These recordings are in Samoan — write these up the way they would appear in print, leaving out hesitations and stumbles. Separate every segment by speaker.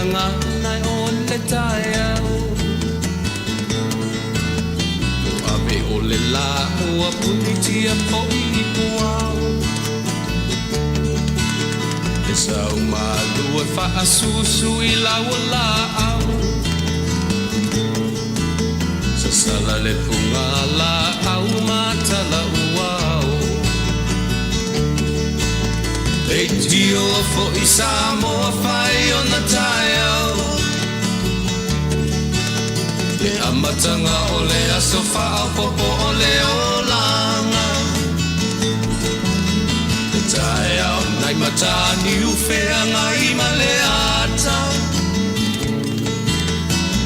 Speaker 1: gagana o le taeao. Ua ave o le lā ua punitia foi i puao. Le sau malu e faasusu i lau laau. Sasala le puga laau matala uao. Leitio foi Samoa fai ona taeao. Le amataga o le aso faaopoopo o le olaga. Le taeao nai Mataniu Feagai ma le ata.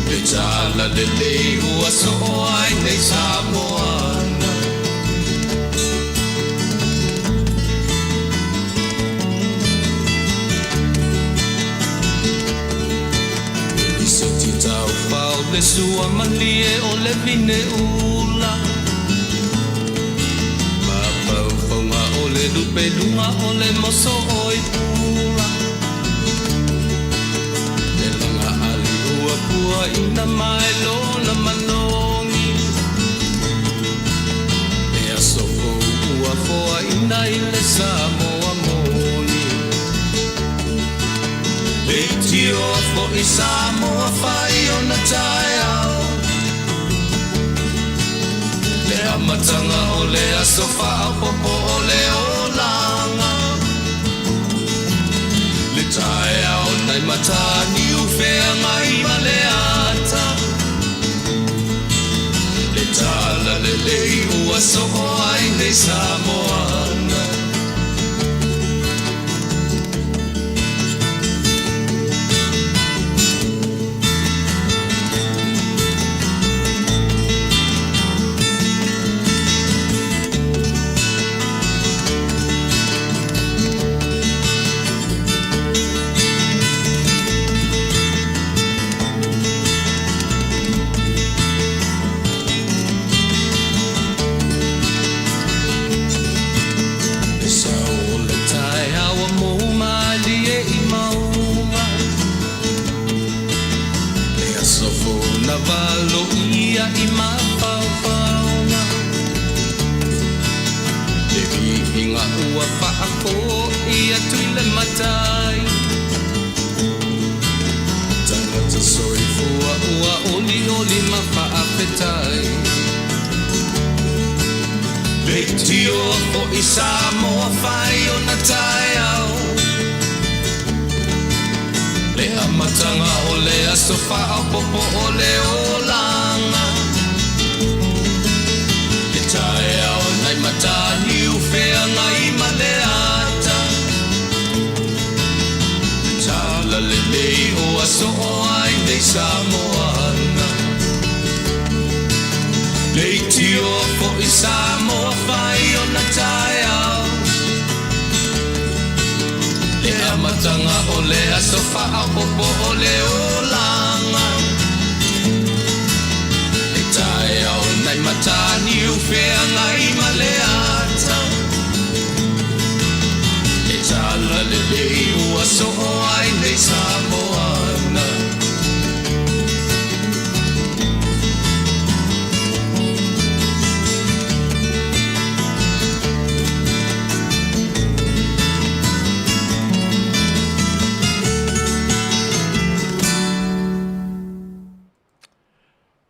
Speaker 1: Le tala lelei ua soo ai nei Samoana. Lisoti taufao le sua malie o le vine ula. Mafaufauga o le lupeluga o le moso o i pula. Le laga ali ua pua ina mai lona manogi. Le aso fou ua foaina i le Samoa moni. Leitio foi Samoa fai ona taeao. Le amataga o le aso faaopoopo o le olaga. Le taeao nai Mataniu Feagai ma le ata. Le tala lelei ua soo ai nei Samoana. Le sao o le taeao ua mou malie i mauga. Le aso fou na valoia i mafaufauga. Le viiga ua faafoi atu i le Matai. Tagata soifua ua olioli ma faafetai. Leitio foi Samoa fai ona taeao. Le amataga o le aso faaopoopo o le olaga. Le taeao nai Mataniu Feagai ma le ata. Le tala lelei ua soo ai nei Samoana. Leitio foi Samoa fai ona taeao. Le amataga o le aso faaopoopo o le olaga. Le taeao nai Mataniu Feagai ma le ata. Le tala lelei ua soo ai nei Samoana.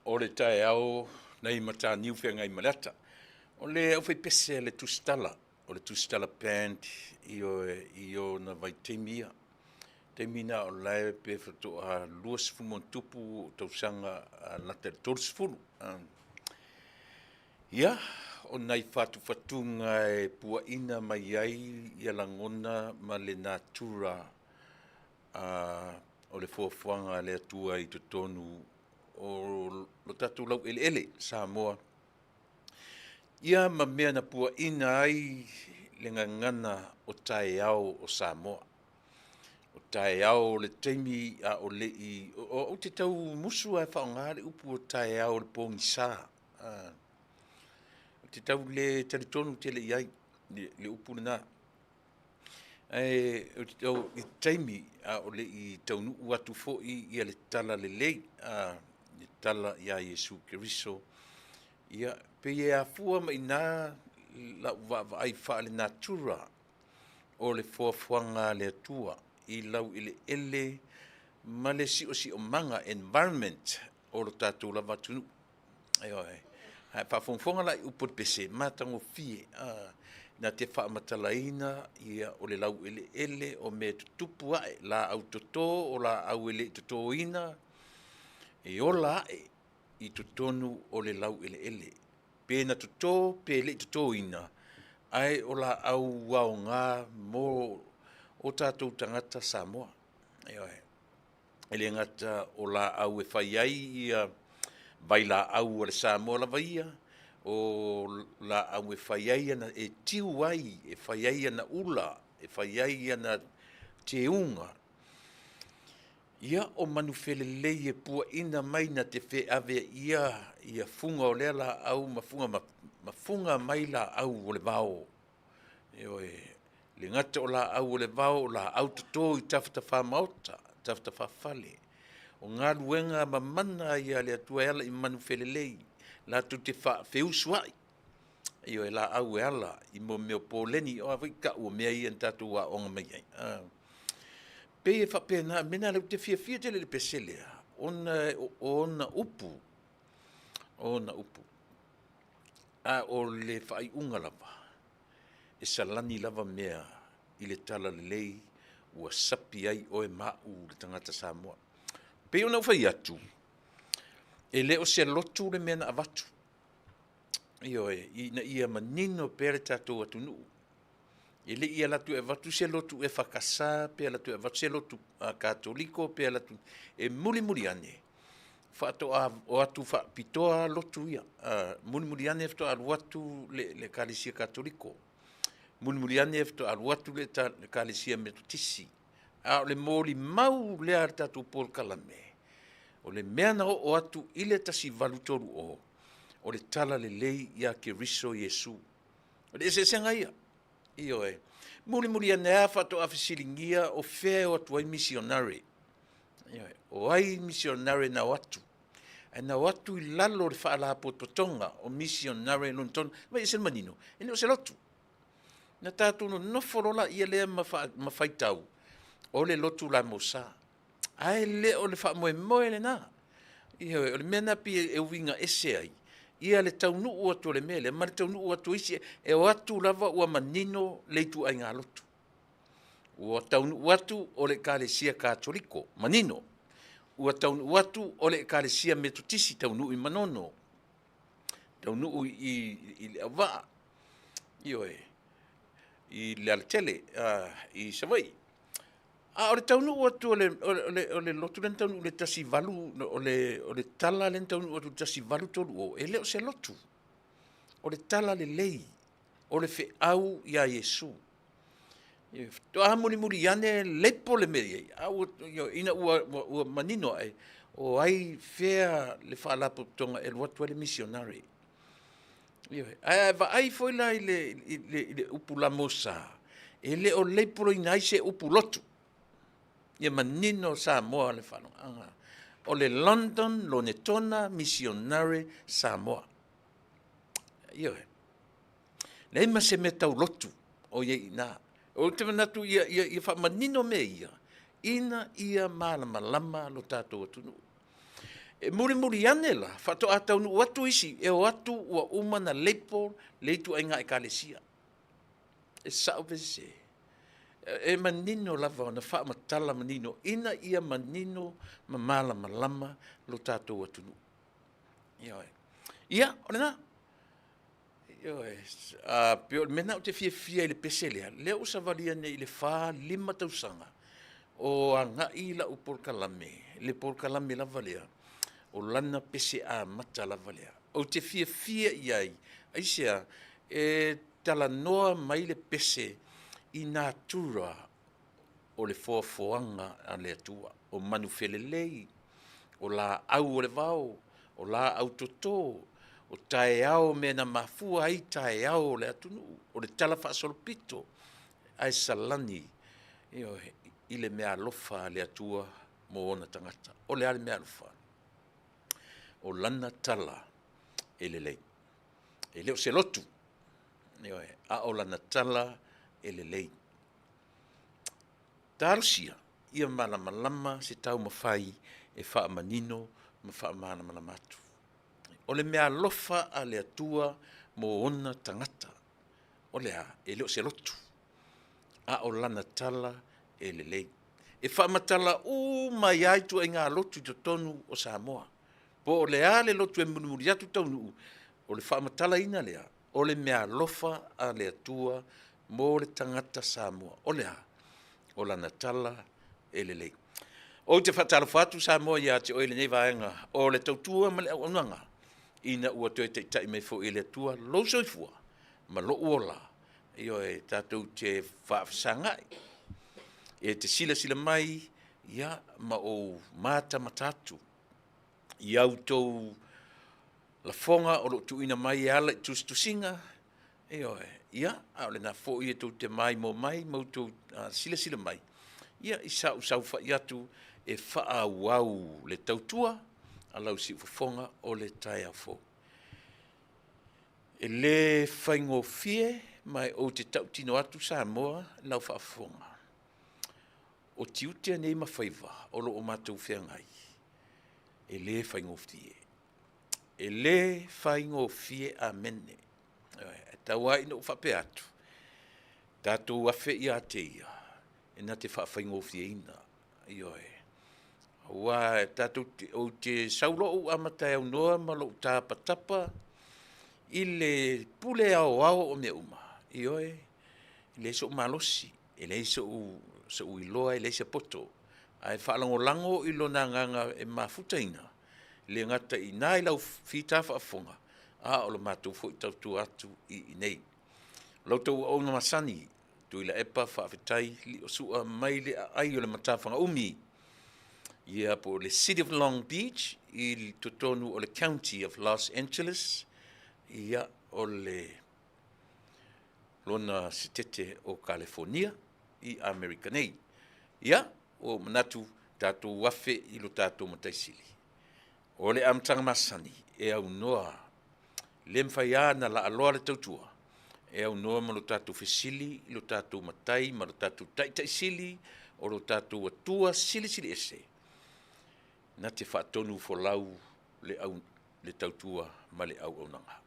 Speaker 2: O le taeao nai Mataniu Feagai ma le ata. O le aufaipese a le Tusitala, o le Tusitala Band i ona vaitaimi ia. Taimi na o lae pe faatoa 20 ma ona tupu tausaga lata i le 30. Ia, o nai fatufatuga e puaina mai ai ia lagona ma le natura o le fuafuaga a le Atua i totonu o lo tatou laueleele Samoa. Ia ma mea na puaina ai le gagana o taeao o Samoa. O taeao o le taimi a o le i o te tau musu ae faaaoga le upu o taeao o le pogisa. Te tau le talitonu tele i ai le upu lena. Ae i le taimi a o le i taunuu atu foi ia le tala lelei, a, le tala ia Iesu Keriso, ia, pei e afua mai i ina lau vaavaai faale-natura o le foafoaga a le Atua i laueleele ma le siosiomaga, environment o lo tatou lava atunuu. Ioe. A e faafogafoga la i upu a le pese, matagofie, a, na te faamatalaina ia o le laueleele o mea e tutupu ae, laau toto o laau e le i totoina, e ola ae i totonu o le laueleele. Pe na toto pe le i totoina, ae o laau aoga mo o tatou tagata Samoa. Ioe. E le gata o laau e fai ai ia vailaau a le Samoa lava ia, o laau e fai ai ana, e tiu ai, e fai ai ana ula, e fai ai ana teuga. Ia, o manufelelei e puaina mai na te feaveaia ia fuga o lea laau ma fuga ma fuga mai laau o le vao. Ioe. E le gata o laau o le vao o laau toto i tafatafa maota, tafatafa fale. O galuega mamana ia a le Atua e ala i manufelelei latou te faafeusuai, ioe, laau e ala i mea o poleni, o a foi tau o mea ia na tatou aooga mai ai, a? Pei e faapena, o le mea lena o lea ou te fiafia tele i le pese lea, ona o ona upu, o ona upu. A o le faaiuga lava, e salani lava mea i le talalelei ua sapi ai oe ma au le tagata Samoa. E pei ona ou fai atu, e le o se lotu le mea na avatu, ioe, ina ia manino pea le tatou atunuu. E le i alu atu e avatu se lotu EFKS pe alu atu e avatu se lotu Katoliko pe alu atu, e mulimuli ane faatoa o atu faapitoa lotu ia. Mulimuli ane faatoa alu atu le Ekalesia Katoliko, mulimuli ane faatoa alu atu le Ekalesia Metotisi, a o le molimau lea a le tatou polokalame, o le mea na oo atu i le 1830, o le talalelei ia Keriso Iesu. O le eseesega ia, ioe. Mulimuli ane lava faatoa fesiligia o fea e o atu ai misionare. Ioe. O ai misionare na o atu? Ae na o atu i lalo o le faalapotopotoga o misionare Lontona. Vaai ese le manino, e le o se lotu. Na tatou nonofo loa laia lea ma faitau, o le lotu La Mosa. Ae le o le faamoemoe lena. Ioe, o le mea lena pei e uiga ese ai ia le taunuu atu o le mea lea ma le taunuu atu o isi, e o atu lava ua manino le ituaiga lotu. Ua taunuu atu o le Ekalesia Katoliko, manino. Ua taunuu atu o le Ekalesia Metotisi, taunuu i Manono, taunuu i Leauvaa, ioe, i Lealatele i Savaii. A o le taunuu atu o le lotu lea na taunuu i le 18, o le tala lea na taunuu atu i le 1830, e le o se lotu, o le tala lelei, o le feau ia Iesu. Faatoa mulimuli ane lepo le mea i ai, a ua, ina ua manino ae, o ai fea le faalapotopotoga e alu atu ai le misionare. Ioe. Ae a vaai foi la i le upu lamosa, e le o labeling ai se upu lotu. Ia manino Samoa le faalogaaga. O le London Lonetona Missionary Samoa. Ioe. Leai ma se mea tau lotu o i ai i ina. Ou te manatu ia faamanino mea ia, ina ia malamalama lo tatou atunuu. E mulimuli ane la, faatoa taunuu atu isi, e o atu ua uma ona label le ituaiga ekalesia. E sao pe sese? E manino lava ona faamatala manino ina ia manino ma malamalama lo tatou atunuu. Ioe. Ia, o lena. Ioe. Pei o le mea lena ou te fiafia i le pese lea, lea ua savalia nei i le 4, 5 tausaga o agai lau polokalame, le polokalame lava lea, o lana pese amata lava lea. Ou te fiafia i ai, aisea? E talanoa mai le pese i natura o le foafoaga a le Atua, o manufelelei, o laau o le vao, o laau toto, o taeao mea na mafua ai taeao o le atunuu, o le talafaasolopito, ae salani. Ioe, i le meaalofa a le Atua mo ona tagata. O le a le meaalofa? O lana tala e lelei. E le o se lotu, ioe, a o lana tala e lelei. Talosia ia malamalama se taumafai e faamanino ma faamalamalama atu. O le meaalofa a le Atua mo ona tagata, o le a? E le o se lotu, a o lana tala e lelei. E faamatala uma ai lava ituaiga lotu i totonu o Samoa. Po o le a le lotu e mulimuli atu taunuu, o le faamatalaina lea, o le meaalofa a le Atua mo le tagata Samoa. O le a? O lana tala e lelei. Ou te faatalofa atu Samoa ia te oe i lenei vaega o le tautua ma le auaunaga, ina ua toe taitai mai foi e le Atua lou soifua ma lou ola, ioe, tatou te faafesagai. E te silasila mai ia ma ou matamata atu i a outou lafoga o lo o tuuina mai e ala i tusitusiga, ioe, ia, a o lena foi e tou te maimoa mai ma outou silasila mai, ia, i sa ou saofai atu e faaauau le tautua a lau siufofoga o le taeao fou. E le faigofie ma ou te tautino atu Samoa i lau faafofoga, o tiute nei ma faiva o lo o matou feagai, e le faigofie. E le faigofie, amene. E tau lava ina ou faapea atu, tatou afe ia te Ia e na te faafaigofieina, ioe. Aua tatou te, ou te sau loa ou amata e aunoa ma lou tapatapa i le pule aoao o mea uma, ioe, e leai sou malosi, e leai sou iloa, e leai se poto, ae faalagolago i Lona Agaga e mafutaina, e le gata i ina i lau fita faafofoga, a o le matou foi tautua atu i inei. O la outou auauna masani, Tuilaepa Faafetai Liosua mai le aai o le matafaga umi, ia po o le City of Long Beach i totonu o le County of Los Angeles, ia o le lona sitete o Kalifonia i Amerika nei. Ia, ua ou manatu tatou afe i lo tatou Matai Sili. O le amataga masani e aunoa, le mafai lava ona laaloa le tautua, e aunoa ma lo tatou fesili i lo tatou Matai ma lo tatou Taitai Sili, o lo tatou Atua Silisili Ese, na te faatonufolau le, au, le tautua ma le auaunaga.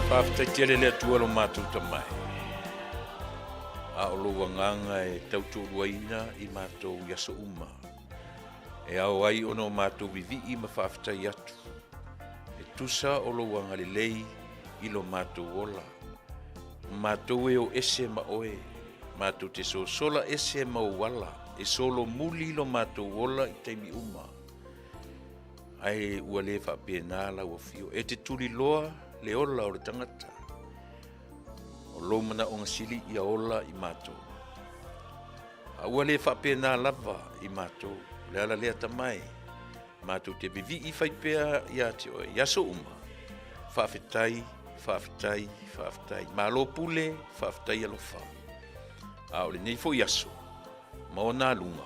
Speaker 2: Faafetai tele le Atua lo matou tamai, a o lou agaga e tautoaluaina i matou i aso uma, e ao ai ona o matou vivii ma faafetai atu, e tusa o lou agalelei i lo matou ola. O matou e o ese ma oe, matou te sosola ese ma ou ala, e solomuli lo matou ola i taimi uma. Ae ua le faapena lau afio, e te tuliloa le ola o le tagata. O lou manaoga sili ia ola i matou. A ua le faapena lava i matou, o le ala lea tamae, matou te vivii fai pea ia te oe i aso uma. Faafetai, faafetai, faafetai. Malo pule, faafetai alofa. A o lenei foi aso, ma ona aluga,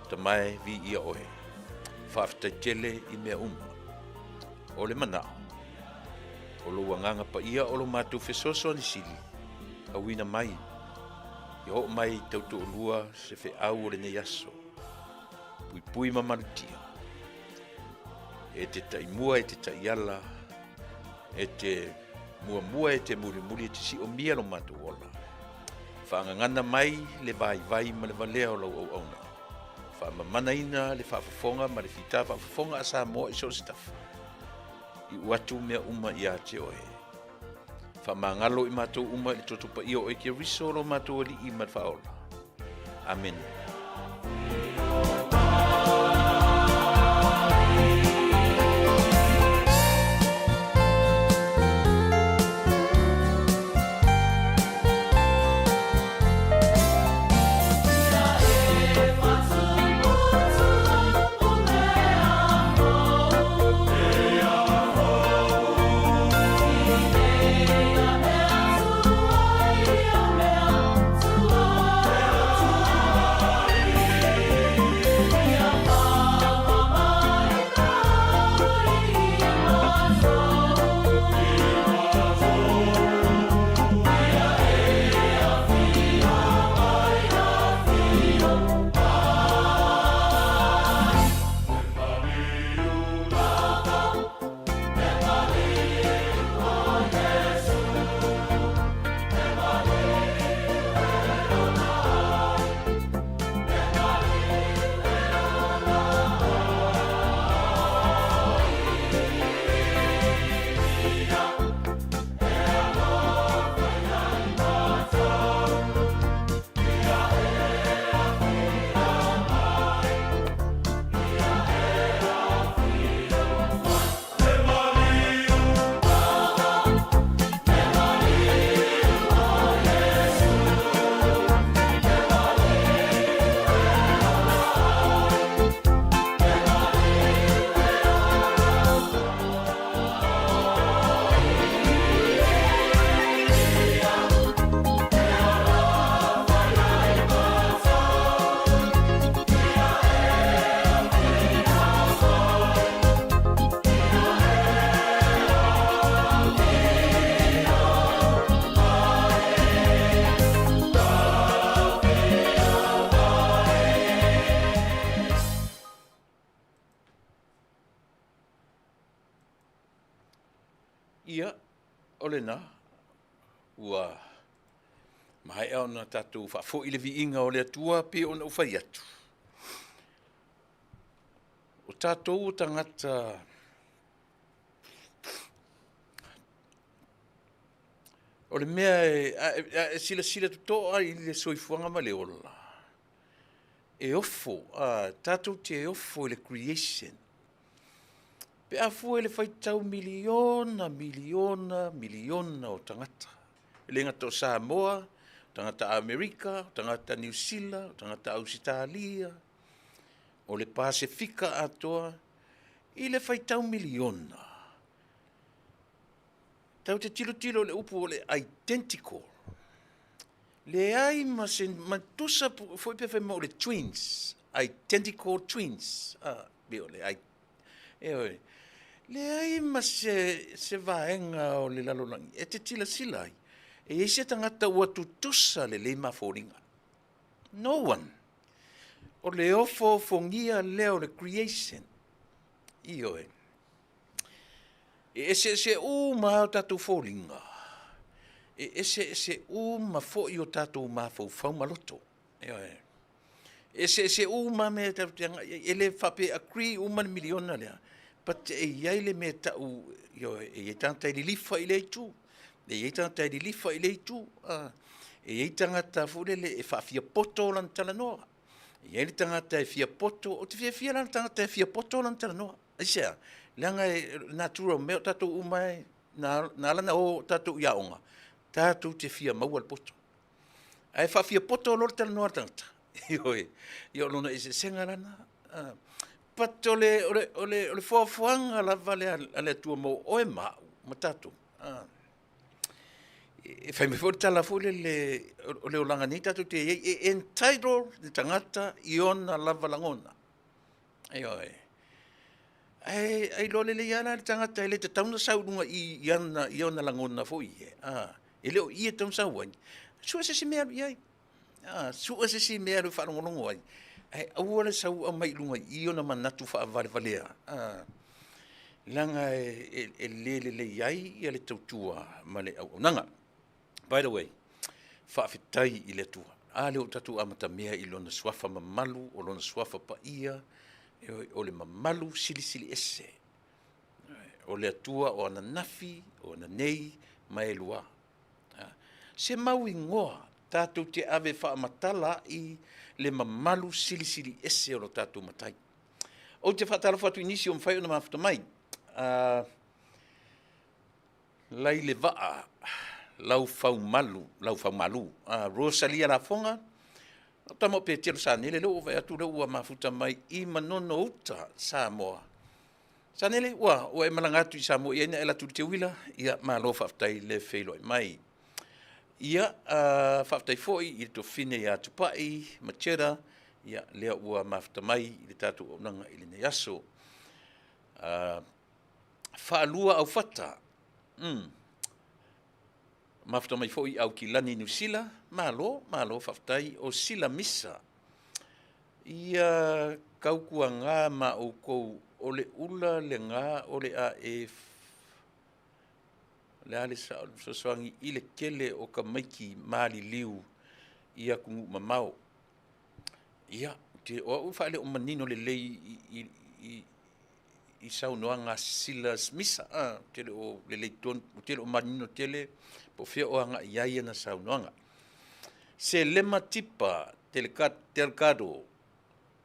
Speaker 2: tamae viia oe. Faafetai tele i mea uma. O le manao, o lou agaga paia o lo matou fesoasoani sili, auina mai. Ia oo mai i tautoalua se feau o lenei aso, puipui ma malutia. E te taimua e te taiala, e te muamua e te mulimuli e te siomia lo matou ola. Faagagana mai le vaivai ma le valea o lau auauna. Faamamanaina le faafofoga ma le fita faafofoga a Samoa i so o se tafa. Iu atu mea uma ia te oe. Faamagalo i matou uma i le toto paia o oe Keriso lo matou Alii ma le Faaola. Amene. Ia, o lena, ua maea ona tatou faafoi le viiga o le Atua pei ona ou fai atu. O tatou o tagata o le mea e, a e silasila totoa i le soifuaga ma le ola, e ofo, tatou te ofo i le creation. Pe a fua i le faitau miliona, miliona, miliona o tagata, e le gata o Samoa, o tagata Amerika, o tagata Niu Sila, o tagata Ausetalia, o le Pasefika atoa, i le faitau miliona, tatou te tilotilo i le upu o le identical. Leai ma se matusa foi pe fai mai o le twins, identical twins. Ah, pe o le Ioe. Leai ma se, se vaega o le lalolagi e te tilasila ai, e i ai se tagata ua tutusa lelei mafoliga. No one. O le ofoofogia lea o le creation. Ioe. E eseese uma lava o tatou foliga. E eseese uma foi o tatou mafaufau ma loto. Ioe. E eseese uma mea e tatou te agai ai. E le faapea e agree uma le miliona lea, but e i ai le mea e tau, ioe, e i ai tagata e lilifa i lea itu, e i ai tagata e lilifa i lea itu, e i ai tagata foi lele e faafiapoto lana talanoa, e i ai le tagata e fiapoto, ou te fiafia la i le tagata e fiapoto lana talanoa. Aisea? Leaga e natura o mea o tatou uma e, na ala ona o tatou i aoga, tatou te fia maua le poto. Ae faafiapoto loa le talanoa a le tagata, ioe, ia o lona eseesega la lena. But o le, o le, o le, o le foafoaga lava lea a le Atua mo oe ma au ma tatou, e fai mai foi le tala foi lele o le olaga nei tatou te i ai, e entitle le tagata i ona lava lagona. Ioe. Ae e iloa lelei lava la le tagata e le tatau ona sau i luga i i ana i ona lagona foi ia, a, e le o i e tatau ona sau ai. Sue se isi mea e alu i ai. A, sue se isi mea e alu e faalogologo ai, ae aua le sau aumai i luga i i ona manatu faavalevalea, a, leaga e le lelei ai le tautua ma le auaunaga. By the way, faafetai i le Atua. A lea ua tatou amatamea i Lona Suafa mamalu, o Lona Suafa paia, o le mamalu silisili ese. O le Atua o ananafi, o ananei ma e lua. Se mau igoa tatou te ave faamatala ai le mamalu silisili ese o lo tatou Matai. Ou te faatalofa atu i nisi o mafai ona mafuta mai. Lailevaa Laufaumalu, Laufaumalu, Rosalia Lafoga, o tama o Petelo Sanele, lea ua ou vaai atu lea ua mafuta mai i Manono Uta, Samoa. Sanele, ua e malaga atu i Samoa i ai na e alu atu i le teuila, ia malo faafetai le feiloai mai. Ia, faafetai foi i le tuafafine ia Tupai Macheta, ia lea ua mafuta mai i le tatou auaunaga i lenei aso. Faalua Aufata, mafuta mai foi i Aukilani, Niu Sila, malo, malo faafetai. O Sila Misa, ia tautuaga ma outou o le ula lena o le a e le a le sao le fesoasoani i le tele o tamaiti maliliu i atunuu mamao. Ia, o au e faale o manino lelei i saunoaga a Sila Misa, ou te le o lelei tonu, ou te le o manino tele po o fea o agai i ai ana saunoaga. Selema Tipa Delgado,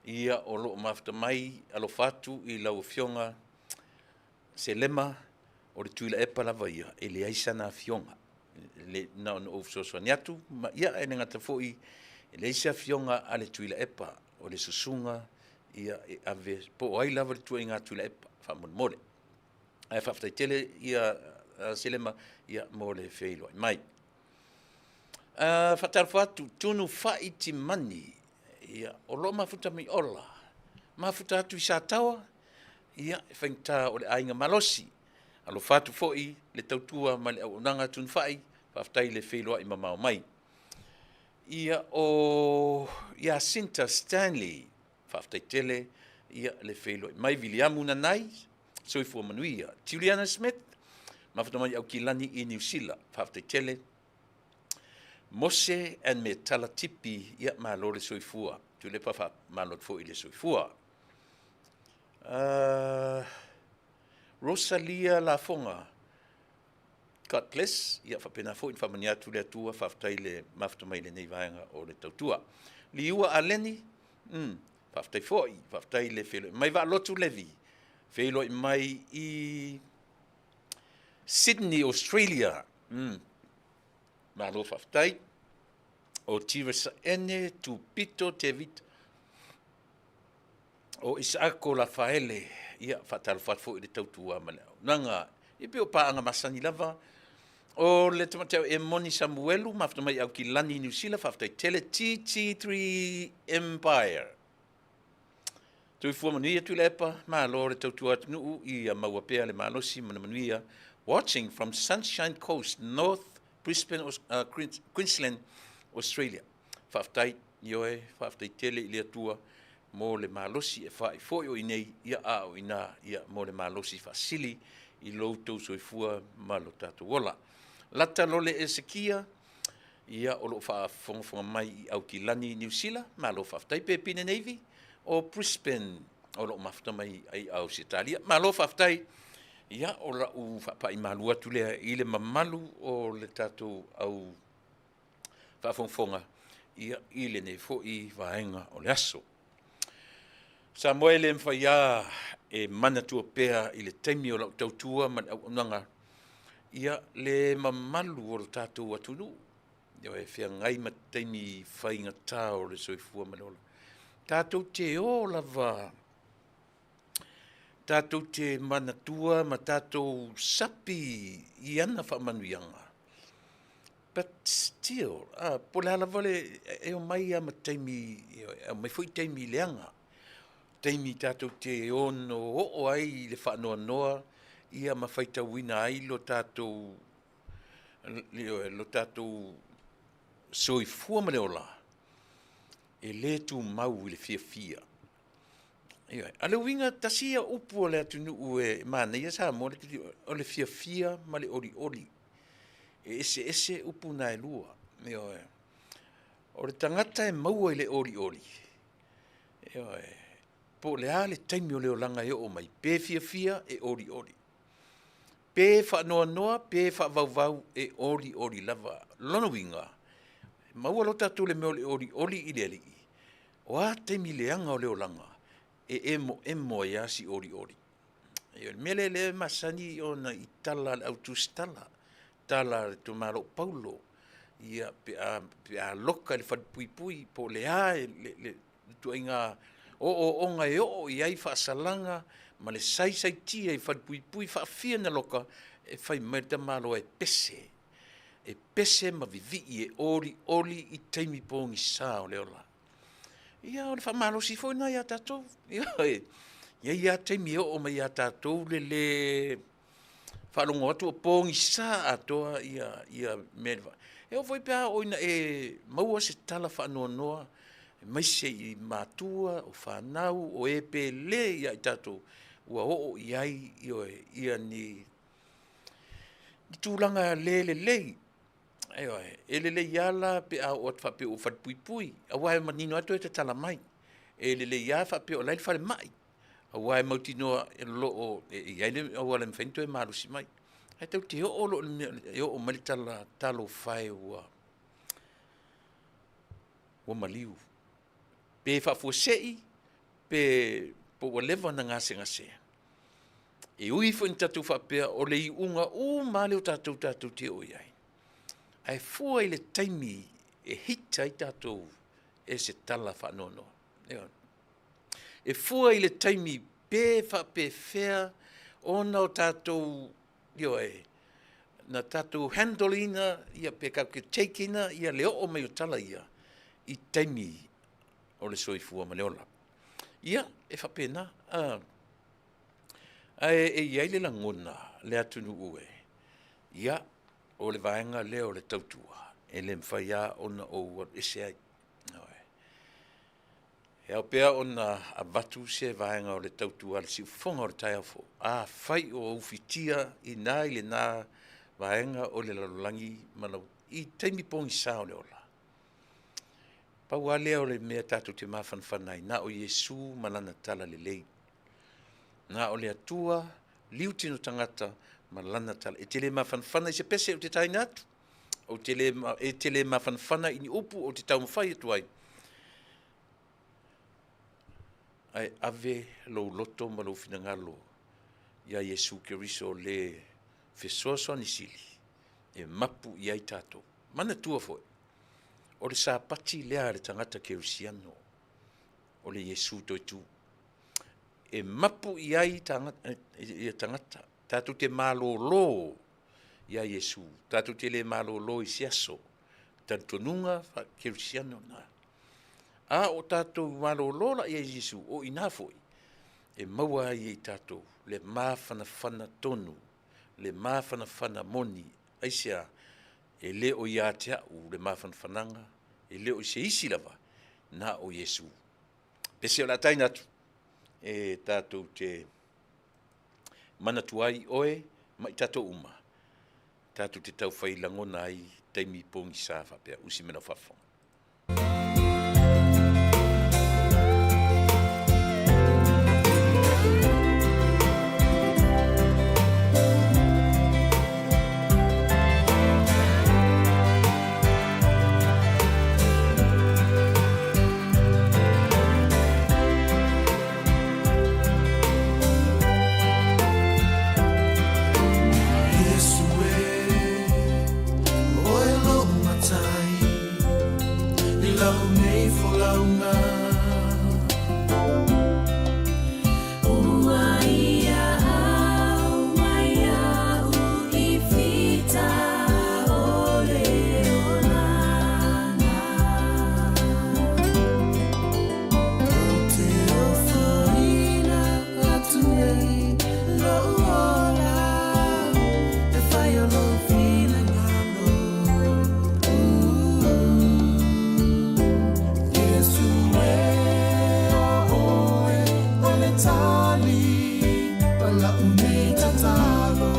Speaker 2: ia o lo o mafuta mai, alofa atu i lau Afioga Selema, o le Tuilaepa lava ia, e leai sana afioga. Le, na ona ou fesoasoani atu, ma, ia e le gata foi, e leai se afioga a le Tuilaepa, o le susuga ia e ave, po o ai lava le tuaiga Tuilaepa, faamolemole. Ae faafetai tele ia Selema ia, mo le feiloai mai. Faatalofa atu, Tunu Fai Timani, ia, o lo o mafuta mai Ola, mafuta atu i Sataoa, ia, e faigata o le aiga malosi. Alofa atu foi le tautua ma le auaunaga Tunu Fai, faafetai le feiloai mamao mai. Ia, o Jacinta Stanley, faafetai tele ia le feiloai mai. Viliamu Nanai, soifua manuia. Juliana Smith, mafuta mai Aukilani i Niu Sila, faafetai tele. Mose and Metala Tipi, ia malo le soifua. Tuilepa faamalo atu foi i le soifua. Rosalia Lafoga, God bless. Ia faapena foi ona faamanuia atu le Atua, faafetai le mafuta mai i lenei vaega o le tautua. Liua Aleni, faafetai foi, faafetai le feiloai mai. Vaalotu Levi, feiloai mai i Sydney, Australia. Malo faafetai. O Tira Saene, Tupito Tevita, o Isaako Lafaele, ia faatalofa atu foi i le tautua ma le auaunaga. Ia pei o paaga masani lava. O le tamaitai o Emoni Samuelu, mafuta mai Aukilani, Niu Sila, faafetai tele. TT3 Empire. Tuifua manuia Tuilaepa, malo le tautua atunuu, ia maua pea le malosi ma le manuia. Watching from Sunshine Coast, North Brisbane, Queensland, Australia. Faafetai, ioe, faafetai tele i le Atua mo le malosi e faai foi o i nei, ia a o ina, ia mo le malosi faasili i lo outou soifua ma lo tatou ola. Lata Lole Esekia, ia o lo o faafogafoga mai i Aukilani, Niu Sila, malo faafetai. Pepine Navy o Brisbane, o lo o mafuta mai i Ausetalia, malo faafetai. Ia o lau faapai malu atu lea i le mamalu o le tatou au faafogafoga ia i lenei foi vaega o le aso. Samoa e le mafai lava e manatua pea i le taimi o lau tautua ma le auaunaga ia le mamalu o lo tatou atunuu e feagai ma taimi faigata o le soifua ma le ola. Tatou te o lava, tatou te manatua ma tatou sapi i ana faamanuiaga. But still, po o le a lava le, e omai lava ma taimi, e omai foi taimi leaga, taimi tatou te ono oo ai i le faanoanoa ia ma faitauina ai lo tatou, ioe, lo tatou soifua ma le ola. E lē tumau i le fiafia. Ioe. A le uiga tasi ia upu a le atunuu e manaia Samoa, o le fiafia ma le olioli. E eseese upu na e lua. Ioe. O le tagata e maua i le olioli, ioe, po o le a le taimi o le olaga e oo mai, pe fiafia e olioli, pe faanoanoa pe faavauvau e olioli lava. Lona uiga, maua loa tatou i le mea o le olioli i le Alii, o a taimi leaga o le olaga, e emoemo ai lava si olioli. O le mea lea o lea e masani ona i tala a le Au Tusitala, tala a le tamaloa Paulo, ia pe a loka i le falepuipui po o le a le ituaiga ooooga e oo i ai faasalaga ma le saisaitia i falepuipui faafia ona loka, e fai mai le tamaloa e pese, e pese ma vivii e olioli i taimi pogisa o le ola. Ia o le faamalosi foi lena ia tatou. Ioe, e i ai lava taimi e oo mai ia tatou le lē faalogo atu o pogisa atoa ia mea. E oo foi pe a oo ina e maua se tala faanoanoa aemaise i matua, o fanau, o e pele ia i tatou ua oo i ai, ioe, ia ni tulaga le lelei. Ioe. E lelei lava la pe a oo atu faapea ua falepuipui, aua e manino lava toe tatala mai. E lelei lava faapea o la e i le falemai, aua e mautinoa o lo o i ai le auala e mafai ona toe malosi mai. Ae tatou te oo loa i le mea e oo mai le tala, talofa e ua maliu, pe faafuasei pe ua leva ona gasegase. E ui foi ina tatou faapea o le iuga uma lava lea o tatou tatou te oo i ai, ae fua i le taimi e hit ai tatou e se tala faanoanoa. Ioe. E fua i le taimi pe faapefea ona o tatou, ioe, na tatou handle ina pe tatou te take ina le oo mai o tala ia i taimi o le soifua ma le ola. Ia, e faapena, ae e i ai le lagona le atunuu e, ia, o le vaega lea o le tautua, e le mafai lava ona ou alu ese ai. Ioe. E ao pea ona avatu se vaega o le tautua a le siufofoga o le taeao fou, afai o ou ufitia i na i lena vaega o le lalolagi i taimi pogisa o le ola, pau lava lea o le mea tatou te mafanafana ai, na o Iesu ma Lana talalelei, na o le Atua liutino tagata ma Lana talalelei. E te le mafanafana i se pese ou te taina atu, e te le mafanafana i ni upu ou te taumafai atu ai, ae ave lou loto ma lou finagalo ia Iesu Keriso o le fesoasoani sili e mapu i ai tatou. Manatua foi, o le sapati lea a le tagata kerisiano, o le Iesu toetu. E mapu i ai tagata, tatou te malolo ia Iesu, tatou te le malolo i se aso, talitonuga faa-kerisiano lena. A o tatou malolo la i ai Iesu, o i ina foi e maua ai e i tatou le mafanafana tonu, le mafanafana moni. Aisea? E le o ia te au le mafanafanaga, e le o i se isi lava, na o Iesu. Pese o le a taina atu, e tatou te manatua ai oe ma i tatou uma, tatou te taufai lagona ai taimi pogisa faapea. Usi mai lau faafofoga.
Speaker 1: Iesu e, oe lou matai. pali pa la'u nei tatalo.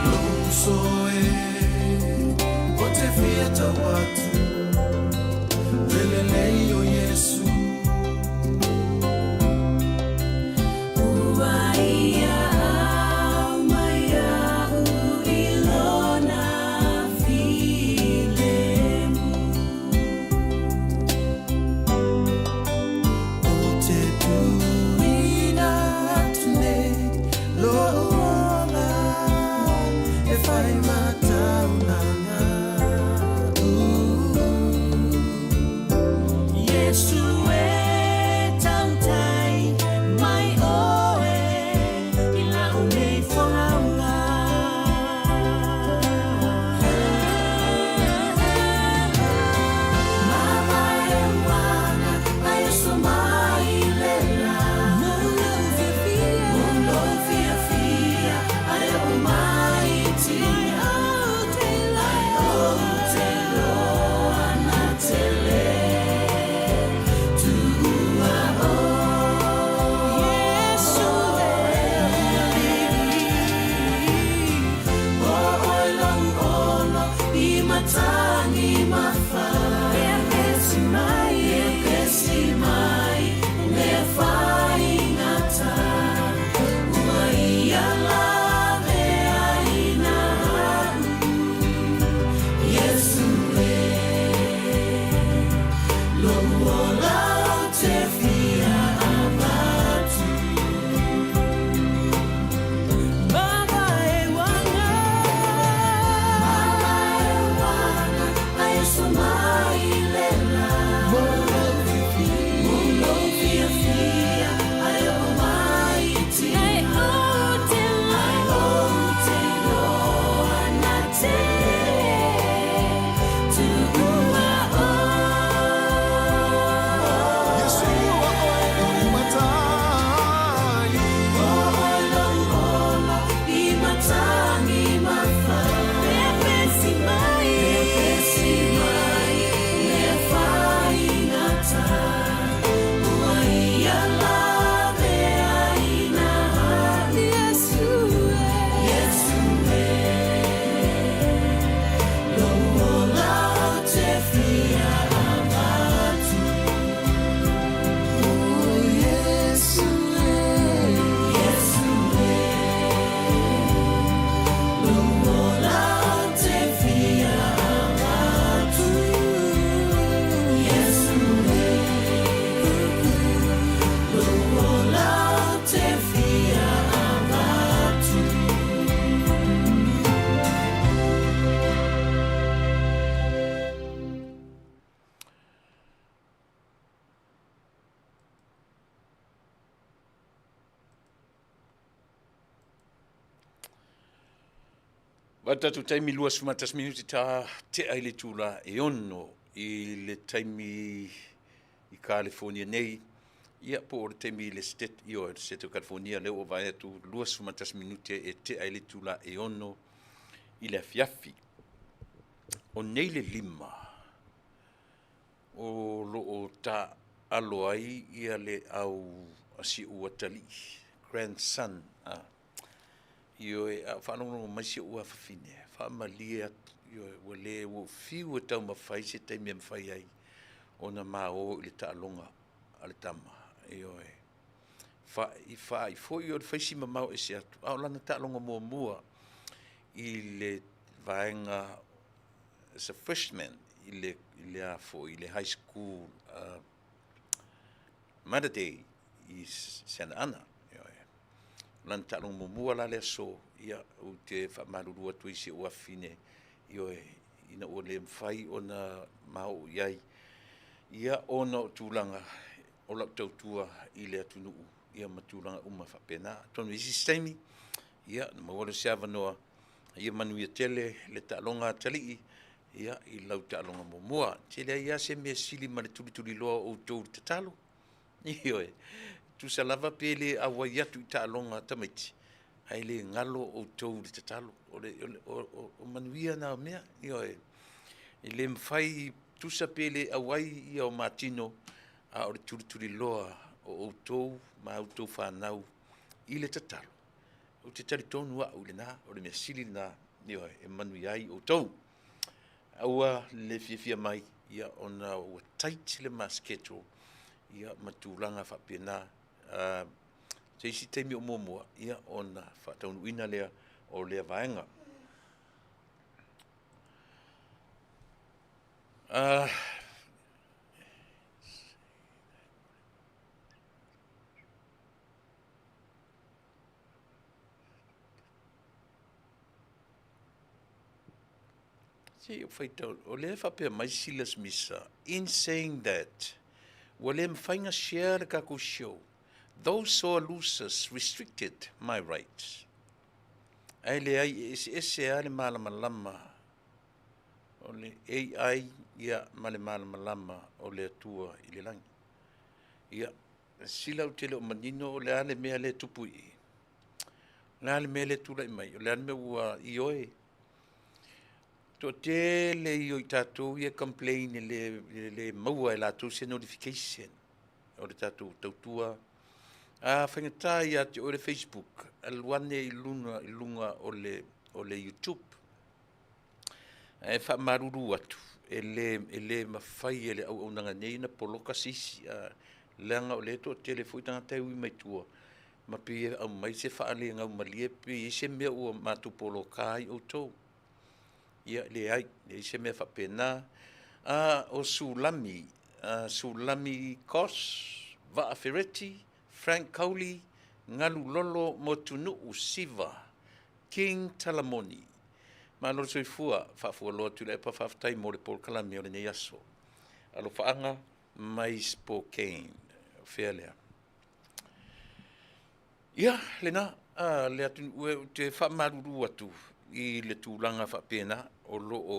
Speaker 1: Lou uso e o te fia tau atu le lelei o Iesu.
Speaker 3: Ua ia au mai au i lona filemu.
Speaker 1: O te tuuina atu nei lou ola e whai mataulanga.
Speaker 3: Iesu e tautai mai oe i lau nei folauga.
Speaker 1: Iesu ua oe lou matai. Iesu e. Wa tatou taimi 21 minuti ta tea i le itula e 6 i le taimi i California nei, ia po o le taimi i le state, ioe, le state o California, lea ua vaai atu 21 minute e tea i le itula e 6 i le afiafi. O nei le lima o lo o taaalo ai ia le au a si ou atalii, grandson, a. Ioe, a o faalogologo mai si ou afafine, faamalie atu, ioe, ua le, ua ou fiu e taumafai se taimi e mafai ai ona ma o i le taaloga a le tama, ioe. I faai foi o le fai si mamao ese atu, a o lana taaloga muamua i le vaega as a freshman i le, i le a foi, i le high school Mater Dei i Santa Ana. Ioe. O lana taaloga muamua la le aso, ia, ou te faamalulu atu ai i si ou afafine, ioe, ina ua le mafai ona ma oo i ai, ia ona o tulaga o lau tautua i le atunuu, ia ma tulaga uma faapena. Atonu i se isi taimi, ia, ona maua lea o se avanoa, ia manuia tele le taaloga a atalii, ia, i lau taaloga muamua. E leai lava se mea sili ma le tulituliloa o outou i le tatalo. Ioe, tusa lava pe le auai atu i taaloga a tamaiti, ae le galo outou i le tatalo. O, le, o, o, o manuia na o mea. Ioe, e le mafai, tusa pe le auai ia o matino, a o le tulituliloa o outou ma outou fanau i le tatalo. Ou te talitonu au i lena, o le mea sili lena, ioe, e manuia ai outou. Aua le fiafia mai, ia, ona ua tight le ma schedule, ia, ma tulaga faapena. Se isi taimi o muamua, ia, ona faataunuuina lea o lea vaega. Se i ou faitau, o lea e faapea mai Silas Misa, in saying that, ua le mafai ona share le tatou show, those sore losers restricted my rights. Ae leai, e eseese lava le malamalama o le AI ia ma le malamalama o le Atua i le lagi. Ia, sila ou te le o manino o le a le mea lea e tupu i i. O le a le mea lea e tulai mai, o le a le mea ua ioe. Toatele ia o i tatou ia e complain e le, e le maua e latou se notification o le tatou tautua. A faigata ia te oe le Facebook, alu ane i luga, i luga o le, o le YouTube. Ae faamalulu atu, e le, e le mafai e le auaunaga nei ona poloka se isi, leaga o lea e toatele foi tagata e ui mai tua, ma pei e aumai se faalegaumaliē pe i ai se mea ua matou poloka ai outou. Ia, leai, leai se mea faapena. A o Sulami, a Sulami Kos, Vaa Fereti, Frank Kauli, Galulolo Motunuu Siva, King Talamoni. Malo le soifua, faafualoa Tuilaepa, faafetai mo le polokalame o lenei aso. Alofaaga mai Spokane. O fea lea? Ia, lena, a, le atunuu e, ou te faamalulu atu i le tulaga faapena, o lo o,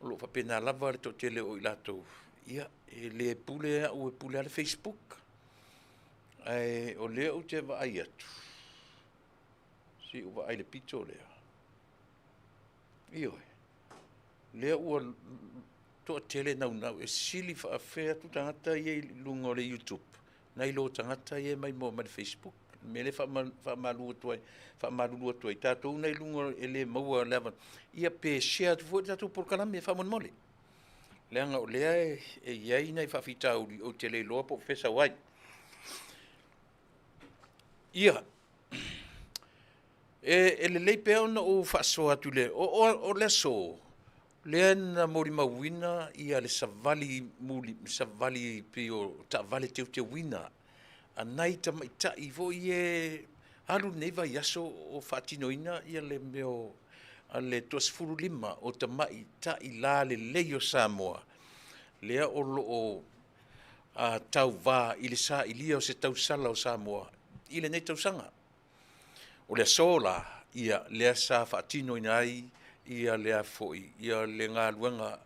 Speaker 1: o lo o faapena lava le toatele o i latou, ia, e le pule au e pule lava le Facebook. Ae o lea ou te vaai atu, se i ou vaai i le pito lea. Ioe, lea ua toatele naunau e sili faafefea atu tagata ia i luga o le YouTube nai lo tagata ia e maimoa mai le Facebook. O le mea lea e faamalu atu ai, faamalulu atu ai, tatou na i luga e le maua le avanoa, ia pe share atu foi le tatou polokalame faamolemole. Leaga o lea e i ai nai faafitauli ou te le iloa po o fea e sau ai. Ia, e lelei pea ona ou faasoa atu i le, o, o, o le aso, lea na molimauina ia le savali muli, savali pei o taavale teuteuina a nai tamaitai foi e alu lenei vaiaso o faatinoina ia le mea o a le toa-15 o tamaitai lalelei o Samoa, lea o lo o tauva i le sailia o se tausala o Samoa i lenei tausaga. O le aso la, ia, lea sa faatinoina ai ia lea foi, ia le galuega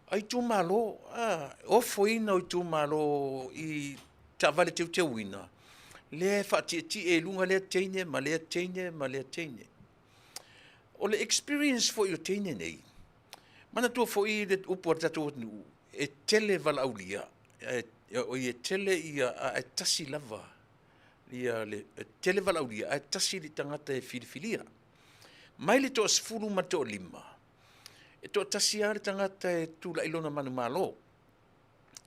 Speaker 1: a itumalo, a, ofoina o itumalo i taavale teuteuina, lea e faatietie i luga lea teine ma lea teine ma lea teine. O le experience foi o teine nei, manatua foi le upu a le tatou atunuu, e tele valaaulia, oi e tele ia, ae tasi lava. Ia le tele valaaulia ae tasi le tagata e filifilia. Mai le toasefulu ma le toalima, e toatasi lava le tagata e tulai lona manumalo.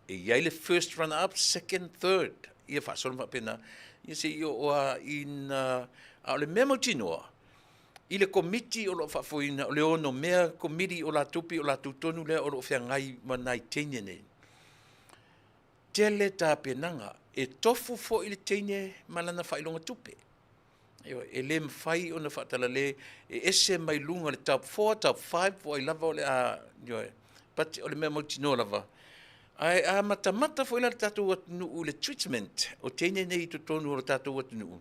Speaker 1: E i ai le first runner up, second, third, ia faasolo faapena, ia se i oo lava ina... A o le mea mautinoa, i le komiti o lo o faafoeina, o le ono mea komiti o latou pei o latou tonu lea o lo o feagai ma nai teine nei. Tele tapenaga, e tofu foi le teine ma lana faailoga tupe. Ioe, e le mafai ona faatalale e ese mai luga o le top 4, top 5, po o ai lava o le a, ioe, but o le mea mautinoa lava, ae a matamata foi la le tatou atunuu i le treatment o teine nei i totonu o le tatou atunuu,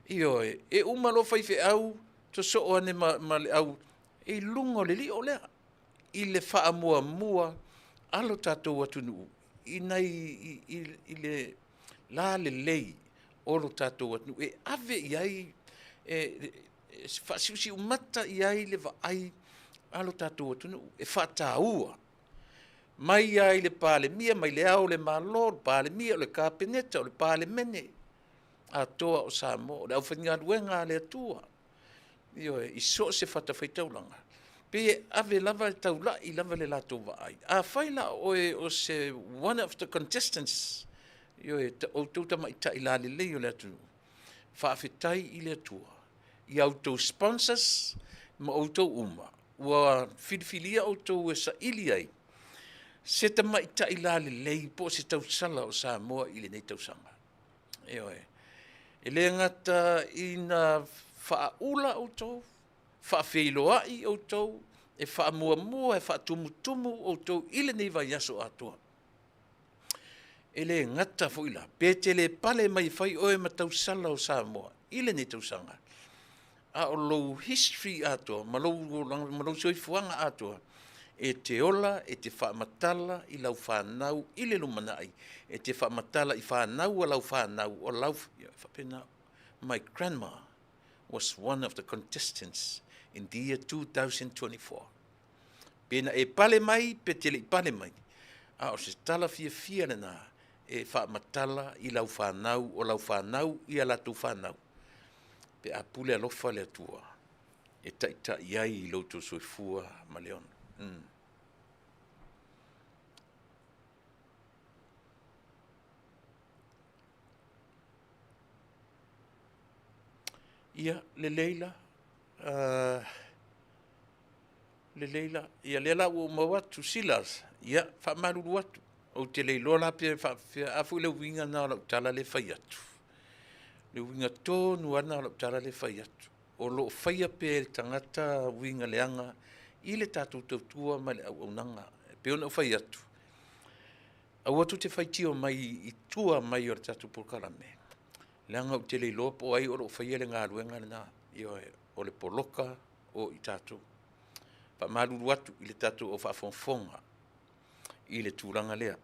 Speaker 1: ioe, e uma loa faifeau sosoo ane ma, ma le au i luga o le lio lea, i le faamuamua a lo tatou atunuu i nai i, i, i le lalelei o lo tatou atunuu e ave i ai, e, e faasiusiumata i ai le vaai a lo tatou atunuu, e faataua mai lava i le Palemia, mai le Ao o le Malo, o le Palemia, o le Kapeneta, o le Palemene atoa o Samoa, o le aufaigaluega a le Atua, ioe, i so o se fatafaitaulaga, pei e ave lava, e taulai lava le latou vaai. Afai la o oe o se one of the contestants, ioe, outou tamaitai lalelei o le atunuu, faafetai i le Atua i a outou sponsors ma outou uma ua filifilia outou e saili ai se tamaitai lalelei po o se tausala o Samoa i lenei tausaga. Ioe. E le gata ina faaula outou, faafeiloai outou, e faamuamua, e faatumutumu outou i lenei vaiaso atoa. E le gata foi la, pe te le pale mai e fai oe ma tausala o Samoa i lenei tausaga, a o lou history atoa ma lou olaga ma lou soifuaga atoa, e te ola, e te faamatala i lau fanau i le lumanai, e te faamatala i fanau a lau fanau, o lau, ia, faapena. My grandma was one of the contestants in the year 2024. Pe na e pale mai, pe te le i pale mai, a o se tala fiafia lena e faamatala i lau fanau, o lau fanau i a latou fanau, pe a pule alofa le Atua e taitai ai i lo outou soifua ma le ona. Mm. Ia, lelei la. Lelei la. Ia lea la ua ou maua atu, Silas, ia, faamalulu atu. Ou te le iloa la pe faapefea, a foi le uiga lena o lau tala lea e fai atu. Le uiga tonu lava lena o lau tala lea e fai atu. O lo o faia pea e le tagata uiga leaga i le tatou tautua ma le auaunaga. E pei ona ou fai atu, aua tou te faitio mai i tua mai o le tatou polokalame, leaga ou te le iloa po o ai o lo o faia le galuega lena. Ioe, o le poloka o i tatou. Faamalulu atu i le tatou au faafogafoga i le tulaga lea.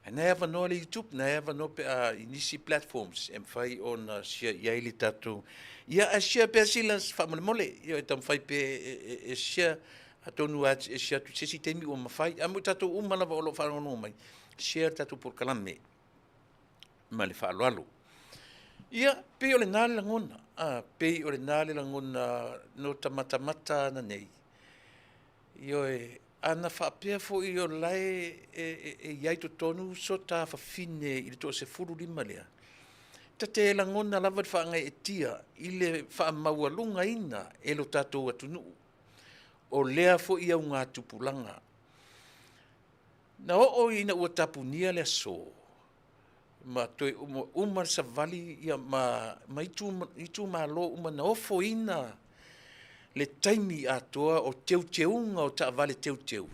Speaker 1: Ae na e avanoa le YouTube, na e avanoa pe a i nisi platforms e mafai ona share i ai le tatou. Ia, ae share pea Silas faamolemole. Ia, e taumafai pea e, e, e share atonu a e share atu i se isi taimi ua mafai. A mo i tatou uma lava o lo o faalogologo mai, share le tatou polokalame ma le faaaloalo. Ia, pei o lena le lagona, a, pei o lena le lagona no ta matamata ana nei. Ioe, ana faapea foi o la e, e, e, e i ai totonu so ta fafine i le toasefululima lea, ta te lagona lava le faagaeetia i le faamaualugaina e lo tatou atunuu o lea foi augatupulaga. Na oo ina ua tapunia le aso, ma toe uma, uma le savali ia, ma, ma itu, itumalo uma na ofoina le taimi atoa o teuteuga o taavale teuteu,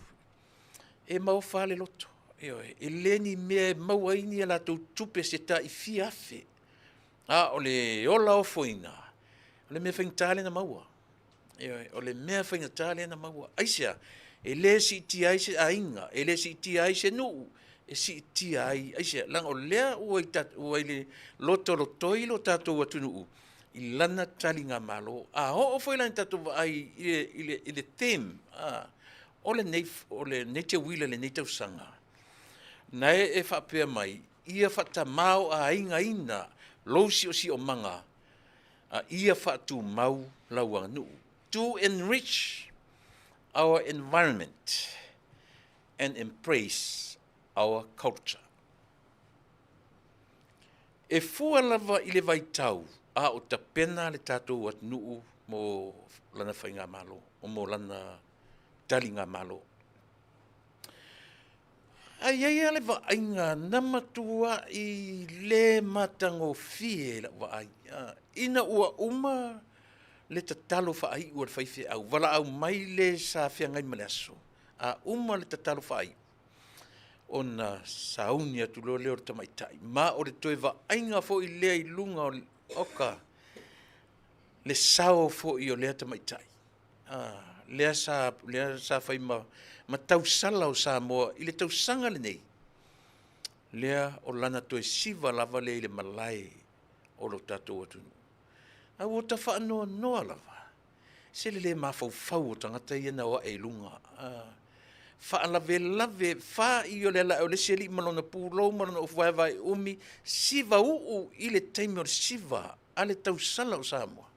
Speaker 1: e maofa lava le loto. Ioe, e le ni mea e maua ai ni a latou tupe se tai fia afe, a o le ola ofoina, o le mea faigata lea na maua. Ioe, o le mea faigata lea na maua. Aisea? E le siitia ai se aiga, e le siitia ai se nuu, e siitia ai, aisea? Leaga o lea ua i, ua i le lotolotoi lo tatou atunuu i lana taligamalo. A oo foi la ina tatou vaai i le, i le, i le theme, a, o lenei, o lenei teuila i lenei tausaga, na e, e faapea mai, ia faatamao aigaina. lou siosiomaga a ia faatumau lau aganuu. To enrich our environment and embrace our culture. E fua lava i le vaitau a o tapena le tatou atunuu mo lana faigamalo, mo lana taligamalo. Ae i ai lava le vaaiga na matuai le matagofie i lau vaai, ina ua uma le tatalo faaiu a le faifeau, valaau mai le sa feagai ma le aso, a uma le tatalo faaiu, ona sauni atu loa lea o le tamaitai, ma o le toe vaaiga foi lea i luga o, oka, le sao foi o lea tamaitai, lea sa, lea sa fai ma, ma tausala o Samoa i le tausaga lenei, lea o lana toe siva lava lea i le malae o lo tatou atunuu. A ua ta faanoanoa lava, se le le mafaufau o tagata ia na o ae i luga, faalavelave fa'i o le ala o le isi alii ma lona pulou ma lona ofu vaevae umi, siva uu i le taimi o le siva a le tausala o Samoa.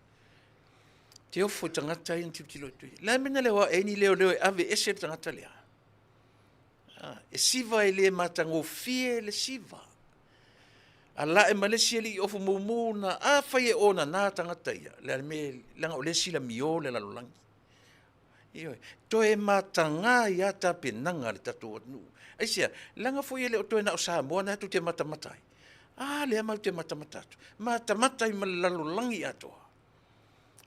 Speaker 1: Te ofo i tagata ia na tilotilo atu i ai. Le a le mea na le o ae ai ni leoleo e ave ese le tagata lea? E siva e le matagofie le siva. A lae ma le isi alii ofu mumu na, afai e onana tagata ia, le a le mea, leaga o lea e silamio le lalolagi. Ioe, toe mataga ai lava tapenaga a le tatou atunuu. Aisea? Leaga foi e le o toe na o Samoa lena tou te matamata ai, a lea matou te matamata atu, matamata ai ma le lalolagi atoa.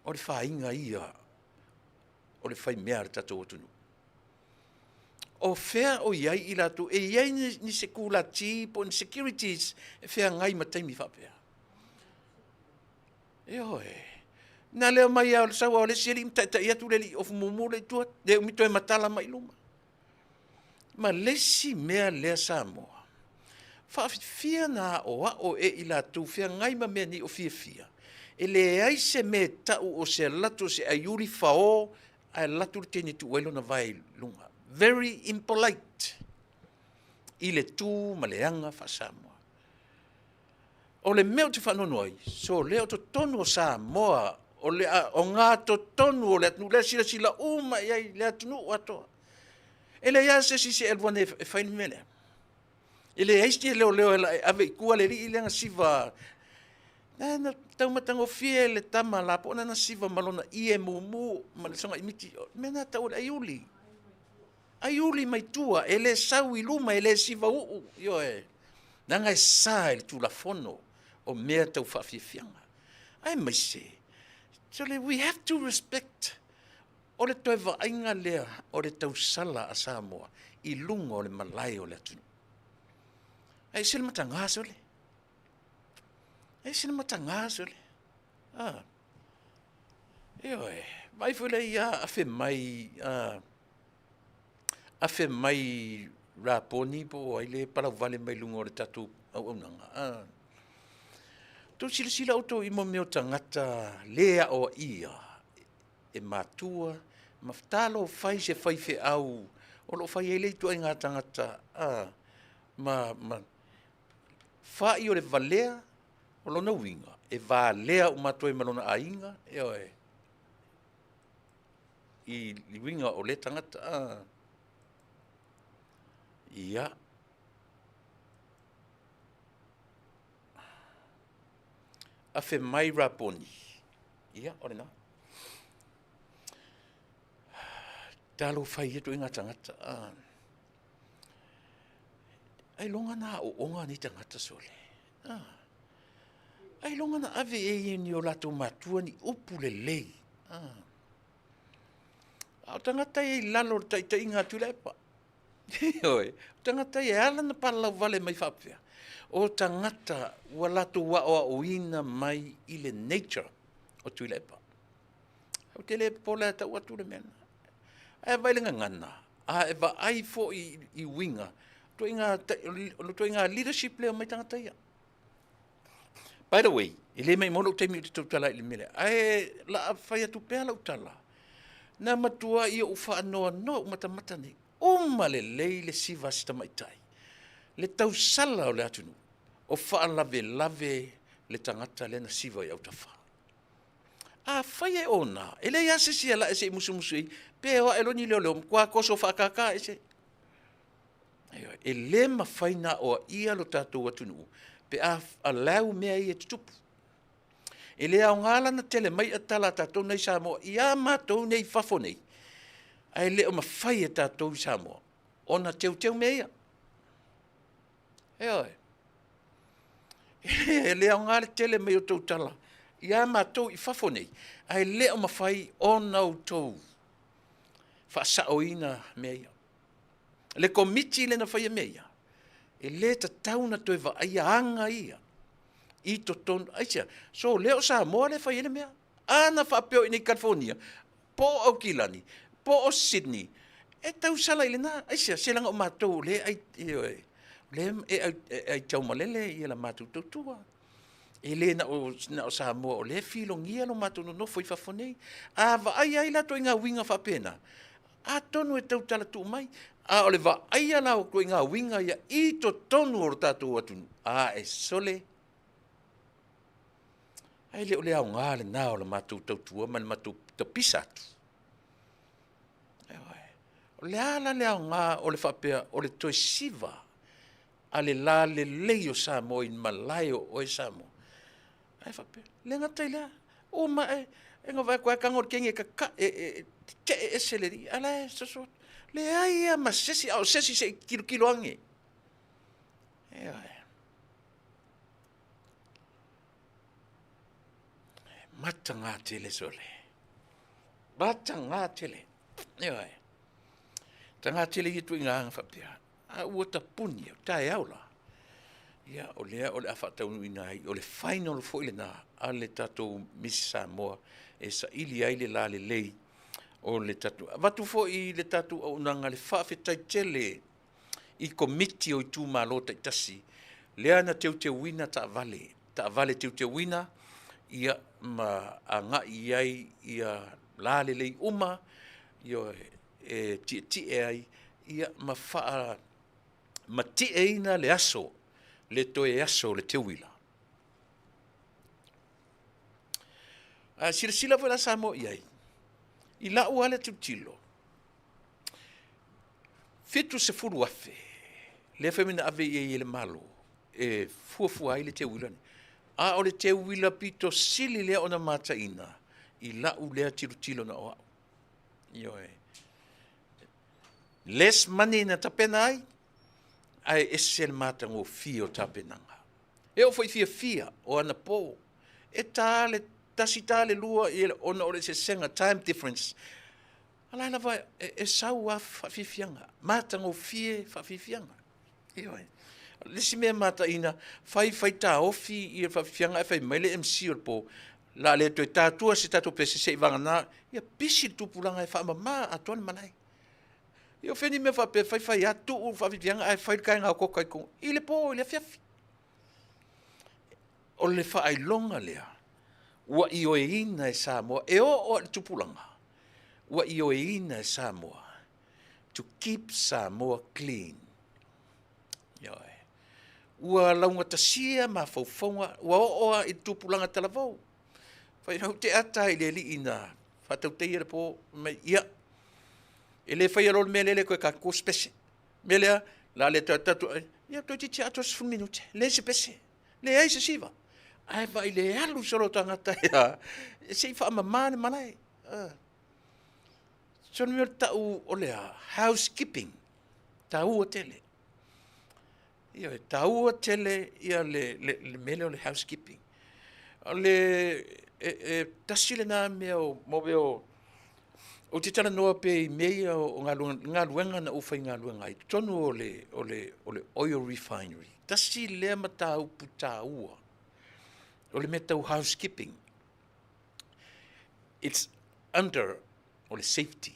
Speaker 1: O le faiga ia o le faimea a le tatou atunuu. O fea o i ai i latou, e i ai ni sekulati po o ni securities e feagai ma taimi faapea? Ioe. Na leo mai lava o le sau lava o le isi alii ma taitai atu le alii ofu mumu lea i tua, le umi toe matala mai i luma. Ma le isi mea lea Samoa, faafifia na aoao e i latou feagai ma mea nei o fiafia, e leai se mea e tau o se alu atu o se aiuli fao ae alu atu le teine e tuu ai lona vae i luga. Very impolite i le tu ma le aga faa-Samoa. O le mea ou te faanoanoa ai, sole o totonu o Samoa, o le ogatotonu o le atunuu, lea e silasila uma i ai le atunuu atoa. E leai lava se isi se alu ane e fai le mea lea. E leai se leoleo e ave i tua le alii lea na siva. Na tau matagofie le tama lapoa na siva ma lona ie mumu ma le sogai miti. O le mea lena e tau o le aiuli. Aiuli mai tua, e le sau i luma, e le siva uu. Ioe, leaga e sa i le Tulafono o mea tau faafiafiaga. Aemaise, sole, we have to respect o le toe vaaiga lea o le tausala a Samoa i luga o le malae o le atunuu. Ae ese le mataga sole. Ese le mataga sole. Ah. Ioe, vaai foi lea ia afe mai, ah, afe mai Raponi po o ai le palauvale mai luga o le tatou auaunaga. Ah. Tou silasila outou i mea o tagata le aoaia e matua ma talo fai se faifeau o lo o fai ai le ituaiga tagata a, ma, ma fa'i o le valea o lona uiga e valea uma atu ai ma lona aiga, ioe, i le uiga o lea tagata a. Ia. Afe mai Raponi. Ia, o lena. Talofa e ia ituaiga tagata. Ailoga na aooga nei tagata sole. Ailoga na ave e ia ni o latou matua ni upu lelei. A o tagata ia i lalo o le taitaiga a Tuilaepa. Ioe, o tagata ia e ala ona palalauvale mai faapea, o tagata ua latou aoaoina mai i le nature o Tuilaepa. Ou te le popole lava e tau atu le mea lena. Ae vaai le gagana, a e vaai foi i uiga, o le ituaiga leadership lea o mai tagata ia. By the way, e le maumau lou taimi ou te tautala ai i le mea lea, ae la a fai atu pea lau tala, na matuai ou faanoanoa ou matamata nei, uma lelei le siva a si tamaitai, le tausala o le atunuu, o faalavelave. le tagata lea na siva i autafa. Afai e ona, e leai lava se isi e ala ae se i musumusu i ai, pe o ae loa ni leoleo, matua toso faakaka ese. Ioe, e le mafai ona aoaia lo tatou atunuu pe a allow mea ia e tutupu. E le aoga la ona tele mai tala a tatou nei Samoa ia matou nei i fafo nei, ae le o mafai e tatou i Samoa ona teuteu mea ia. Ioe. E le aoga le tele mai o tou tala ia matou i fafo nei, ae le o mafai ona outou faasaoina mea ia. Le Komiti lea na faia mea ia, e le tatau ona toe vaaia aga ia i totonu. Aisea? So lea o Samoa lea e fai ai le mea. A na faapea o i inei i California, po o Aukilani, po o Sydney, e tausala i lena. Aisea? Se leaga o matou o lea e ai, ioe, o lea e aitaumalele la matou tautua. E le na o, na o Samoa o lea e filogia lo matou nonofo i fafo nei. A vaaia ai la ituaiga uiga faapena, atonu e tautala tuu mai. A o le vaaia la o ituaiga uiga ia i totonu o lo tatou atunuu, a e sole, ae le o le aoga lena o le matou tautua ma le matou tapisa atu. O le a la le aoga o le faapea o le toe siva a le lalelei o Samoa i malae o oe Samoa. Ae faapea, le gata i lea, uma e, e na vaai atu lava tago le teine e tatae, e, e, tetee ese le alii, a la e soso atu. Leai lava ma se isi, a o se isi se i tilotilo ane. Ioe. Mataga tele sole. Mataga tele. Ioe. Taga tele ia ituaiga aga faapea. A ua tapuni, o taeao la, ia o lea o le a faataunuuina ai, o le final foi lena a le tatou Miss Samoa e saili ai le lalelei o le tatou. Avatu foi i le tatou auaunaga le faafetai tele i Komiti o itumalo taitasi lea na teuteuina taavale, taavale teuteuina ia ma agai i ai ia lalelei uma ia e tietie ai ia ma faamatieina le aso, le toe aso o le teuila. A silasila foi la Samoa i ai, i lau lava lea tilotilo, 70,000 lea fai mai na ave i ai e le Malo e fuafua ai le teuila lenei. A o le teuila pito sili lea ona mataina i lau lea tilotilo na o au. Ioe. Less money na tapena ai, ae ese le matagofie o tapenaga. E oo foi fiafia o anapo, e ta le tasi ta le lua ona o le eseesega, time difference. A la e lava e, e sau lava faafiafiaga, matagofie faafiafiaga. Ioe. O le isi mea mataina, fai fai taofi ia faafiafiaga ae fai mai le MC o le po, la le toe tatua se tatou pese se i vagana, ia pisi le tupulaga e faamama atoa le malae. Ia o fea ni mea faapea fai fai lava tuu faafiafiaga ae fai le kaega o koka i totonu i le po i le afiafi. O le faailoga lea ua ioeina e Samoa, e oo lava i le tupulaga, ua ioeina e Samoa to keep Samoa clean. Ioe. Ua laugatasia mafaufauga, ua oo lava i le tupulaga talavou. Fai ou te ata i le alii na faatautaia le po, mai, ia, e le faia loa le mea lea le toe tatou se pese. Mea lea, la le toe tatou, ia toeitiiti atoa 10 minute, leai se pese, leai se siva. Ae vaai le alu solo o tagata ia, se i faamama le malae. So le mea o le tau o le a, housekeeping, taua tele. Ioe, taua tele ia le, le, le mea lea o le housekeeping. O le, e, e, tasi lena mea o, mo mea o, ou te talanoa pea i mea ia o galuega, galuega na ou faigaluega ai, totonu o le, o le, o le oil refinery. Tasi lea mataupu taua, o le mea tau housekeeping. It's under o le safety.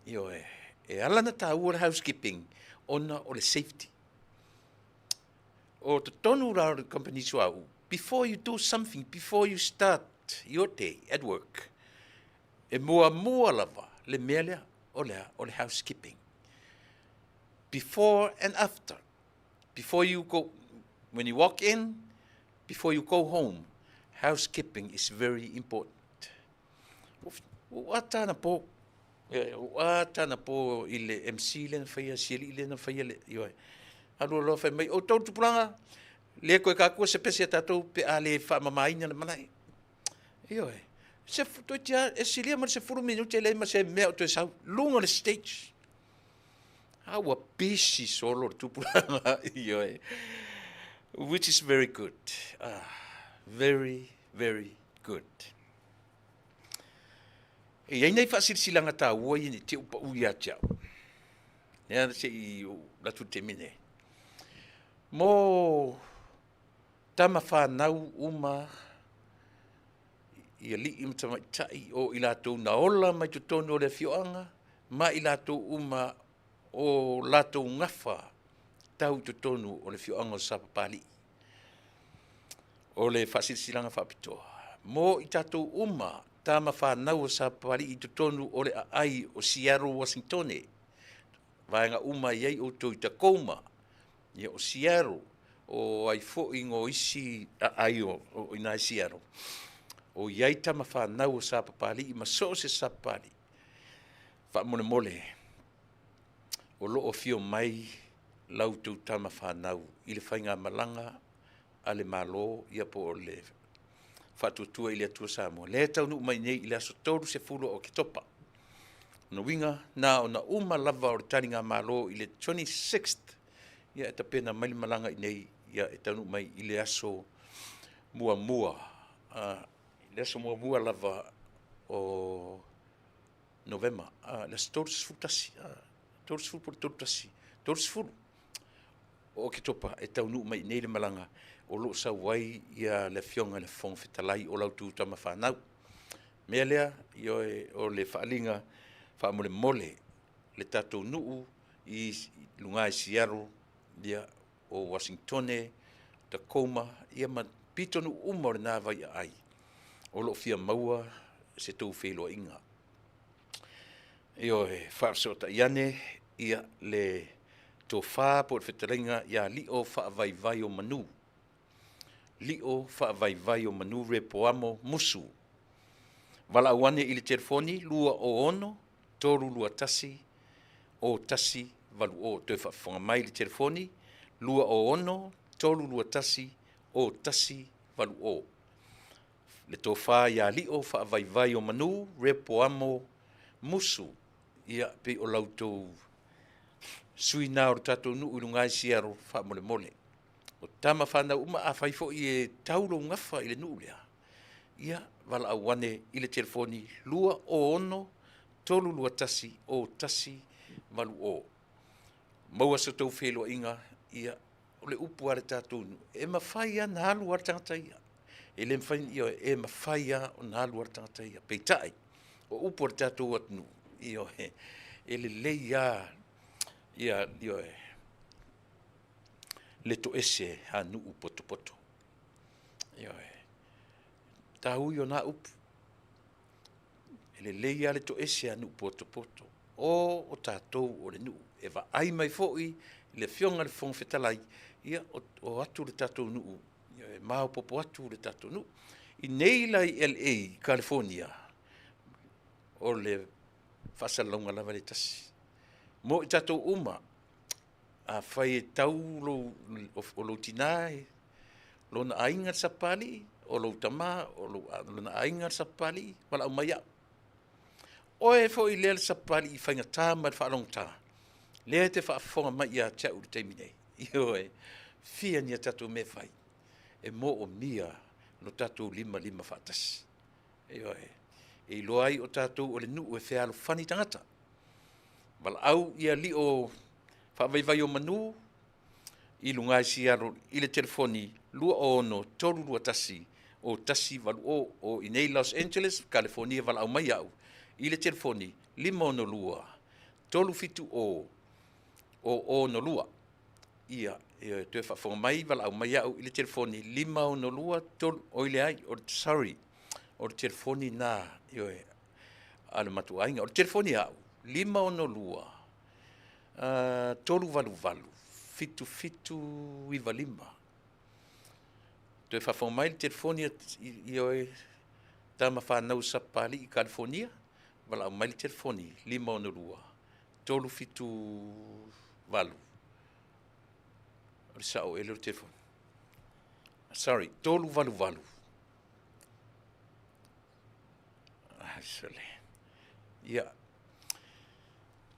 Speaker 1: Ioe, e ala ona taua le housekeeping ona o le safety. O totonu la o le company suauu, before you do something, before you start your day at work, e muamua lava le mea lea, o le a? O le housekeeping. Before and after. Before you go, when you walk in, Before you go home, housekeeping is very important. Ua ata anapo, ua ata anapo i le MC lea na faia, si alii lea na faia le, ioe. Alu loa fai mai, outou tupulaga, le koe kakua se pese a tatou pe a le faamamaina le malae. Ioe. Se toeitiiti lava, e silia ma le 10 minute e leai ma se mea o toe sau, luga o le stage. A ua pisi solo le tupulaga, ioe. Which is very good. Ah, very, very good. E i ai nai faasilasilaga taua ia ne i te i ua pau ia te au. Lea se i ou alu atu i le taimi lenei. Mo tama fanau uma i alii ma tamaitai o i latou na ola mai totonu o le afioaga ma i latou uma o latou gafa tau i totonu o le afioaga o Sapapalii. O le faasilasilaga faapitoa mo i tatou uma tama fanau o Sapapalii i totonu o le aai o Seattle, Uasintone, vaega uma e i ai outou i Tacoma, ia o Seattle, o ai foi ngo isi aai o i ina i Seattle, o i ai tama fanau o Sapapalii ma so o se Sapapalii. Faamolemole, o lo o afio mai la outou tama fanau i le faigamalaga a le Malo ia po o le Faatuatua i le Atua Samoa, lea e taunuu mai nei i le aso 30 o Oketopa. O lona uiga, na ona uma lava o le taligamalo i le 26th, ia e tapena mai le malaga i nei, ia e taunuu mai i le aso muamua, i le aso muamua lava o Novema, le aso 31, 30 po o le 31, 30 o Oketopa e taunuu mai i nei le malaga o lo o sau ai ia le Afioga i le Fofoga Fetalai o la outou tama fanau. O le mea lea, ioe, o le faaaliga faamolemole le tatou nuu i luga i Seattle, ia, o Uasintone, Tacoma, ia ma pitonuu uma o lena vaiaai o lo o fia maua se tou feiloaiga. Ioe, faafesootai ane ia le tofa po o le fetalaiga ia Lio Faavaivai o Manu. Lio Faavaivai o Manu Repoamo Musu. Valaau ane i le telefoni 206 321 0180. Toe faafofoga mai i le telefoni 206 321 0180. Le tofa ia Lio Faavaivai o Manu Repoamo Musu, ia pei o la outou sui na o le tatou nuu i luga i Seattle faamolemole. O tama fanau uma, afai foi e tau lou gafa i le nuu lea, ia valaau ane i le telefoni 206 321 0180. Maua sa outou feiloaiga, ia o le upu a le tatou nuu, e mafai lava ona alu lava le tagata ia. E le mafai, ioe, e mafai lava ona alu lava le tagata ia. Peitai, o upu a le tatou atunuu, ioe, e lelei lava ia, ioe, le toese a nuu potopoto. Ioe, taui o na upu. E lelei lava le toese a nuu potopoto. O o tatou o le nuu. E vaai mai foi le Afioga i le Fofoga Fetalai, ia, o atu le tatou nuu, e maopoopo atu le tatou nuu. I nei la i LA i Kalifonia, o le faasalalauga lava le tasi. Mo i tatou uma, afai e tau lou, o lou tina, lona aiga le Sapapalii, o lou tama, o lou, lona aiga le Sapapalii, valaau mai au. Oe foi lea le Sapapalii i faigata ma le faalogogata, lea e te faafofoga mai ia te au i le taimi nei. Ioe, fia ni a tatou mea e fai e moomia lo tatou limalima faatasi. Ioe, e iloa ai o tatou o le nuu e fealofani tagata. Valaau ia lio faavaivai o manu i luga i Seattle i le telefoni 26 321 0180 o i nei Los Angeles, Kalifonia valaau mai au i le telefoni 562 370 002. Ia, e toe faafofoga mai, valaau mai au i le telefoni 562 3, oi leai, o le, sorry, o le telefoni na, ioe, a le matou aiga. O le telefoni a au, 562 388 7795. Toe faafofoga mai le telefoni i oe tama fanau Sapapalii i Kalifonia, valaau mai le telefoni 562 378. O le sao ea lea o le telefoni? Sorry, 388. Ah, sole. Ia.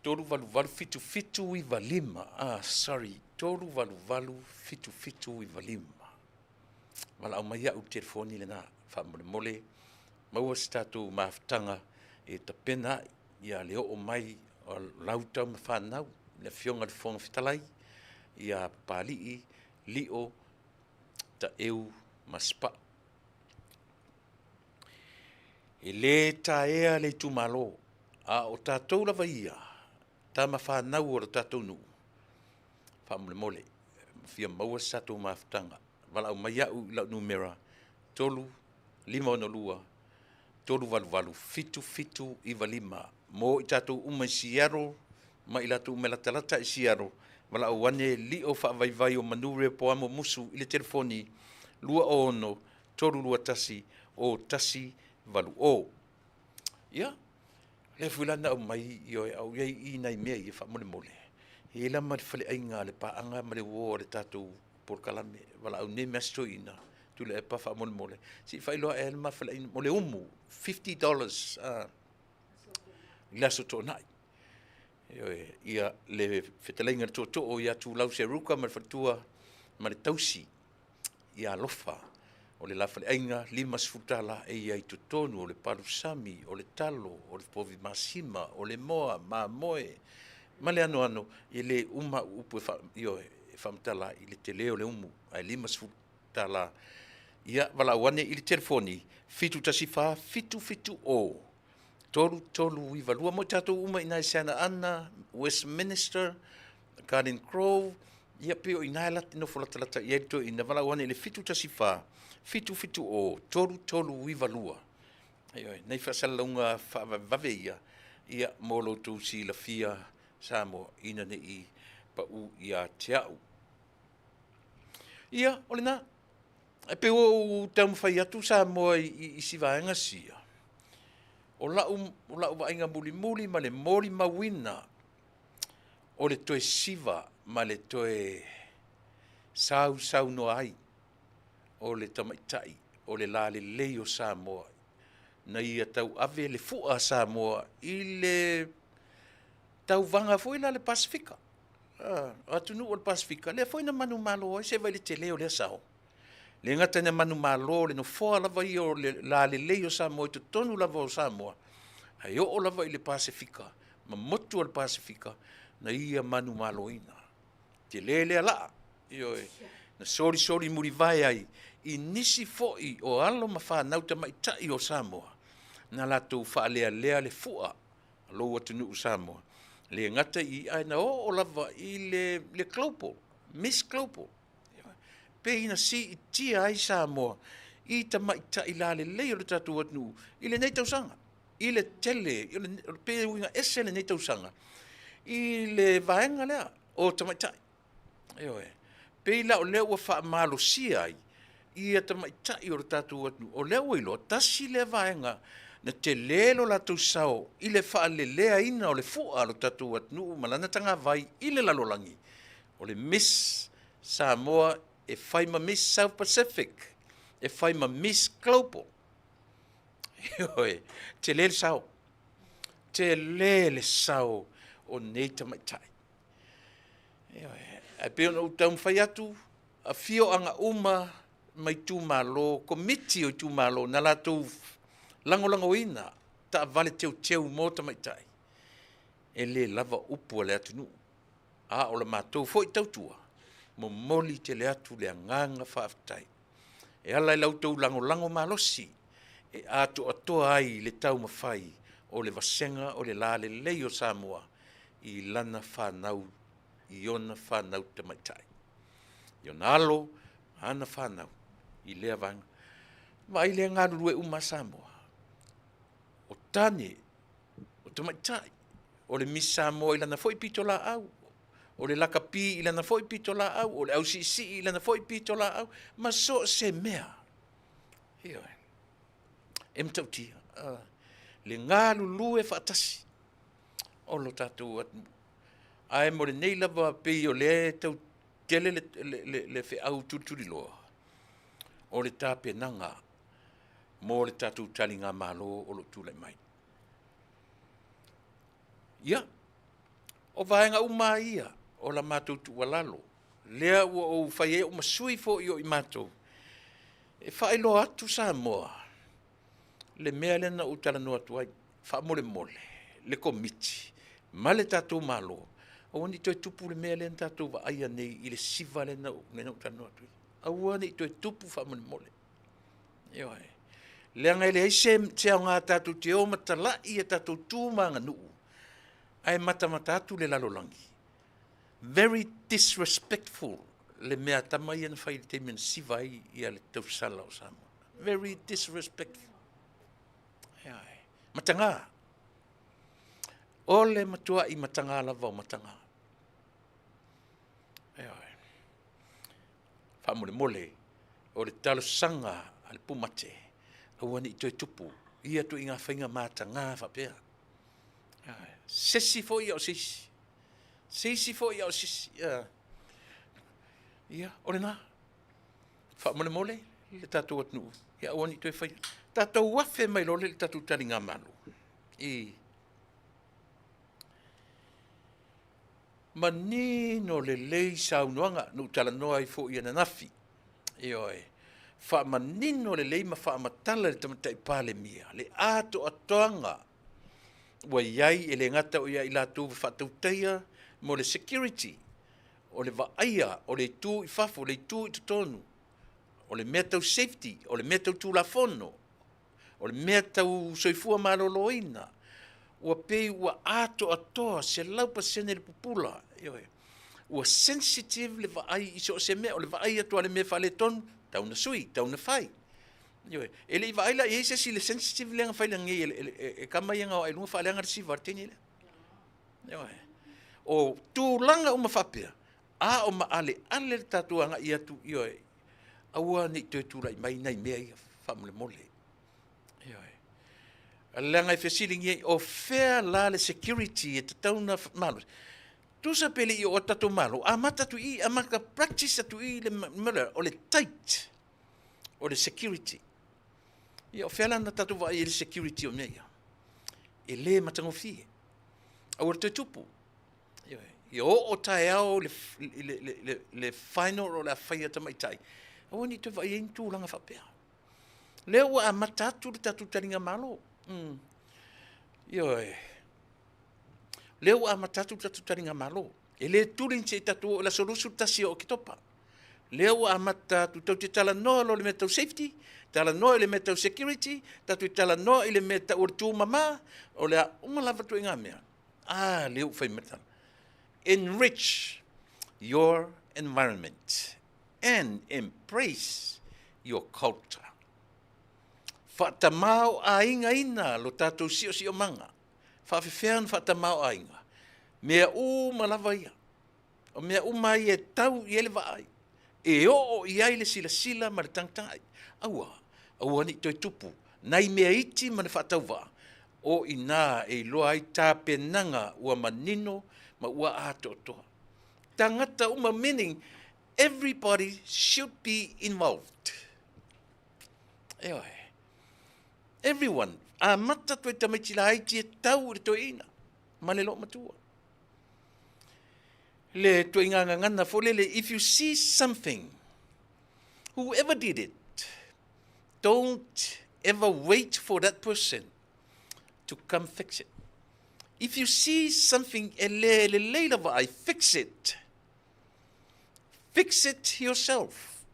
Speaker 1: 388 7795. Ah, sorry, 388 7795. Valaau mai au i le telefoni lena, faamolemole, maua se tatou mafutaga e tapena ai ia le oo mai o lau tama fanau, le Afioga i le Fofoga Fetalai, ia Papalii Lio Taeu ma Sipa'u. E le taea le itumalo, a o tatou lava ia, tama fanau o le tatou nuu, faamolemole, fia maua se tatou mafutaga, valaau mai au i lau numera 3 562 388 7795. Mo i tatou uma i Seattle ma i latou uma e latalata i Seattle, valaau ane lio faavaivai o manu Rehoboamo Musu i le telefoni 206 321 0180. Ia, lea foi la na aumai ioe au i ai i nai mea ia faamolemole. E i ai la ma le faleaiga a le paaga ma le uo a le tatou polokalame. Valaau nei mea a si toeaina, Tuilaepa faamolemole, se i faailoa ae le ma faleaiga mo le umu, $50 i le Aso Toonai. Ioe, ia le fetalaiga i le tootoo ia Tulau Seruka ma le faletua ma le tausi ia Alofa. O le la faleaiga $50 e i ai i totonu o le palusami, o le talo, o le povi masima, o le moa, mamoe ma le anoano. E le uma au upu e faa, ioe, e faamatala ai i le tele o le umu, ae $50. Ia valaau ane i le telefoni 714 770 3392 mo i tatou uma i ina i Santa Ana, Westminster, Garden Grove, ia pei o i ina e nofo latalata i ai le toeaina, valaau ane i le 714 770 3392. Ioe, nai faasalalauga faavavevave ia, ia mo lo outou silafia Samoa ina ne i pau ia te au. Ia, o lena. E pei ua ou taumafai atu Samoa i isi vaega sia, o lau, o lau vaaiga mulimuli ma le molimauina o le toe siva ma le toe sausaunoa ai o le tamaitai o le lalelei o Samoa na ia tauave le fua a Samoa i le tauvaga foi la a le Pasefika. O atunuu o le Pasefika, lea foi na manumalo ai, se i vaai i le tele o lea sao. Le gata ina manumalo le nofoa lava ia o le lalelei o Samoa i totonu lava o Samoa, ae oo lava i le Pasefika ma motu o le Pasefika na ia manumaloina. Tele lea laa, ioe, na solisoli mulivae ai i nisi foi o alo ma fanau tamaitai o Samoa na latou faalealea le fua a lou atunuu Samoa. Le gata i i, ae na oo lava i le global, Miss Global. Pei na siitia ai Samoa i tamaitai lalelei o le tatou atunuu i lenei tausaga, i le tele, pei e uiga ese lenei tausaga i le vaega lea o tamaitai. Ioe. Pei la o lea ua faamalosia ai ia tamaitai o le tatou atunuu, o lea ua iloa, tasi lea vaega na tele lo latou sao i le faaleleaina o le fua a lo tatou atunuu ma lana tagavai i le lalolagi, o le Miss Samoa e fai ma Miss South Pacific, e fai ma Miss Global. Ioe, tele le sao, tele le sao o nei tamaitai. Ioe, ae pei ona ou taumafai atu, afioaga uma ma itumalo, komiti o itumalo na latou lagolagoina taavale teuteu mo tamaitai, e le lava upu a le atunuu. A o la matou foi tautua, momoli tele atu le agaga faafetai e ala i la outou lagolago malosi e atoatoa ai le taumafai o le vasega o le lalelei o Samoa i lana fanau, i ona fanau tamaitai, i ona alo ma ana fanau i lea vaega. Vaai lea e galulue uma lava Samoa, o tane, o tamaitai, o le Miss Samoa i lana foi pitolaau. O le lakapi i lana foi pitolaau, o le ausiisii i lana foi pitolaau, ma so o se mea. Ioe. E matautia le galulue faatasi o lo tatou atunuu. Ae mo lenei lava pei o lea e tau tele le, le, le, le feau tulituliloa, o le tapenaga mo le tatou taligamalo o lo o tulai mai. Ia, o vaega uma lava ia o la matou tuualalo, lea ua ou fai ai au ma sui foi o i matou, e faailoa atu Samoa le mea lea na ou talanoa atu ai, faamolemole le Komiti ma le tatou Malo, aua ne i toe tupu le mea lea na tatou vaaia nei i le siva lea na ou talanoa atu ai. Aua ne i toe tupu faamolemole. Ioe. Leaga e leai se, se aoga tatou te o ma tala'i i a tatou tu ma aganuu, ae matamata atu le lalolagi. Very disrespectful le mea a tama ia na fai i le taimi na siva ai ia le tausala o Samoa. Very disrespectful. Ioe. Matagā. O le matua'i matagā lava o matagā. Ioe. Faamolemole, o le talosaga a le pumate, aua ne i toe tupu ia ituaiga faiga matagā faapea. Se isi foi a o se isi. Se isi foi a o se isi. Ia, o lena. Faamolemole le tatou atunuu, ia aua ne i toe faia. Tatou afe mai loa le tatou taligamalo i Manino lelei saunoaga na ou talanoa ai foi ananafi. Ioe. Faamanino lelei ma faamatala e le Tamaitai Palemia le atoatoaga ua i ai, e le gata o ia i latou ua faatautaia mo le security, o le vaaia o le itu i fafo, le itu i totonu, o le mea tau safety, o le mea tau tulafono, o le mea tau soifua maloloina, ua pei ua atoatoa 100% le pupula, ioe. Ua sensitive le vaai i so o se mea, o le vaai atu lava i le mea faaletonu, tau na sui, tau na fai. Ioe. E le i vaai la i ai se isi i le sensitive lea na fai nei e tama ia na o ae i luga faaleaga le siva a le teine lea. Ioe. O tulaga uma faapea, a o maaleale le tatou agai atu, ioe, aua ne i toe tulai mai nai mea ia faamolemole. Ioe. Leaga e fesiligia ai, o fea la le security e tatau ona malosi? Tusa pe le i oo atu tatou Malo, amata atu i i, amata practice atu i i le mea lea, o le tight o le security. Ia, o fea la na tatou vaai ai i le security o mea ia? E le matagofie. Aua le toe tupu. Ioe. Ia oo taeao le, le, le, le, le final o le a faia tamaitai, aua ne i toe vaai ai ni tulaga faapea. Lea ua amata atu le tatou taliga malo. Ioe. Lea ua amata atu le tatou taliga malo. E le tuli se i tatou oo i le aso 21 o Oketopa. Lea ua amata atu, tatou te talanoa loa i le mea tau safety, talanoa i le mea tau security, tatou te talanoa i le mea tau o le tumama, o le a uma lava ituaiga mea. A lea ua fai mai le tala. Enrich your environment and embrace your culture. Faatamaoaigaina lo tatou siosiomaga. Faafefea ona faatamaoaiga? Mea uma lava ia. O mea uma ia e tau i ai le vaai, e oo i ai le silasila ma le tagatagai. Aua, aua ne i toe tupu nai mea iti ma le faatauvaa, o i ina e iloa ai tapenaga ua manino ma ua atoatoa. Tagata uma meaning everybody should be involved. Ioe. Everyone, amata atu ai tamaiti laiti e tau i le toeaina ma le loomatua. Le ituaiga gagana foi lele, if you see something, whoever did it, don't ever wait for that person to come fix it. If you see something e le lelei la vaai, fix it. Fix it yourself.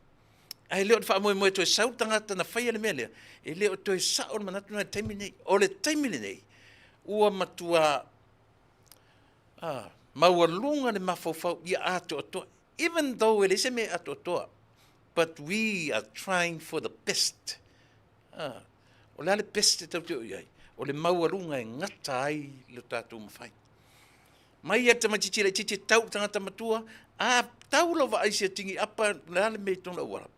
Speaker 1: Ae le o le faamoemoe toe sau le tagata na faia le mea lea, e le o toe sao le manatu lena i le taimi lenei. O le taimi lenei, ua matua maualuga le mafaufau ia atoatoa, even though e leai se mea e atoatoa, but we are trying for the best. O le a le best e tatou te oo i ai? O le maualuga e gata ai lo tatou mafai. Mai ia tamaitiiti laitiiti e tau i le tagata matua, a tau lau vaai i se tigi apa, o le a le mea i totonu o le auala?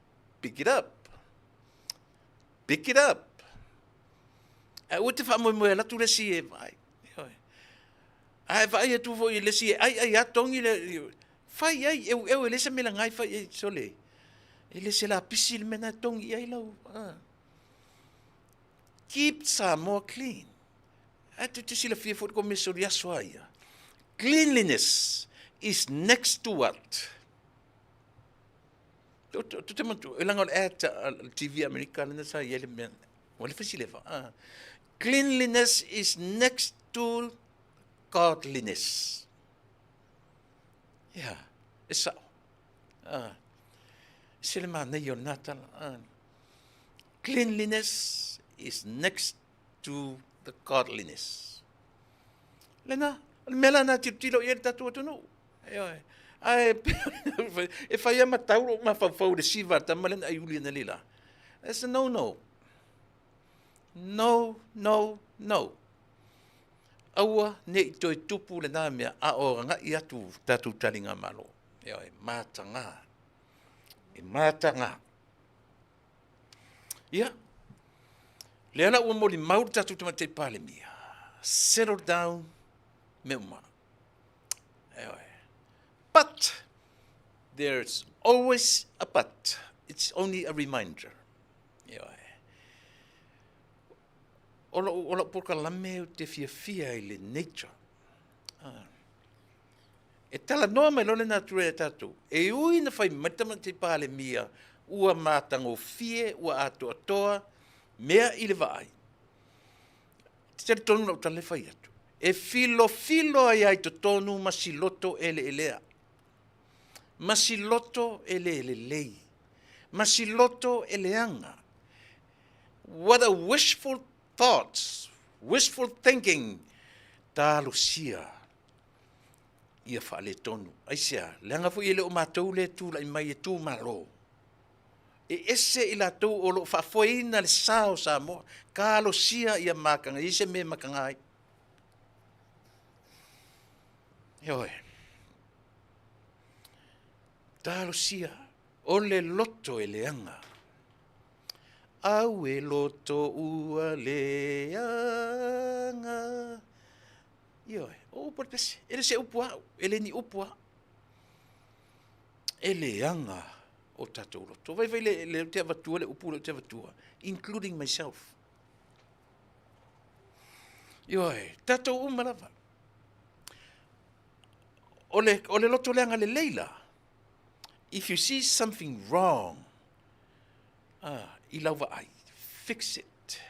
Speaker 1: Pick it up. Pick it up. Ae aua e te faamoemoe e alu atu le isi e vaai. Ioe. A e vaai atu foi i le isi e aiai lava togi le, fai i ai, eueu e leai se mea e laga ai, fai i ai, sole, e le se lapisi le mea lena e togi i ai lau, a. Keep Samoa clean. Ae tou te silafia foi le komesa o le aso a ia. Cleanliness is next to what? Tou te manatua, e leaga o le ad a le TV a Amerika lena sa i ai le mea, ua lefa si lefa. Ah. Cleanliness is next to godliness. Yeah, e sao. Ah. Se le manaia o lena tala. Ah. Cleanliness is next to the godliness. Lena, o le mea la na tilotilo i ai le tatou atunuu. Ioe. Ae e fai lava ma tau lou mafaufau i le siva a le tama lea na aiuli analeila. That's a no no. No, no, no. Aua ne i toe tupu lena mea a o agai atu tatou taligamalo. Ioe, mataga. E mataga. Ia, lea la ua molimau le tatou Tamaitai Palemia, settle down mea uma. Ioe. But, there's always a but. It's only a reminder. Ioe. O lou, o lou polokalame ou te fiafia i le nature. Ah. E talanoa mai loa le natura ia tatou, e ui ina fai mai le Tamaitai Palemia ua matagofie, ua atoatoa mea i le vaai, e te talitonu lau tala e fai atu, e filofilo ai lava i totonu ma si loto eleelea, ma si loto e le lelei, ma si loto e leaga. What a wishful thoughts, wishful thinking, talosia ia faaletonu. Aisea? Leaga foi e le o matou lea e tulai mai e tu malo. E ese i latou o lo o faafoeina le sa o Samoa, talosia ia mataga, e i ai se mea e mataga ai. Ioe. Talosia, o le loto e leaga. Au e loto ua leaga. Ioe, o upu a le pese, e le se upu a au, e le ni upu a au. E leaga o tatou loto. Vaivai le, le te avatua le upu le te avatua, including myself. Ioe, tatou uma lava. O le, o le loto leaga lelei la, if you see something wrong, ah, i lau vaai, fix it.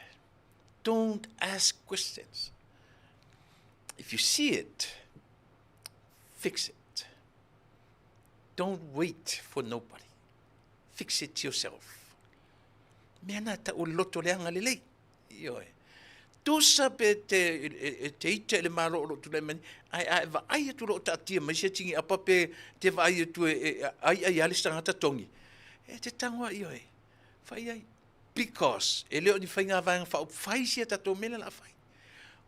Speaker 1: Don't ask questions. If you see it, fix it. Don't wait for nobody. Fix it yourself. Mea nā tau o le loto leaga lelei. Ioe. Tusa pe te, e, te ita i le malo o lo tulai mai, ai a e vaai atu lo taatia mai se tigi apa pe te vaai atu e, e ai ai ale se tagata togi. E te tango a ioe. Fai ai. Because e le o ni faiga vaega faaupufai sia tatou mea lea o le a fai.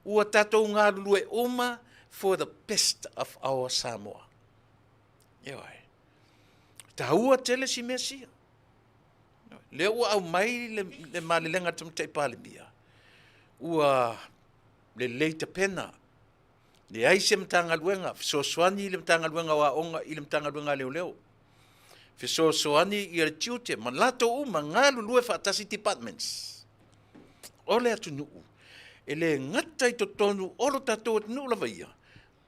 Speaker 1: Ua tatou galulue uma for the best of our Samoa. Ioe. Taua tele si mea sia. Lea ua aumai le, le malelega a le Tamaitai Palemia, ua lelei tapena, leai se Matagaluega, fesoasoani le Matagaluega o Aoga i le Matagaluega a Leoleo, fesoasoani ia le tiute ma latou uma galulue faatasi departments o le atunuu e le gata i totonu o lo tatou atunuu lava ia,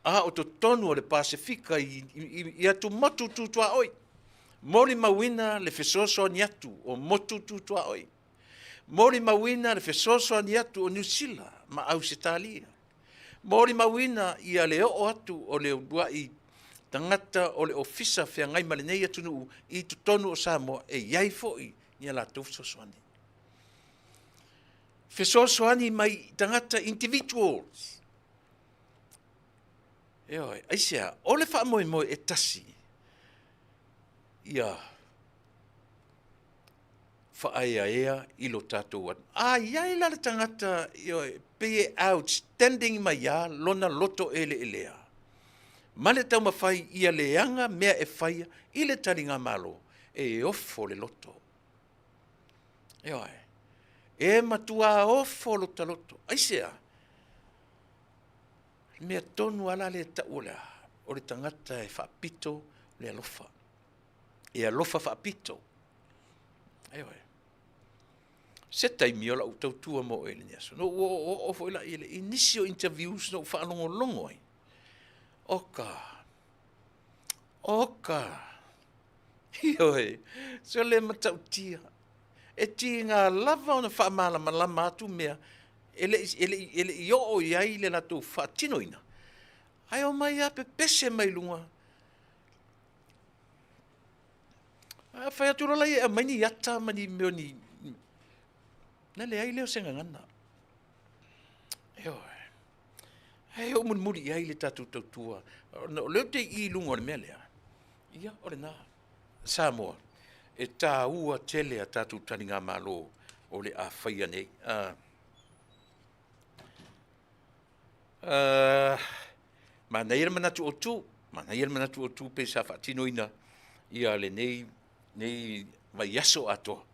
Speaker 1: a o totonu o le Pasefika i, i, i atumotu tu tuaoi. Molimauina le fesoasoani atu o motu tu tuaoi. Molimauina le fesoasoani atu o Niu Sila ma Ausetalia. Molimauina ia le oo atu o le uluai tagata o le Ofisa Feagai ma lenei atunuu i totonu o Samoa e i ai foi ni a latou fesoasoani. Fesoasoani mai i tagata individuals. Ioe, aisea, o le faamoemoe e tasi ia faaeaea i lo tatou atunuu. A i ai la le tagata, ioe, pei e outstanding mai lava lona loto eleelea. ma le taumafai ia leaga mea e faia i le taligamalo, e ofo le loto. Ioe. E matuā ofo lota loto. Aisea? Le mea tonu lava la lea e tau o le a? O le tagata e faapito le alofa. E alofa faapito. Ioe. Se taimi o lau tautua mo oe i lenei aso, na ou oooo foi la i nisi o interviews na ou faalogologo ai, oka, oka, ioe, se o le matautia, e tiga lava ona faamalamalama atu mea e le i, e le i, e le i oo i ai le latou faatinoina, ae omai lava pepese mai luga. A fai atu loa la ia e aumai ni ata ma ni mea o ni... Na leai lea o se gagana. Ioe. Ae oo mulimuli i ai le tatou tautua. Ona o lea ou te i i luga o le mea lea, ia o lena. Samoa, e taua tele a tatou taligamalo o le a faia nei. Manaia le manatu autu, manaia le manatu autu pei sa faatinoina ia lenei nei vaiaso atoa.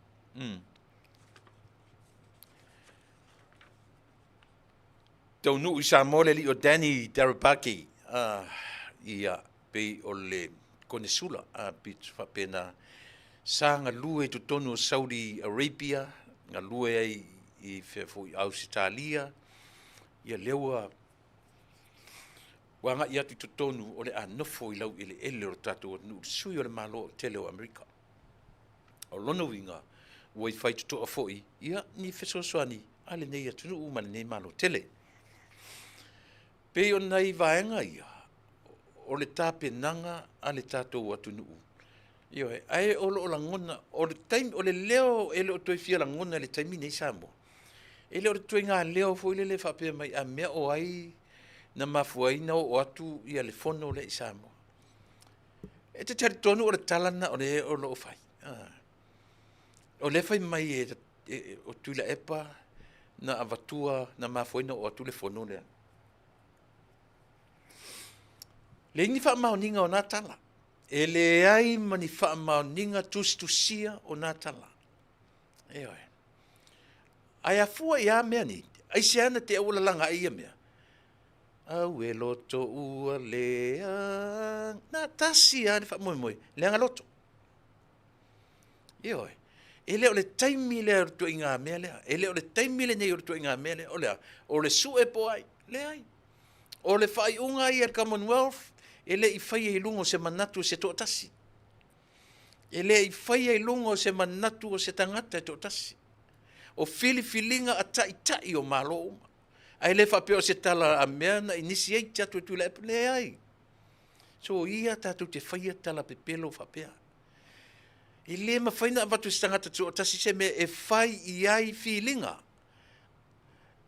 Speaker 1: Taunuu i Samoa le alii o Danny Darabaki, ia pei o le Konesula, pei faapena sa galue i totonu o Saudi Arabia, galue ai i fea foi Ausetalia, ia lea ua ua agai atu i totonu o le a nofo i laueleele o le tatou atunuu, le sui o le Malo tele o Amerika. O lona uiga, ua i faitotoa foi ia ni fesoasoani a lenei atunuu ma lenei Malo tele. Pei o nai vaega ia o le tapenaga a le tatou atunuu. Ioe, ae o lo o lagona, o le taimi, o le leo e le o toe fia lagona i le taimi nei Samoa, e le o le ituaiga leo foi lele e faapea mai, a mea o ai na mafua ai ona oo atu ia le fono lea i Samoa. E te talitonu o le tala lena o lea o lo o fai. O lea e fai mai e, e, o Tuilaepa na avatua, na mafua ai ona oo atu le fono lea. Leai ni faamaoniga o na tala. E leai ma ni faamaoniga tusitusia o na tala. Ioe. Ae afua i a mea nei? Aisea na te ua lalaga ai ia mea? Au e loto ua lea. Na tasi lava le faamoemoe, leaga loto. Ioe. E le o le taimi lea o le tuaiga mea lea. E le o le taimi lenei o le tuaiga mea lea. O le a? O le sue po o ai? Leai. O le faaiuga ia a le Commonwealth, e le i faia i luga o se manatu o se toatasi. E le i faia i luga o se manatu o se tagata e toatasi. O filifiliga a taitai o Malo uma. Ae le faapea o se tala a mea na initiate atu e Tuilaepa. Leai. So ia tatou te faia tala pepelo faapea. E le mafai ona avatu e se tagata toatasi se mea e fai i ai filiga.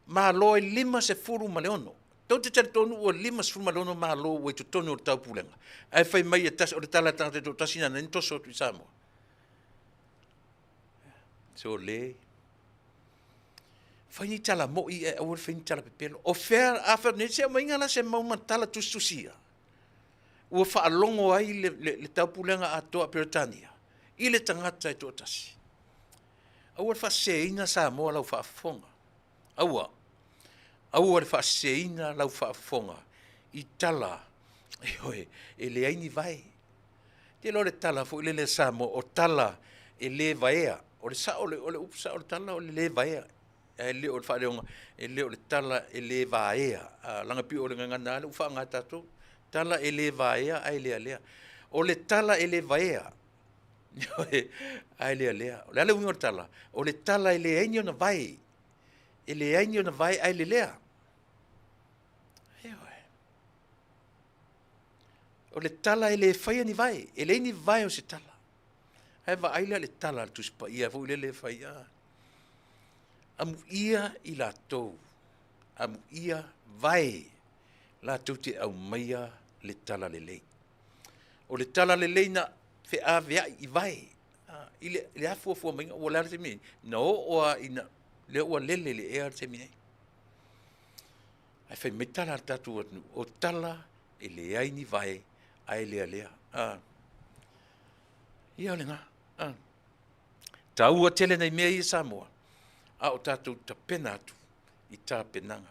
Speaker 1: Malo e 56. Tou te talitonu ua 56 Malo ua i totonu o le taupulega, ae fai mai e tasi, o le tala a le tagata e toatasi na na toso atu i Samoa. So le fai ni tala moi ae aua le fai ni tala pepelo. O fea a fai nei se aumaiga la se mau tala tusitusia ua faalogo ai le, le, le taupulega atoa a Peretania i le tagata e toatasi. Aua le faaseseina Samoa lau faafofoga. Aua. Aua le faaseseina lau faafofoga i tala, ioe, e leai ni vae. Te iloa o le tala foi lele a Samoa, o tala e le vaea. O le sao, o le upu sao o le tala o le le vaea. Ae le o le faaleoga, e le o le tala e le vaea. Leaga pei o le gagana lava lea ua faaaoga e tatou. Tala e le vaea ae lealea. O le tala e le vaea, ae lealea. O le a le uiga o le tala? O le tala e leai ni ona vae. E leai ni ona vae ae lelea. Ioe. O le tala e le faia ni vae. E leai ni vae o se tala. Ae vaai la le tala a le Tusi Paia foi lele e fai, a. Amuia i latou, amuia vae latou te aumaia le tala lelei. O le tala lelei na feaveai i vae, i le, le afuafua maiga, ua le a le taimi nei, na oo lava ina, lea ua lele i le ea le taimi nei. Ae fai mai tala a le tatou atunuu, o tala E leai ni vae ae lealea. A. Ia o lena. A. Taua tele nai mea ia Samoa, a o tatou tapena atu i tapenaga.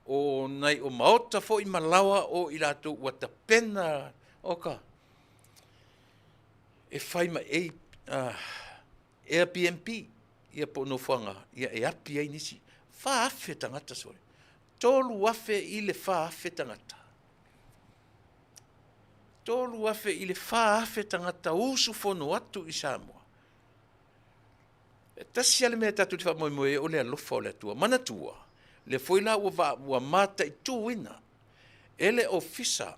Speaker 1: O nai o maota foi ma laoa o i latou ua tapena oka e fai ma a, Airbnb ia po o nofoaga ia e api ai nisi. 4,000 tagata sole. 3,000 i le 4,000 tagata. 3,000 i le 4,000 tagata usufono atu i Samoa. E tasi lava le mea tatou te faamoemoe ai o le alofa o le Atua. Manatua, lea foi la ua, ua mataituina e le Ofisa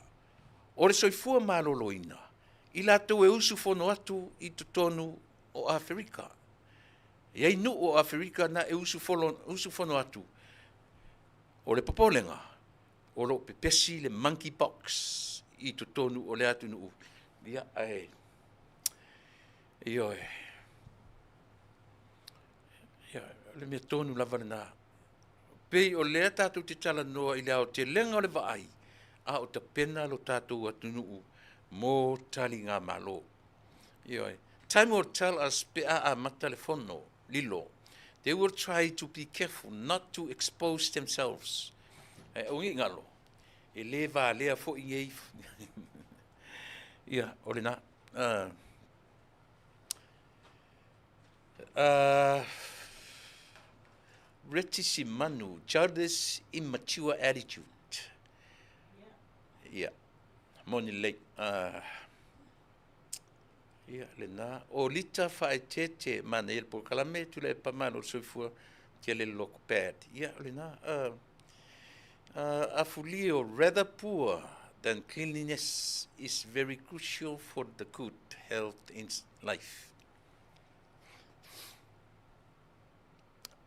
Speaker 1: o le Soifua Maloloina i latou e usufono atu i totonu o Aferika. E i ai nuu o Aferika na e usufono atu. O le popolega, o lo o pepesi le monkey pox i totonu o le atunuu. Ia, ae, ioe, ia, o le mea tonu lava lena. Pei o lea tatou te talanoa i le aotelega o le vaai, a o tapena lo tatou atunuu mo taligamalo. Ioe. Time will tell us pe a amata le fono, lilo. They will try to be careful not to expose themselves. Ae aua ne i galo, e le valea foi nei. Ia, o lena. Reti Simanu, childish immature attitude. Ia, moni lelei. Ia, lena. O Lita Faaeteete, manaia le polokalame, Tuilaepa Malo le Soifua, tele le logo bad. Ia, o lena. Afulio, rather poor than cleanliness is very crucial for the good health in life.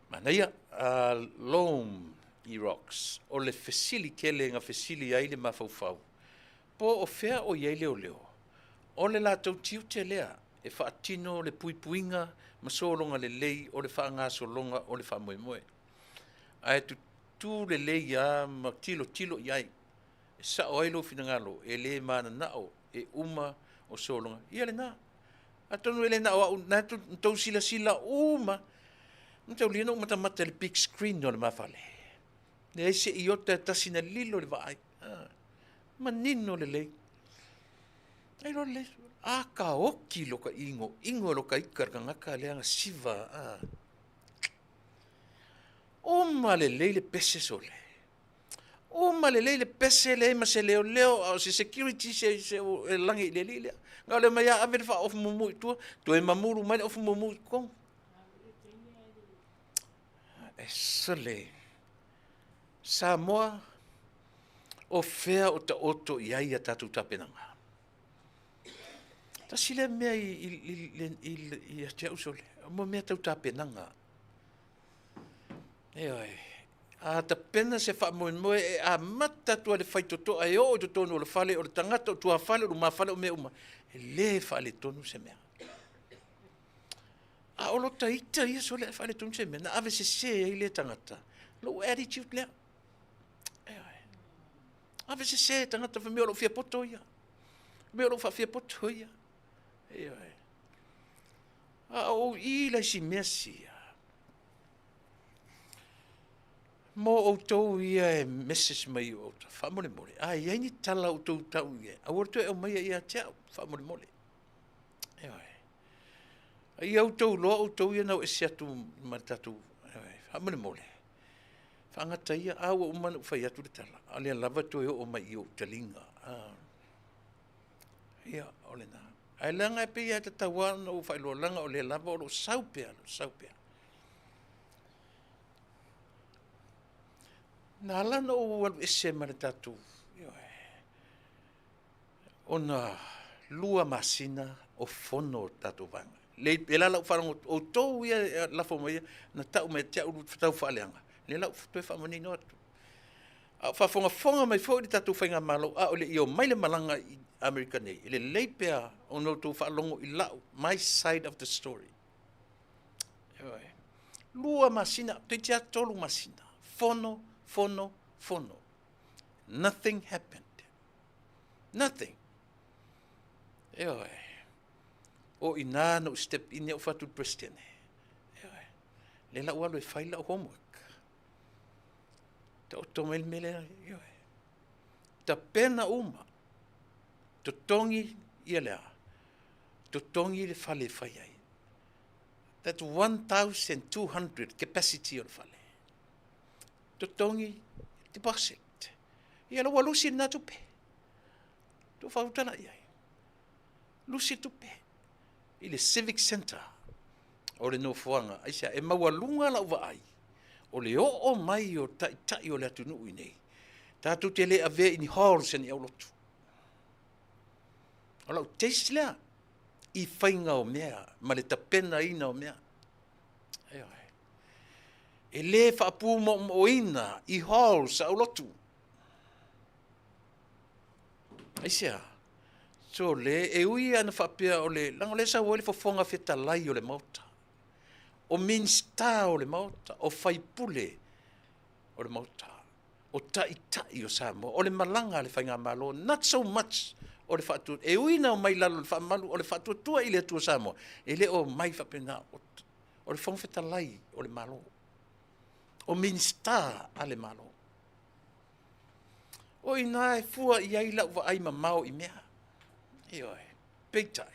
Speaker 1: Manaia, Loam i Rocks, o le fesili tele na fesili ai le mafaufau, po o fea o i ai leoleo? O le latou tiute lea e faatino le puipuiga ma sologa lelei o le faagasologa o le faamoemoe. Ae tutū lelei lava ma tilotilo i ai, e sao ai lou finagalo, e le mananao e uma o sologa. Ia lena. Atonu e le na o au, na tou silasila uma, na taulia na ou matamata i le big screen o le ma fale. Leai se iota e tasi na lilo i le vaai. Ah, manino lelei. Ai loa lelei, a ka oki lo ka ingo, ingo lo ka ika le kangaka lea na siva. Ah. Uma lelei le pese sole. Uma lelei le pese leai ma se leoleo a o se security se, se e lagi i le alii lea. Na o le mai a ave le faaofu mumu i tua, toe mamulu mai le ofu mumu i totonu. E sole. Samoa, o fea o taoto i ai a tatou tapenaga? Tasi lea mea i, i, i, i, i, ia te au sole, mo mea tau tapenaga. Ioe. A tapena se faamoemoe e amata atu i le faitotoa e oo i totonu o le fale, o le tagata, o tuafale, o lumafale, o mea uma, e le faaletonu se mea. A o lota ita ia sole ae faaletonu se mea, na ave sese ai lea tagata, lou attitude lea. Ioe. Ave sese tagata fai mai o lou fiapoto ia. Mea o lou faafiapoto ia. Ioe. A o ou i la isi mea sia, mo outou ia e message mai i outou, faamolemole, a i ai ni tala o outou tau i ai, aua le toe aumaia ia te au, faamolemole. Ioe. A ia outou loa outou ia na o ese atu ma le tatou, ioe, faamolemole. Faagata ia, a ua uma ona ou fai atu le tala, a o lea lava e toe oo mai i ou taliga. Ah. Ia, o lena. Ae leaga e pei lava e tatau lava ona ou faailoa, leaga o lea lava o lo o sau pea, o lo o sau pea. Na ala ona ou alu ese ma le tatou, ioe, ona 2 masina o fono le tatou vaega. Le, e la lau faalogo, outou ia e lafo mai ia, na tau mai te au tau faaleaga, lea la ou toe faamanino atu. A o faafogafoga mai foi le tatou faigamalo, a o le i omai le malaga i Amerika nei, e lelei pea ona outou faalogo i lau, my side of the story. Ioe. 2 masina, toeitiiti lava 3 masina, fono, fono, fono. Nothing happened. Nothing. Ioe. O inā na ou step in ia ou fatu President. Ioe. Le la ua alu e fai lau homework. Taoto mai le mea lea, ioe. Tapena uma. Totogi ia le a? Totogi le fale e fai ai. That's 1,200 capacity o le fale. Totogi deposit. Ia la ua lusi lena tupe. Tu fautala i ai. Lusi tupe i le Civic Centre o le nofoaga. Aisea? E maualuga lau vaai o le oo mai o taitai o le atunuu i nei, tatou te le avea i ni halls e ni aulotu. O lau taste lea i faiga o mea ma le tapenaina o mea. Ioe. E le faapumoomoina i halls a aulotu. Aisea? So le, e ui ana faapea o le, leaga o lea e sau ai le fofoga fetalai o le Maota, o Minisita o le Maota, o faipule o le Maota, o taitai o Samoa, o le malaga a le Faigamalo, not so much o le faatu, e ui na omai i lalo o le faamalu, o le faatuatua i le Atua Samoa, e le o omai faapena, o le Fofoga Fetalai o le Malo, o Minisita a le Malo. O i ina e fua i ai lau vaai mamao i mea. Ioe. Peitai,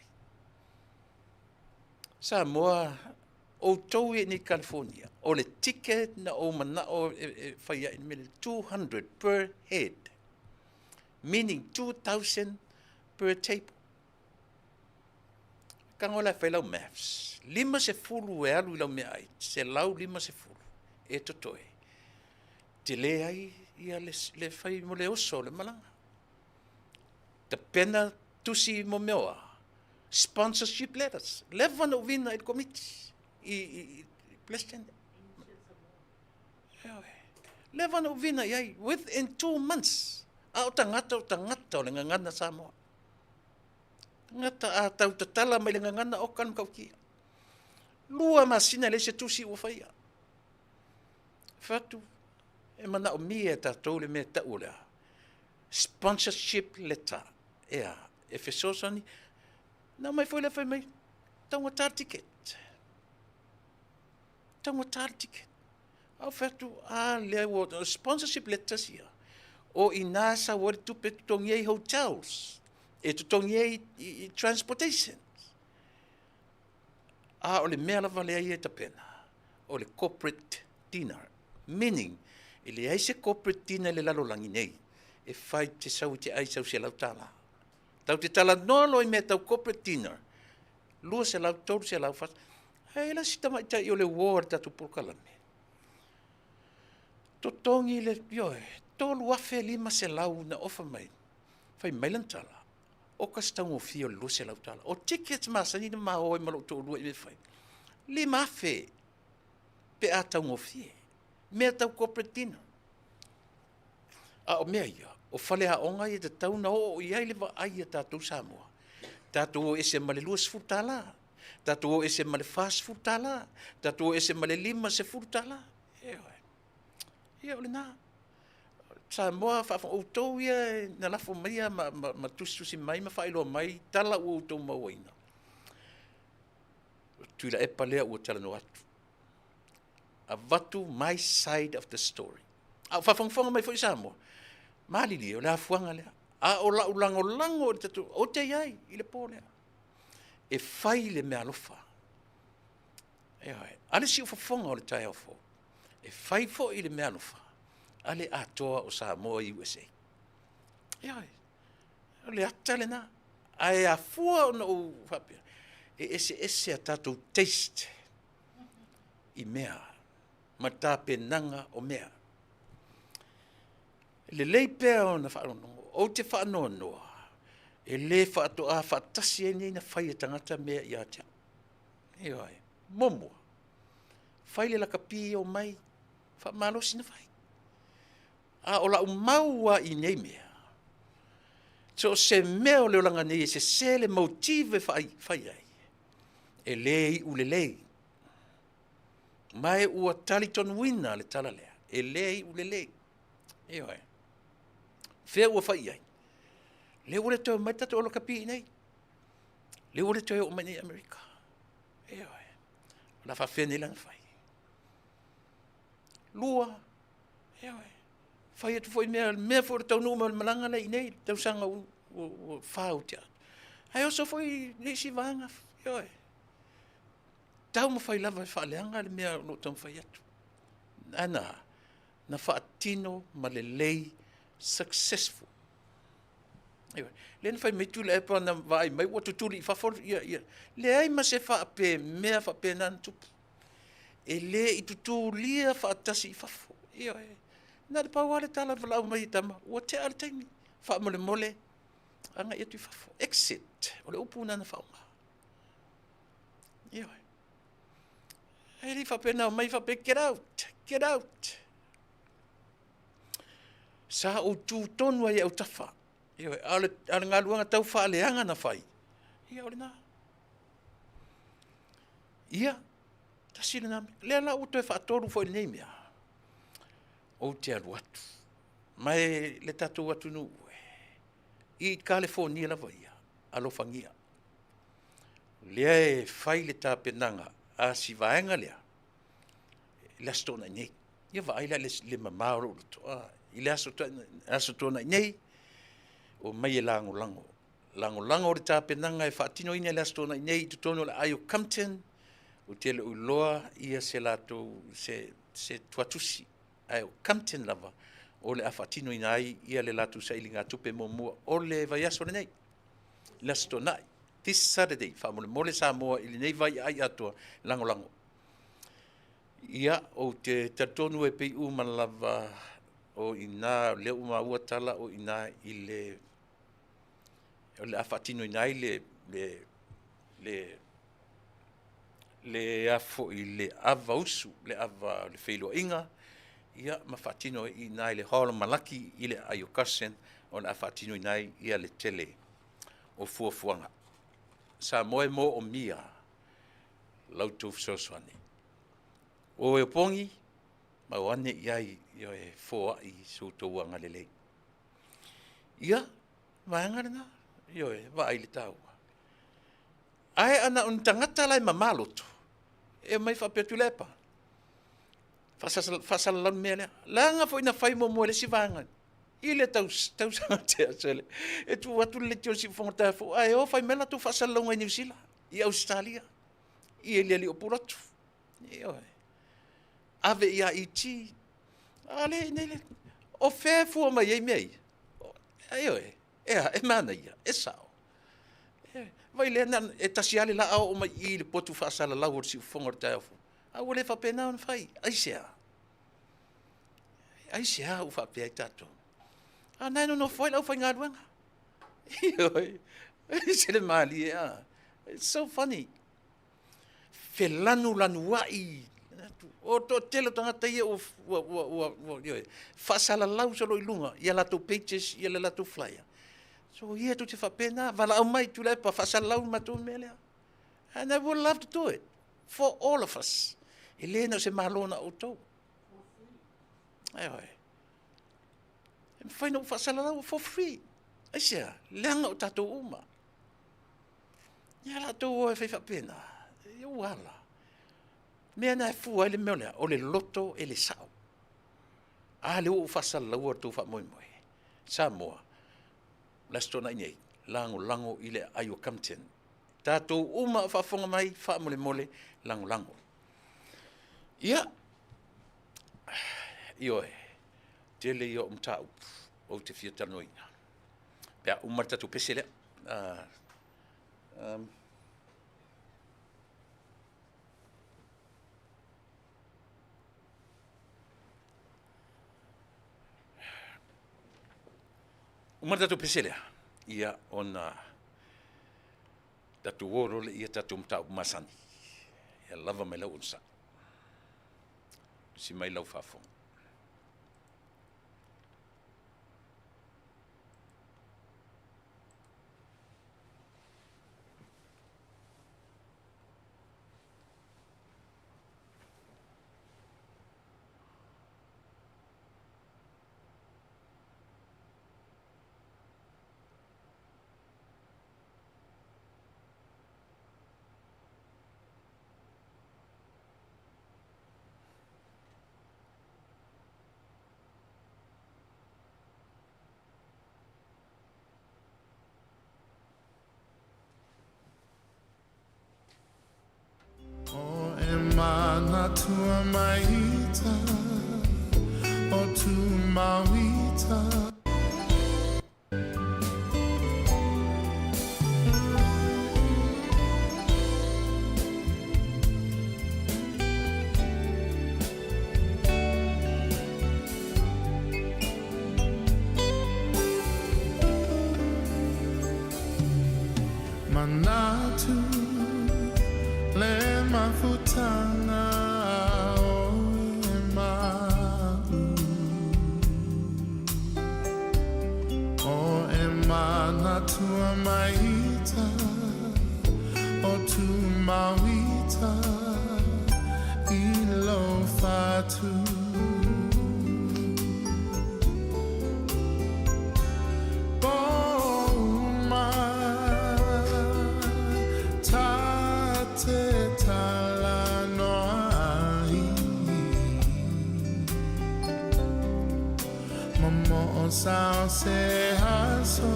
Speaker 1: Samoa, outou ia i nei California, o le ticket na ou manao e, e fai ai le 200 per head, meaning 2,000 per table. Tago la e fai lau maths, 50 e alu i lau meaai, 150 e totoe. Tele ai ia le, le fai mo le oso o le malaga. Tapena tusi mo mea o a? Sponsorship letters. Leva na uvina i le komiti, i, i, i President. Leva na uvina i ai, within 2 months. A o tagata o tagata o le gagana Samoa. Tagata a tau tatala mai le gagana oka le matautia. 2 masina le se tusi ua faia. Fatu, e manaomia e tatou le mea tau o le a? Sponsorship letter. Ea, e fesoasoani. Na mai foi lea fai mai, taugata le ticket. Taugata le ticket. Au fai atu, a lea ua, sponsorship letters ia. O ina sau ai le tupe e totogi ai hotels, e totogi ai i transportation. A o le mea lava lea ia e tapena, o le corporate dinner. Meaning, e leai se corporate dinner i le lalolagi nei, e fai te sau i te ai sau $100. Tau te talanoa loa i mea tau corporate dinner, 200, 300, 400. Ae la si tamaitai o le uo a le tatou polokalame. Totogi le, ioe, 3,500 na ofa mai. Fai mai lana tala, o ka se taugofie o le $200. O tickets masani na ma o ai ma lou toalua i mea fai. 5,000 pe a taugofie. Mea tau corporate dinner. A o mea ia, o faleaoga ia tatau na oo i ai le vaai a tatou Samoa. Tatou o ese ma le $20, tatou o ese ma le $40, tatou o ese ma le $50. Ioe. Ia o lena. Samoa faafofoga outou ia na lafo maia ma, ma, ma tusitusi mai ma faailoa mai tala ua outou mauaina. Tuilaepa lea ua talanoa atu. Avatu my side of the story. A o faafogafoga mai foi Samoa, malilie o le afuaga lea. A o lau lagolago i le tatou, ou te i ai i le po lea. E fai le mea alofa. Ioe. A le siufofoga o le taeao fou. E fai foi le mea alofa a le atoa o Samoa i USA. Ioe. O le ata lena. Ae afua ona ou faapea, e eseese a tatou taste i mea ma tapenaga o mea. E lelei pea ona faalogologo, ou te faanoanoa, e le faatoa faatasi ai nei na fai e tagata mea ia te au. Ioe, muamua, fai le lakapi o mai, faamalosi na fai. A o lau mau a i nei mea, so o se mea o le olaga nei e sese le motive e fai ai, e le iu lelei. Ma e ua talitonuina le tala lea, e le iu lelei. Ioe. Fea ua fai i ai? Lea ua le toe omai le tatou olo kapi i inei. Lea ua le toe oo mai i Amerika. Ioe. O le a faafefea nei la ona fai? Lua, ioe, fai atu foi mea, le mea foi o le taunuu mai o le malaga lea i inei i le tausaga ua fa ua tea atu. Ae oso foi i le isi vaega, ioe, taumafai lava e faaleaga le mea o lo o taumafai atu. Ae na a? Na faatino ma lelei, successful. Ioe. Lea na fai mai Tuilaepa na vaai mai ua tutuli i fafo ia, ia. Leai ma se faape, mea faapena na tupu. E le i tutulia faatasi i fafo. Ioe. Na o le pau lava le tala na valaau mai e tama, ua tea le taimi, faamolemole agai atu i fafo. Exit, o le upu lena na faaaoga. Ioe. E le i faapena omai faapea get out, get out. Sa ou tu tonu ai i autafa. Ioe, a o le, a o le galuega tau faaleaga na fai, ia o lena. Ia, tasi lena mea. Lea la ua toe faatolu foi i lenei mea, ou te alu atu. Ma e le tatou atunuu e, i Kalifonia lava ia, alofagia. Lea e fai le tapenaga a si vaega lea, i le Aso Toonai nei. Ia vaai la i le mamao o lou loto. I le Aso Toonai nei, omai e lagolago. Lagolago le tapenaga e faatinoina i le Aso Toonai nei i totonu o le aai o Compton. Ou te le o iloa ia se latou, se, se tuatusi, ae o Compton lava o le a faatinoina ai ia le latou sailigatupe muamua o le vaiaso lenei, le Aso Toonai. This Saturday, faamolemole Samoa i lenei vaiaai atoa, lagolago. Ia, ou te talitonu e pei uma lava o i ina, o lea ua maua tala o i ina i le, o le a faatinoina ai le, le, le, le a foi, le ava usu, le ava o le feiloaiga, ia, ma faatino ai i ina i le Hall o Malaki i le aai o Carson, o le a faatinoina ai ia le tele o fuafuaga. Samoa e moomia la outou fesoasoani. O e opogi, ma o ane i ai, ioe, e foai so outou agalelei. Ia, vaega lena, ioe, vaai i le taua. Ae ana o ni tagata la e mama loto, e omai faapea, Tuilaepa, faasalalau le mea lea. Leaga foi na fai muamua e le isi vaega i le tausaga tea sele, e tuu atu le leitio i le siufofoga taeao fou, ae o fai mai latou faasalalauga i Niu Sila, i Ausetalia, i le alii o Pulotu. Ioe. Ave ia ET. A lea i inei, o fea e fua mai ai mea ia? Ioe, e a, e manaia, e sao. Vai lea, e tasi lava le laa oo mai i i le potu faasalalau o le siufofoga o le taeao fou. A ua le faapena ona fai. Aisea? Aisea ua faapea ai tatou? A na e nonofo ai le aufaigaluega. Ioe, e ese le malie a. It's so funny. Felanulanuai. O toatele o tagata ia ua, ua, ua, ua, ua ioe, faasalalau solo i luga ia latou pages, ia le latou flyer. So ia tou te faapena, valaau mai Tuilaepa, faasalalau le matou mea lea. And I would love to do it for all of us. E le na o se malo na outou. Ioe. E mafai ona ou faasalalau for free. Aisea? Leaga o tatou uma. Ia latou o e fai faapena, ia ua ala. Mea na e fua ai le mea o le a? O le loto e le sao. A lea ua ou faasalalaua le tou faamoemoe. Samoa, o le Aso Toonai nei, lagolago i le aai o Compton. Tatou uma o faafofoga mai, faamolemole, lagolago. Ia, ioe, tele ia o mataupu ou te fia talanoaina. Pe a uma le tatou pese lea. Uma le tatou pese lea, ia ona tatou o loa lea i a tatou mataupu masani. Ia lava mai lau onosai. Tusi mai lau faafofoga.
Speaker 4: Manatua maita o Tumauita. Manatu le mafutanga o e ma'u. O e manatua maita o Tumauita i lo fatu. Ta te tala noa ai. Momo o sao se aso,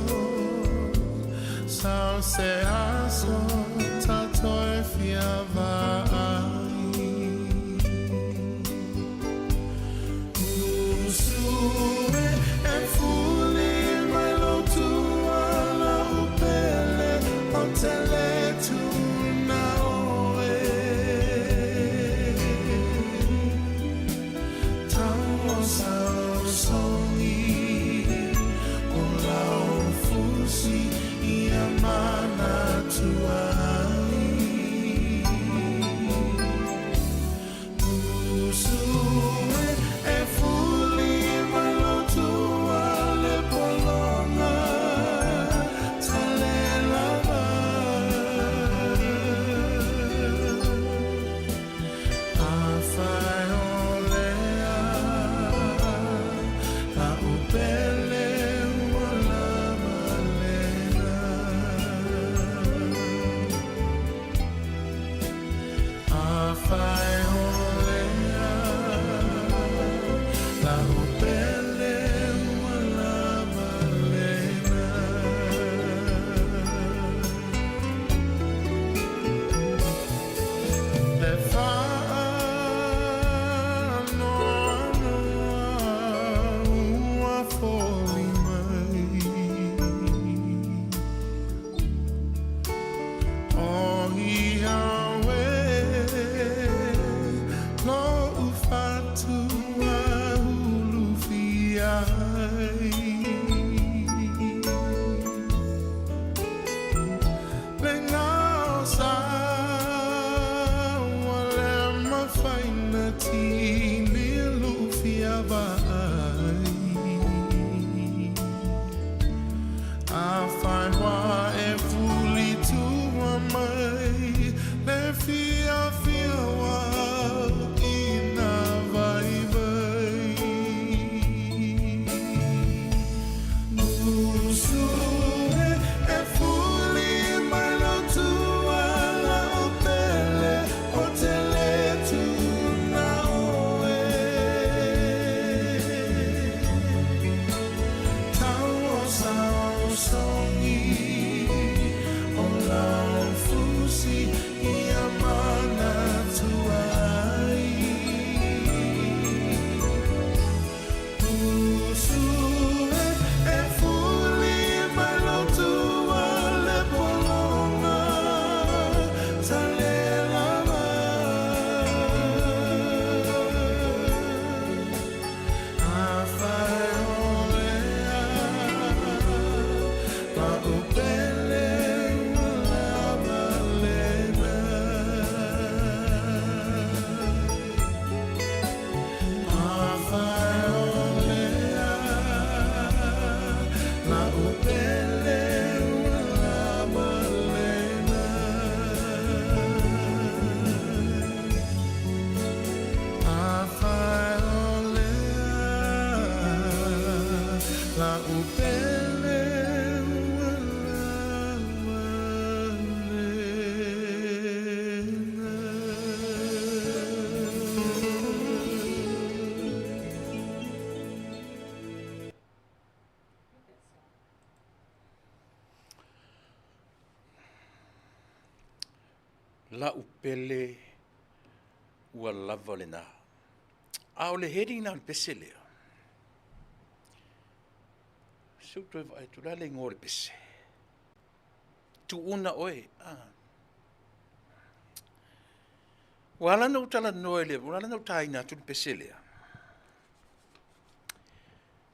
Speaker 4: sao se aso, ta toe fia vaai. Usue e fuli mai lo tuala upele o te le tuna oe. Tau sao songi o lau fusi ia manatua ai. Usue e fuli mai lo tua le polonga tale lava. A whai o lea, la upele ua lava lena. A whai o lea, la upele ua lava lena. Le whaanoanoa ua foli mai. O ia we, lo ufatua ulu fiai. Le ngao sa ua le mafaina tini lu fia vai. A whai wā e fuli tua mai, le fia fia wā i nā vai vai. Usue e fuli mai lo tua la o pele o te le tuna oe. Tau o sao songi o lau fusi ia manatua ai. Usue e fuli mai lo tua le polonga tale lava. A whai o lea, la upele ua lava lena. A whai o lea, la upele ua lava lena. A whai o lea, la upele ua lava lena.
Speaker 1: La'u pele. Ua lava lena. A o le heading lena o le pese lea, se ou toe vaai atu, o le a le igoa o le pese? Tuuna oe. Ah. Ua ala ona ou talanoa i le, ua ala ona ou taina atu le pese lea.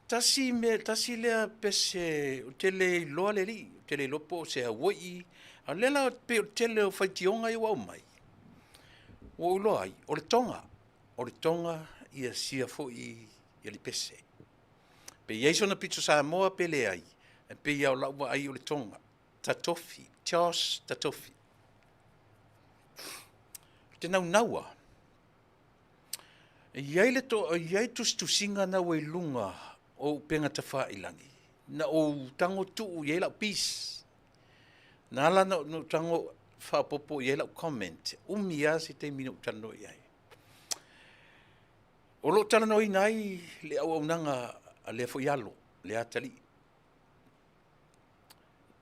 Speaker 1: Tasi mea, tasi lea pese ou te le iloa le alii, ou te le iloa po o se Hawai'i, a o lea la pei o le tele o faitioga ia ua aumai, ua ou iloa ai, o le Toga, o le Toga ia sia foi alii pese. Pe i ai sona pito Samoa pe leai, ae pei lava o lau vaai o le Toga. Tatofi, Charles Tatofi. Ou te naunau lava, E i ai le to, e i ai tusitusiga na ua i luga o upega tafailagi, na ou tago tuu i ai lau piece. Na ala na ou tago faaopoopo i ai lau comment, umi lava se taimi na ou talanoa i ai. O lo o talanoaina ai le auaunaga a lea foi alo, le atalii.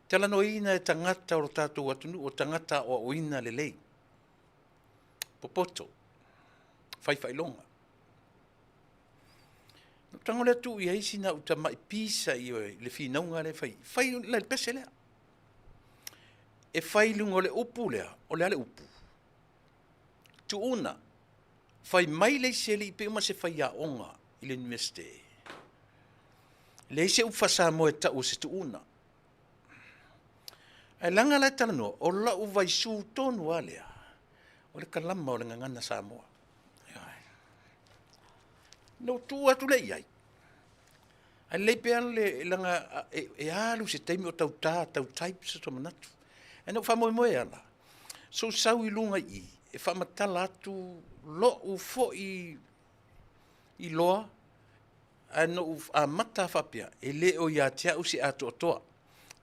Speaker 1: Talanoaina e tagata o lo tatou atunuu, o tagata aoaoina lelei. Popoto, fai faailoga. Na ou tago lea tuu i ai sina au tamai pisa i le finauga lea e fai, fai le pese lea. E fai i luga o le upu lea, o le a le upu? Tuuna, fai mai le isi alii pei uma se faiaoga i le Iunivesite. Leai se upu faa-Samoa e tau o se tuuna. Ae leaga la e talanoa, o lau vaisu tonu lava lea, o le kalama o le gagana Samoa. Na ou tuu atu lea i ai, ae lelei pea le, leaga e, e alu se taimi o tau ta, tau type se manatu. Ae na ou faamoemoe lava la, sou sau i luga i i, e faamatala atu lou foi iloa Ae na ou amata faapea, e le o ia te au se atoatoa,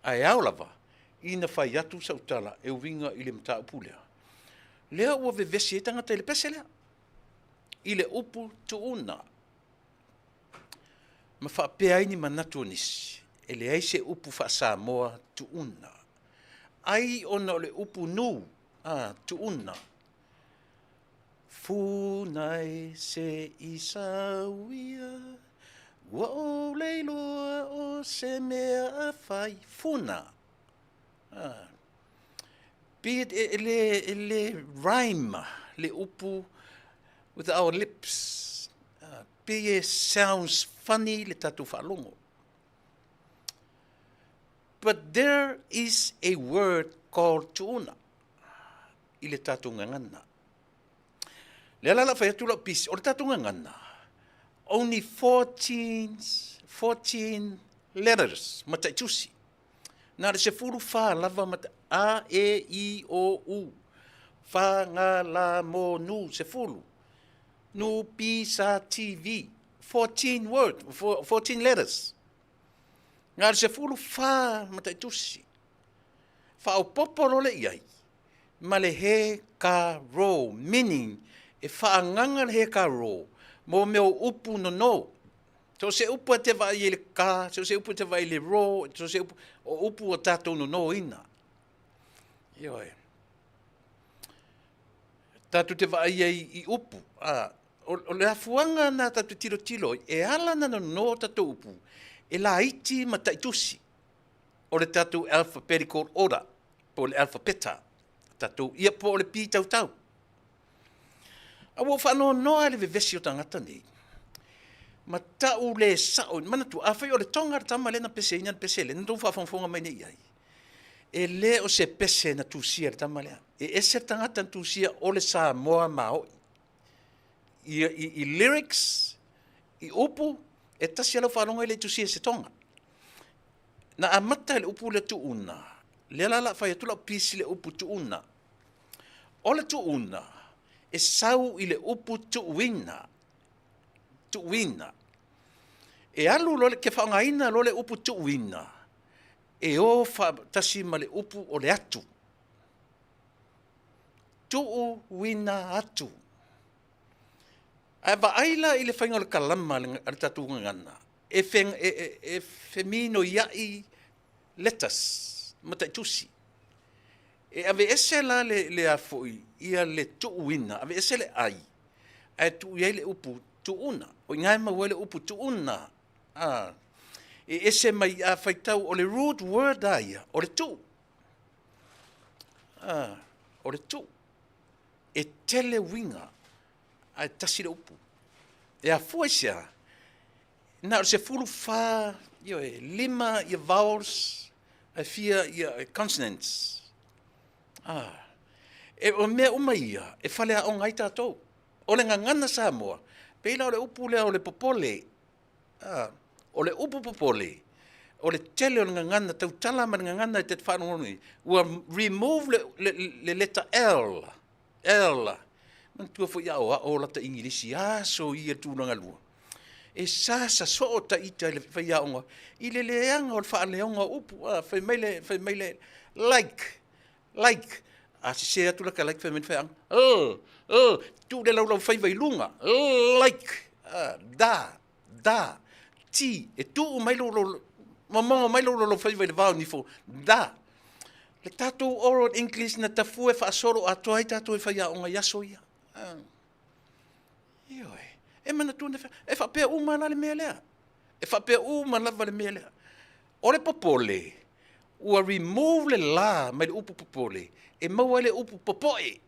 Speaker 1: ae ao lava ina fai atu sau tala e uiga i le mataupu lea. Lea ua vevesi ai tagata i le pese lea, i le upu tuuna, ma faapea ai ni manatu o nisi, e leai se upu faa-Samoa tuuna. Ai ona o le upu nu, a, tuuna. Funa e se i sau ia, ua ou le iloa o se mea a fai. Funa. Ah. Pei e, e, le, e le rhyme le upu with our lips. Ah, pei e sounds funny le tatou faalogo. But there is a word called tuuna i le tatou gagana. Lea la la fai atu lau pisi, o le tatou gagana, only 14, 14 letters, mataitusi. Na le sefulu wha lava mata, A, E, I, O, U. Wha, nga, la, mo, nu, sefulu. Nu, pi, sa, ti, vi. 14 word, 14 letters. Na le sefulu wha mataitusi. Faaopoopo loa lea i ai ma le he ka ro, meaning e faaagaga le he ka ro mō mea o upu nono. So o se upu a te vaai i le ka, so o se upu a te vaai i le ro, so o se upu, o upu o tātou nonoina. Ioe. Tātou te vaai ai i upu. A, o, o le afuaga nā tātou tilotilo ai, e ala na nono o tātou upu, e laiti ma taitusi. o le tatou alphabetical order, po o le alphabeta, tatou, ia po o le pītautau. A ua ou faanoanoa i le vevesi o tagata nei, ma tau le sao, manatua, afai o le Tonga le tama lea na peseina le pese lea, na tou faafogafoga mai nei i ai, e le o se pese na tusia e le tama lea. E ese le tagata na tusia o le Samoa maoi. I, i, i lyrics, i upu, e tasi a lau faalogo e le i tusia e se Tonga. Na amata i le upu lea tuuna, lea la la fai atu lau pisi le upu tuuna. O le tuuna, e sau i le upu tuuina, tuuina. E alu loa le, ke faaaogaina loa le upu tuuina, e o faatasi ma le upu o le atu. Tuuina atu. Ae vaai la i le faiga o le kalama a le tatou gagana, e, fe, e, e, e feminoia'i letters, mataitusi. E aveese la le, le a foi, ia le tuuina, aveese le ai, Ae tuu i ai le upu tuuna. O i ina e maua ai le upu tuuna. A, e ese mai, a faitau, o le root word a ia, o le tuu. A, o le tuu. E tele uiga, ae tasi le upu. E afua i se a? Na o le 14, ioe, 5 ia vowels, ae fia ia consonants. A, e, o mea uma ia, e faleaoga ai tatou. O le gagana Samoa, pei la o le upu lea o le popole. A, o le upu popole, o le tele o le gagana tautala ma le gagana e te faalogologo nei, ua remove le, le, le letter L. L. Manatua foi a o ao lata Igilisi aso ia tulaga lua. E sasa soo ta ita i le faiaoga i le leaga o le faaleoga o upu. A, fai mai le, fai mai le, like, like. A sese atu laka like, fai mai le faiaoga, l, l, tuu le laulau faiva i luga, like, a, da, da, ti, e tuu mai lou, lou, momogo mai lou laulau faiva i le va o nifo, da. Le tatou oral English na tafua e faasolo atoa ai tatou e faiaoga i aso ia. A. Ioe. E manatua na, e faapea uma la le mea lea. E faapea uma lava le mea lea. O le popole, ua remove le la mai le upu popole, e maua ai le upu popoe.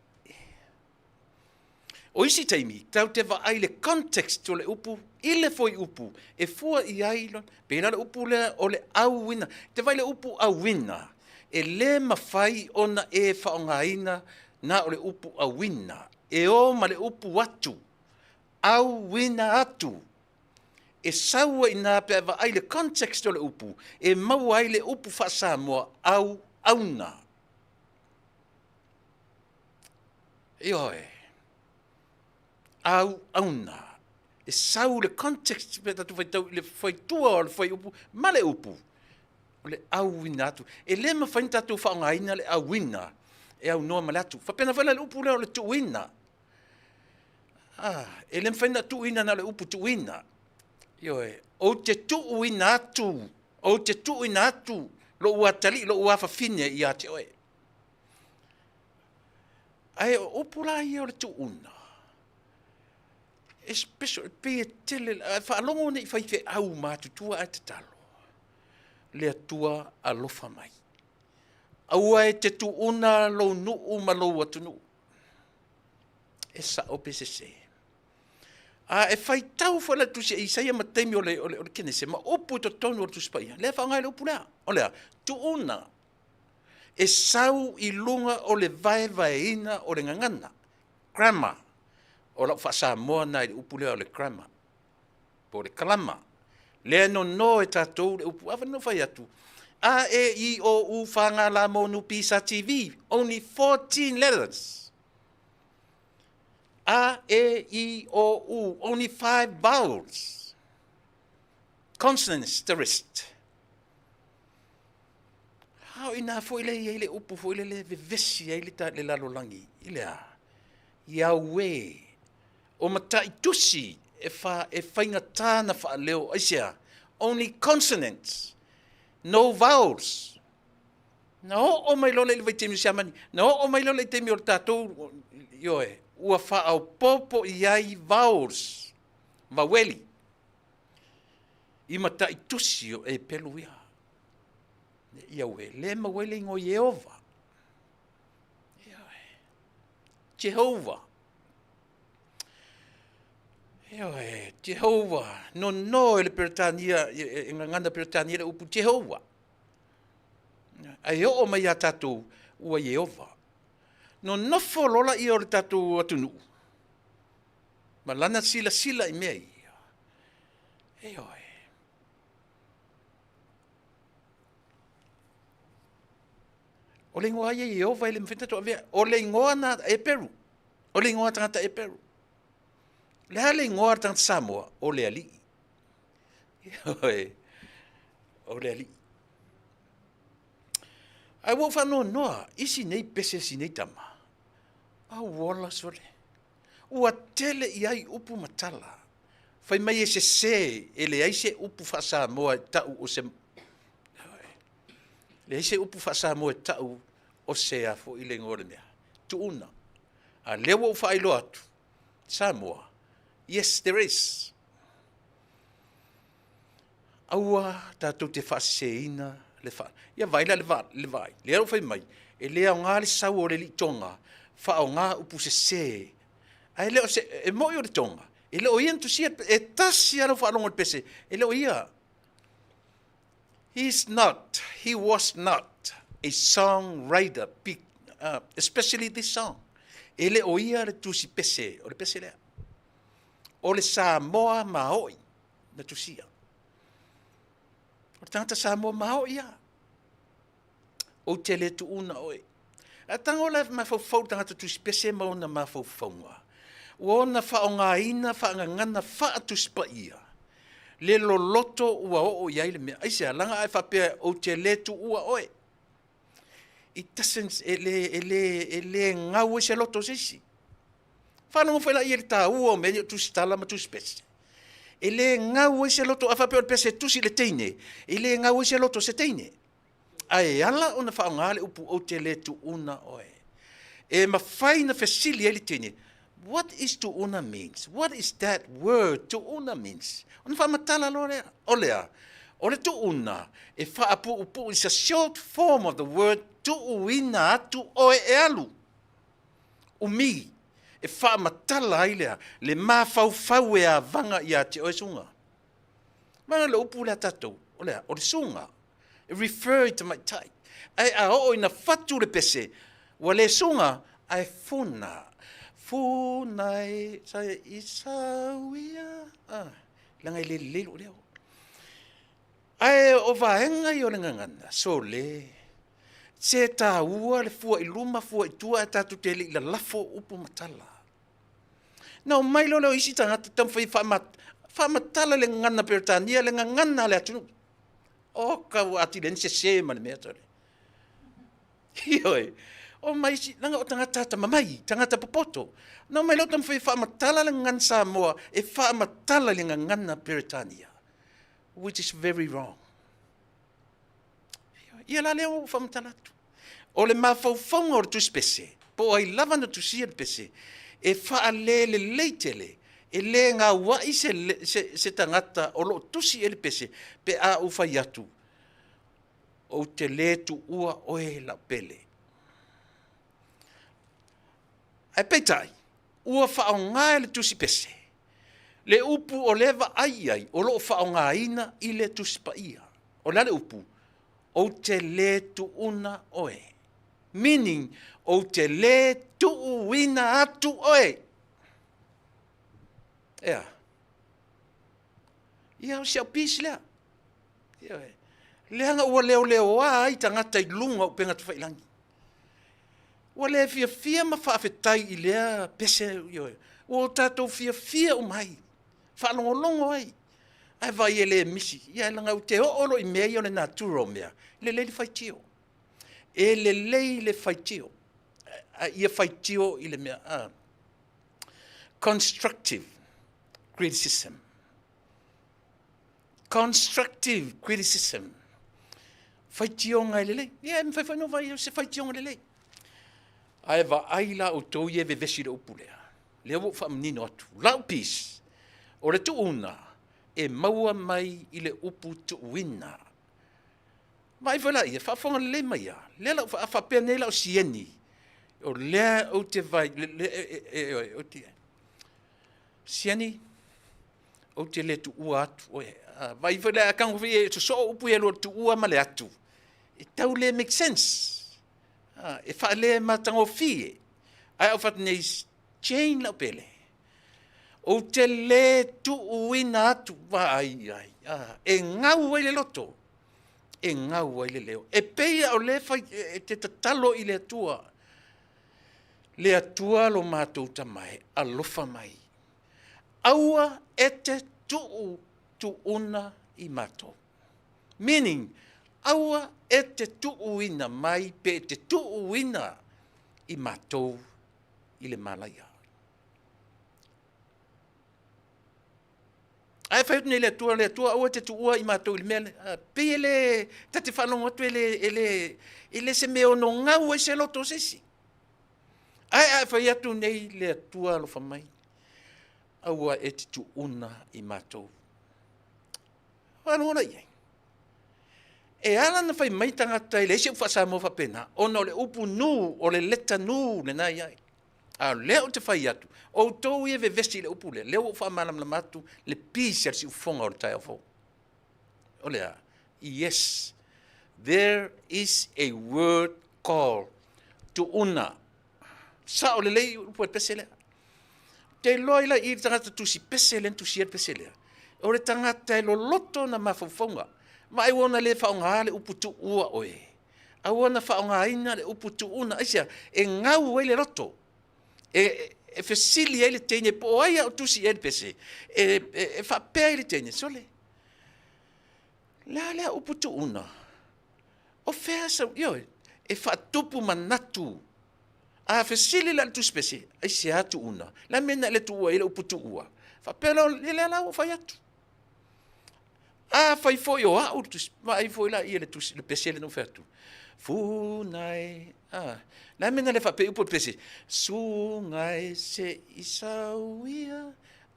Speaker 1: O isi taimi, tatou te vaai i le context o le upu i le fuaiupu e fua i ai, pei la le upu lea o le auina. E te vaai i le upu auina, e le mafai ona e faaaogaina na o le upu auina. E o ma le upu atu, auina atu. E sau ai i ina pe a vaai i le context o le upu, e maua ai le upu faa-Samoa, au, auna. Ioe. Auauna. E sau le context pe tatou faitau i le faitua o le fuaiupu ma le upu. O le auina atu. E le mafai ona tatou faaaogaina le auina e aunoa ma le atu. Faapena foi la le upu lea o le tuuina. Ah, e le mafai ona tuuina na o le upu tuuina. Ioe, ou te tuuina atu, ou te tuuina atu lou atalii, lou afafine ia te oe. Ae o upu la ia o le tuuna, e special, e pei e tele, a faalogo nei faifeau matutua ae tatalo, le Atua alofa mai. Aua e te tuuna lou nuu ma lou atunuu. E sao pe sese. A e faitau foi la tusi a Isaia ma taimi o le, o le, o le Kenese, ma upu i totonu o le Tusi Paia, lea e faaaoga ai le upu lea. O le a? Tuuna. E sau i luga o le vaevaeina o le gagana, grammar. O lau faa-Samoa na i le upu lea o le grammar, po o le kalama. Lea e nono e tatou le upu, a na fai atu, A, E, I, O, U, F, G, L, M, N, P, S, T, V, only 14 letters. A, E, I, O, U, only 5 vowels. Consonants, the rest. A o inā foi lea e i ai le upu foi lele e vevesi ai le, le lalolagi i le a? Iauē. O mataitusi e, fa, e faigata na faaleo, aisea? Only consonants, no vowels. Na oo mai loa lea i le vaitaimi o Siamani, na oo mai loa lea i le taimi o le tatou, ioe, ua faaopoopo i ai vowels, vaweli, i mataitusi o Epelu ia. Ia ue, le maua ai le igoa Ieova. Ioe. Jehovah. Ioe, Jehovah. Nono e le Peretania, e gagana Peretania le upu Jehovah. Ae oo mai ia tatou, ua Ieova. Nonofo loa laia o le tatou atunuu, ma lana silasila i mea ia. Ioe. O le igoa ia Ieova e le mafai ona tatou avea. O le igoa na Eperu. O le igoa tagata Eperu. O le a le igoa a le tagata Samoa? O le Alii. Ioe. O le Alii. Ae ua ou faanoanoa i si nei pese si nei tama. Auola sole. Ua tele i ai upu ma tala. Fai mai e sese, e leai se upu faa-Samoa e tau o se... Leai se upu faa-Samoa e tau o se a foi le igoa o le mea. Tuuna. A lea ua ou faailoa atu, Samoa. Yes, there is. Aua tatou te faaseseina le fa... Ia vaai la le va, le vaai. Lea ua fai mai, e le aoga le sau o le alii Tonga, faaaoga upu sese. Ae le o se, e moi o le Tonga, e le o ia na tusia, e tasi lava lau faalogo i le pese, e le o ia. He is not, he was not a song writer, especially this song. E le o ia le tusi pese, o le pese lea. O le Samoa maoi na tusia. O le tagata Samoa maoi ia. Ou te le tuuna oe. Ae tago la e mafaufau le tagata tusipese ma ona mafaufauga. Ua ona faaaogaina faagagana faatusipaia le loloto ua oo i ai le mea. Aisea? Leaga a e faapea ou te le tuua oe. It doesn't, e le, e le, e le gau ai se loto o se isi. Faalogo foi laia i le taua o mea ia o tusitala ma tusipese. E le gau ai se loto, a faapea o le pese e tusi i le teine, e le gau ai se loto o se teine. Ae ala ona faaaoga le upu ou te le tuuna oe. E mafai na fesili ai le teine, what is tuuna means? What is that word tuuna means? Ona faamatala loa lea. O le a? O le tuuna e faapuupuu is a short form of the word tuuina atu oe e alu. Umi e faamatala ai le a? Le mafaufau e avaga ia te oe suga. Maana le upu lea tatou, o le a? O le suga. E refer i tamaitai. Ae a oo ina fatu le pese, ua le suga, ae funa. Funa e sa i sau ia. Ah, leaga e le lelei lou leo. Ae o vaega ia o le gagana, sole, se taua le fua i luma, fua i tua, ae tatou te le i lalafo upu ma tala. Na omai loa lea o isi tagata taumafai e faamatala le gagana Peretania, le gagana a le atunuu. O ka ua atili ai ona sese ma le mea tole. Ioe, omai isi, leaga o tagata atamamai, tagata popoto. Na omai loa taumafai e faamatala le gagana Samoa, e faamatala i le gagana Peretania, which is very wrong. Ia la lea ua faamatala atu. O le mafaufauga o le tusi pese, po o ai lava na tusia le pese, e faalelelei tele, e le gauai se, se, se tagata o lo o tusi i ai le pese, pe a ou fai atu, ou te le tuua oe lau pele. Ae peitai, ua faaaoga e le tusi pese le upu o lea e vaai i ai o lo o faaaogaina i le Tusi Paia. O le a le upu? Ou te le tuuna oe. Meaning, ou te le tuuina atu oe. Ea. Ia, o si au peace lea. Ioe. Leaga ua leoleoa ai tagata i luga o upega tafailagi. Ua le fiafia ma faafetai i lea pese, ioe. Ua o tatou fiafia uma ai, faalogologo ai. Ae vaai e le misi, ia leaga ou te oo loa i mea ia o le natura o mea, lelei le faitio. E lelei le faitio. A ia faitio i le mea, constructive criticism. Constructive criticism. Faitioga e lelei. Ia, e mafai foi ona vaai se faitioga lelei. Ae vaai la outou ia e vevesi i le upu lea. Lea ua ou faamanino atu. Lau peace, o le tuuna e maua mai i le upu tuuina. Vaai foi la ia, faafofoga lelei mai ia. Lea la a faapea nei lau sieni, o lea ou te vaai, le, le, e, e, e, ou te, sieni, ou te le tuua atu oe. Vaai foi lea, a tago foi e sosoo upu ia e lua, tuua ma le atu, e tau le make sense. E faale matagofie. Ae au fatu nei, Jane lau pele, ou te le tuuina atu, vaai ai, e gau ai le loto, e gau ai le leo. E pei a o le fai, e te tatalo i le Atua, le Atua lo matou Tama e, alofa mai. Aua e te tuu tuuna i matou. Meaning, aua e te tuuina mai pe te tuuina i matou i le malaia. Ae fai atu nei le Atua, le Atua aua e te tuua i matou i le mea lea. Pei e le, ta te faalogo atu e le, e le, e le se mea ono gau ai se loto o se isi. Ae a e fai atu nei le Atua alofa mai. Aua e te tuuna i matou. Faalogo la i ai. E ala ona fai mai tagata e leai se upu faa-Samoa faapena, ona o le upu nu, o le leta nu lena e i ai. A o lea ou te fai atu, outou ia e vevesi i le upu lea, lea ua ou faamalamalama atu le pisi a le siufofoga o le taeao fou. O le a? Yes, there is a word called tuuna. Sao lelei upu a le pese lea. Ou te iloa ai la i le tagata tusi pese lea na tusia le pese lea, o le tagata e loloto ona mafaufauga, ma ai ua ona le faaaogaina le upu tuua oe, a ua ona faaaogaina le upu tuuna. Aisea? E gau ai le loto, e fesili ai le teine po o ai a o tusi i ai le pese, e faapea ai le teine, sole, o le a lea upu tuuna? O fea sau, ioe, e faatupu manatu. A fesili la i le tusi pese, aisea tuuna? Le a le mea na e le tuua ai le upu tuua? Faapea loa, ia lea la ua ou fai atu. Afai foi o au le tusi, vaai foi la ia le tusi, le pese lea na ou fai atu. Funa e, a, le a le mea na le faapea ai upu o le pese? Suga e se i sau ia.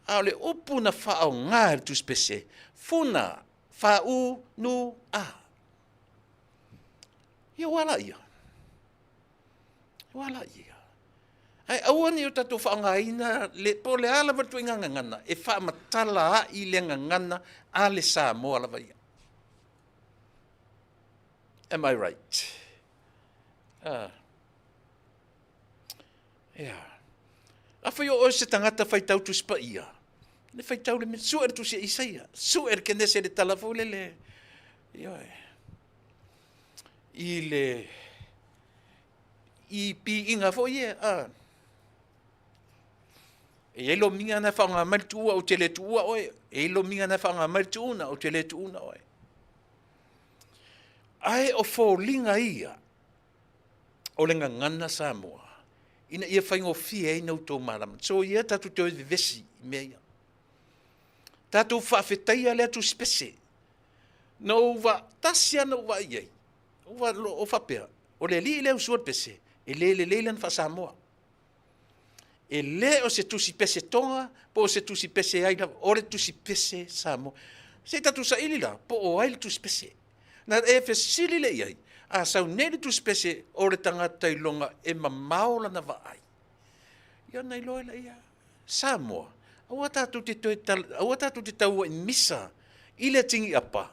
Speaker 1: A o le upu na faaaoga e le tusi pese, funa, fa u nu a. Ia ua ala ia. Ua ala ia. Ae aua ne i o tatou faaaogaina le, po o le a lava le ituaiga gagana e faamatala ai le gagana a le Samoa lava ia. Am I right? Ah. Yeah. Afai o oe se tagata faitau Tusi Paia, le faitau le mea, sue le Tusi a Isaia, sue le Kenese le tala foi lele, ioe, i le, i piiga foi ia, a. E i ai lomiga na e faaaoga mai le tuua, ou te le tuua oe. E i ai lomiga na e faaaoga mai le tuuna, ou te le tuuna oe. Ae o foliga ia o le gagana Samoa, ina ia faigofie ai na outou malama. So ia tatou te o e vevesi i mea ia. Tatou faafetaia lea tusi pese. Na ou va, tasi lava na ou vaai i ai, ua o faapea, o le alii lea e usua le pese, e le lelei lana faa-Samoa. E le o se tusi pese Toga po o se tusi pese ai lava, o le tusi pese Samoa. Se i tatou saili la, po o ai le tusi pese. Na e fesili lea i ai, a sau nei le tusi pese o le tagata iloga e mamao lana vaai, ia ona iloa ai lea, Samoa, aua tatou te toe aua tatou te tauai misa i le tini'apa,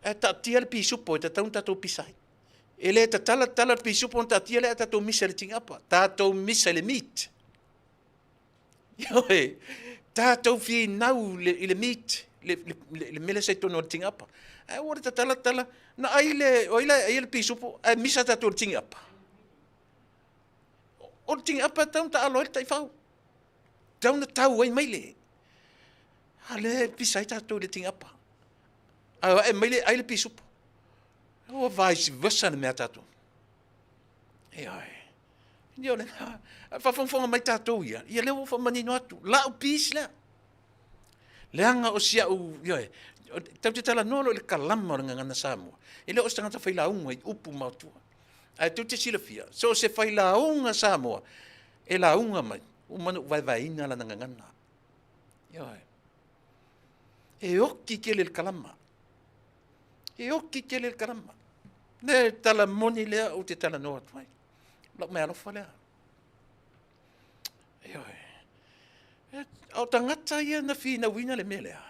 Speaker 1: ae taatia le pisupo e tatau ona tatou pisa ai. E le tatala tatala le pisupo ona taatia lea ae tatou misa i le tini'apa. Tatou misa i le meat. Ioe, tatou finau i le meat, le mea lea sa i totonu o le tini'apa. Ae aua le tatala tatala, na ai le, o ai la e aia le pisupo ae misa tatou i le tini'apa? O le tini'apa e tatau ona taalo ai le taifau, tatau ona tau ai maile, a o lea e pisa ai tatou i le tini'apa. Ae o ae maile ai le pisupo. Ua vice versa le mea a tatou. Ioe. Ia o lena, faafogafoga mai tatou ia, ia lea ua faamanino atu, lau peace lea. Leaga o si au, ioe, tatou te talanoa loa i le kalama o le gagana Samoa, e le o se tagata failauga i upu maotua. Ae tou te silafia, so o se failauga Samoa e lauga mai, ua uma ona ou vaevaeina lana gagana. Ioe. E oki tele le kalama. E oki tele le kalama. Le tala moni lea ou te talanoa atu ai. Lau meaalofa lea. Ioe. O tagata ia na finauina le mea lea,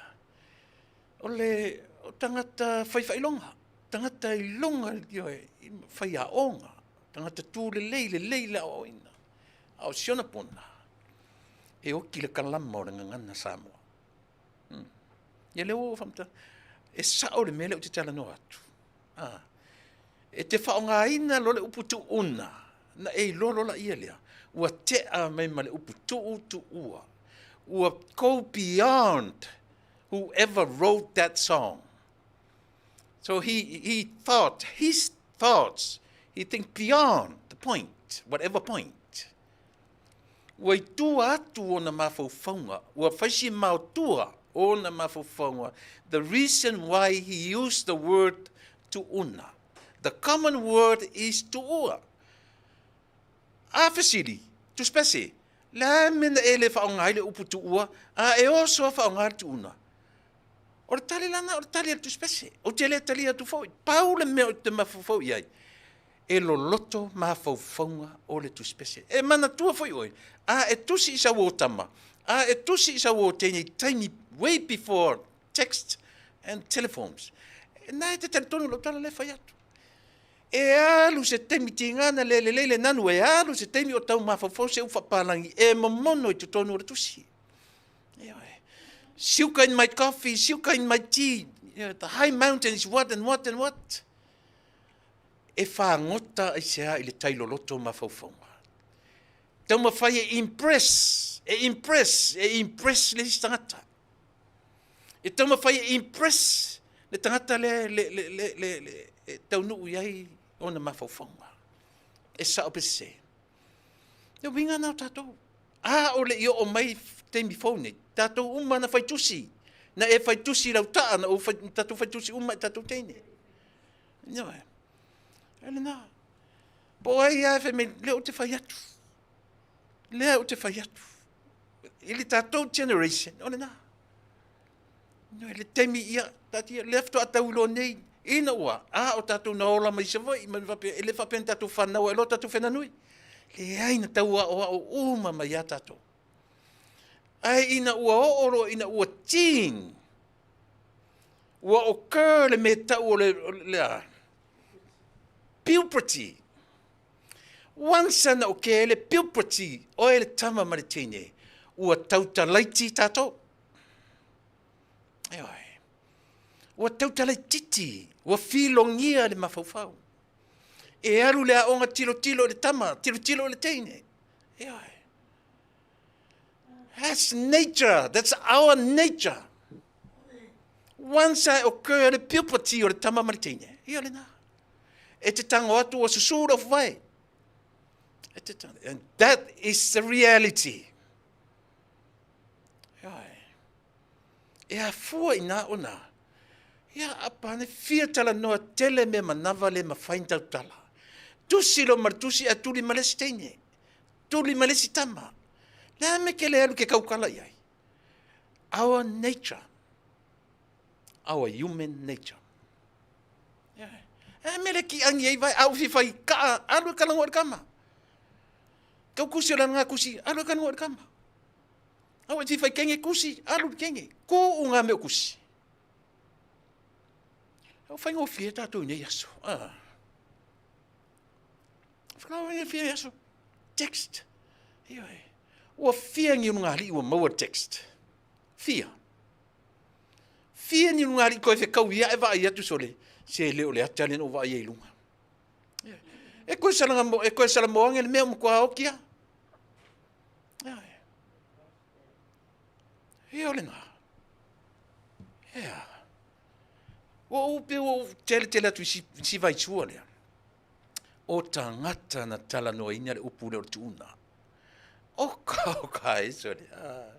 Speaker 1: o le o tagata fai faailoga, tagata iloga, ioe, faiaoga, tagata tu lelei, lelei le aoaoina. A o si ona pona, e oti le kalama o le gagana Samoa. Ia lea ua ou faamatala, e sao le mea lea ou te talanoa atu. A, e te faaaogaina loa le upu tuuna, na e iloa loa laia lea, ua tea mai ma le upu tuu, tuua. Ua go beyond whoever wrote that song. So he thought, his thoughts, he think beyond the point, whatever point. Ua i tua atu ona mafaufauga, ua fai si maotua ona mafaufauga, the reason why he used the word tuuna. The common word is tuua. A fesili, tusipese, Le a mea na e le faaaoga ai le upu tuua, a e oso a faaaoga le tuuna? O le tali lana, o le tali a le tusipese. Ou te le talia atu foi. Pau le mea ou te mafaufau i ai, e loloto mafaufauga o le tusipese. E manatua foi oe, a e tusi i sau o tama, a e tusi i sau o teine i taimi way before text and telephones, na e te talitonu i lau tala lea e fai atu. E alu se taimi tiga na le lelei le nanu, e alu se taimi o tau mafaufau se upu faapalagi e momono i totonu o le tusi. Ioe. Sugar in my coffee, sugar in my tea, the high mountain is what and what and what. E fagota aisea i le tai loloto o mafaufauga. Taumafai e impress, e impress, e impress le isi tagata. E taumafai e impress le tagata lea le, le, le, le, le, e taunuu i ai ona mafaufauga. E sao pe sese. Le uiga na o tatou. A o le i oo mai taimi fou nei, tatou uma na fai tusi. Na e fai tusi i lau taa, na ou fai, tatou fai tusi uma i tatou teine. Ioe. E lena. Po o ai lava e fai mai, lea ou te fai atu. Lea ou te fai atu. I le tatou generation, o lena. Ioe, le taimi ia, taatia, lea faatoa tau iloa nei, ina ua, a o tatou na ola mai Savaii, ma faapea, e le faapea na tatou fanau ai loa tatou whenanui. Leai, na tau aoao uma mai ia tatou. Ae ina ua oo loa ina ua teen, ua occur le mea tau o le, o le a? Puberty. Once ana occur le puberty, oe le tama ma le teine, ua tautalaiti tatou. Ioe. Ua tautalaititi, ua filogia le mafaufau. E alu le aoga tilotilo i le tama, tilotilo i le teine. Ioe. That's nature. That's our nature. Once I occur le puberty o le tama ma le teine, ia lena. E te tango atu ua susu lou fuvae. E te tango. And that is the reality. Ioe. E afua i nā ona, ia apane fia talanoa tele mea manava le mafai na tautala. Tusi lo ma le tusi ae tuli ma le isi teine. Tuli ma le isi tama. Le a me ke le alu ke kaukala i ai. Our nature. Our human nature. Yeah. E me le ki angi ei vai, au fi fai kaa, alu e kalango le kama. Kau kusi o le ngā kusi, alu e kalango le kama. Au e fi fai kenge kusi, alu le kenge. Ku u ngā mea o kusi. Au whaingofie tātou i nei aso. Ah. Whakawaia fia aso. Text. Ioe. Ua fia ni ulu ngā ua maua text. Fia. Fia ni ulu ngā koe whekau ia e vaai atu sole. Se le o le ata le no vaai e lunga. E koe salanga mo, e koe sala moange le mea o mkua okia. Ioe. Ia o le ngā. Ea. Ua ou pe ua ou tele tele atu i si, si vaisua lea. O tagata na talanoaina le upu lea o le tuuna. Oka oka e sole. Ah.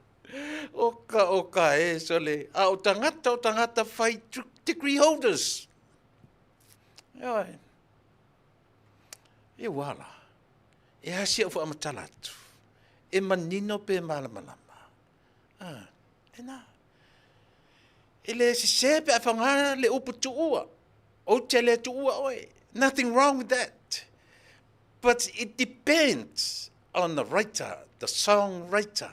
Speaker 1: Oka oka e sole. A o tagata o tagata whai degree holders. Ioe. E wala. E asia o whaamatala atu. E manino pe malamalama. Ah, tēnā. E le sesē pe a whangara le upu tuua. Ou te le tuua oe. Nothing wrong with that. But it depends on the writer, the songwriter.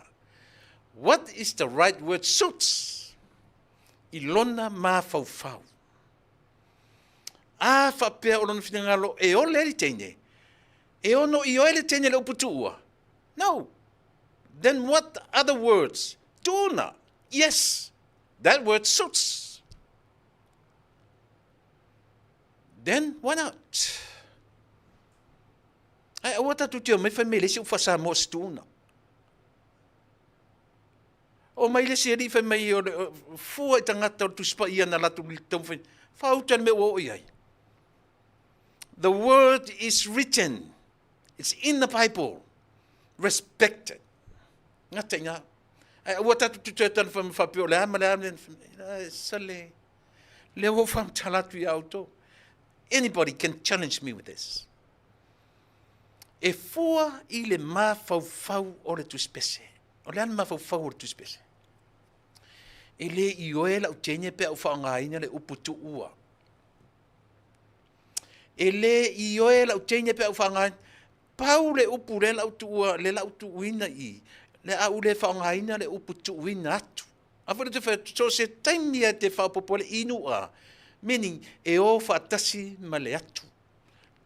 Speaker 1: What is the right word suits i lona mafaufau. A faapea o lona finagalo e ole ai le teine, e ono ioe le teine le upu tuua. No. Then what other words? Tuuna. Yes, that word suits. Then why not? Ai, aua tātou te o mai whai mai le isi ufa Samoa se tuuna. O mai le isi alii whai mai o le fua i tangata o le tusipa ia na latu li tau whai. Whauta le mea ua o i ai. The word is written. It's in the Bible. Respect it. Ngata i ngā. Ai, aua tātou te toe tana whai whapeo le ama le ama le sale. Le ua whamtala atu i auto. Anybody can challenge me with this. E fua i le mafaufau o le tusipese. O le a le mafaufau o le tusipese? E le ioe lau teine pe a ou faaaogaina le upu tuua. E le ioe lau teine pe a ou faaaogaina, pau le upu lea la ou tuua, lea la ou tuuina i i, le a ou le faaaogaina le upu tuuina atu. A foi lea ou te fai atu, so o se taimi lava e te faaopoopo ai le inu a, meaning e o faatasi ma le atu.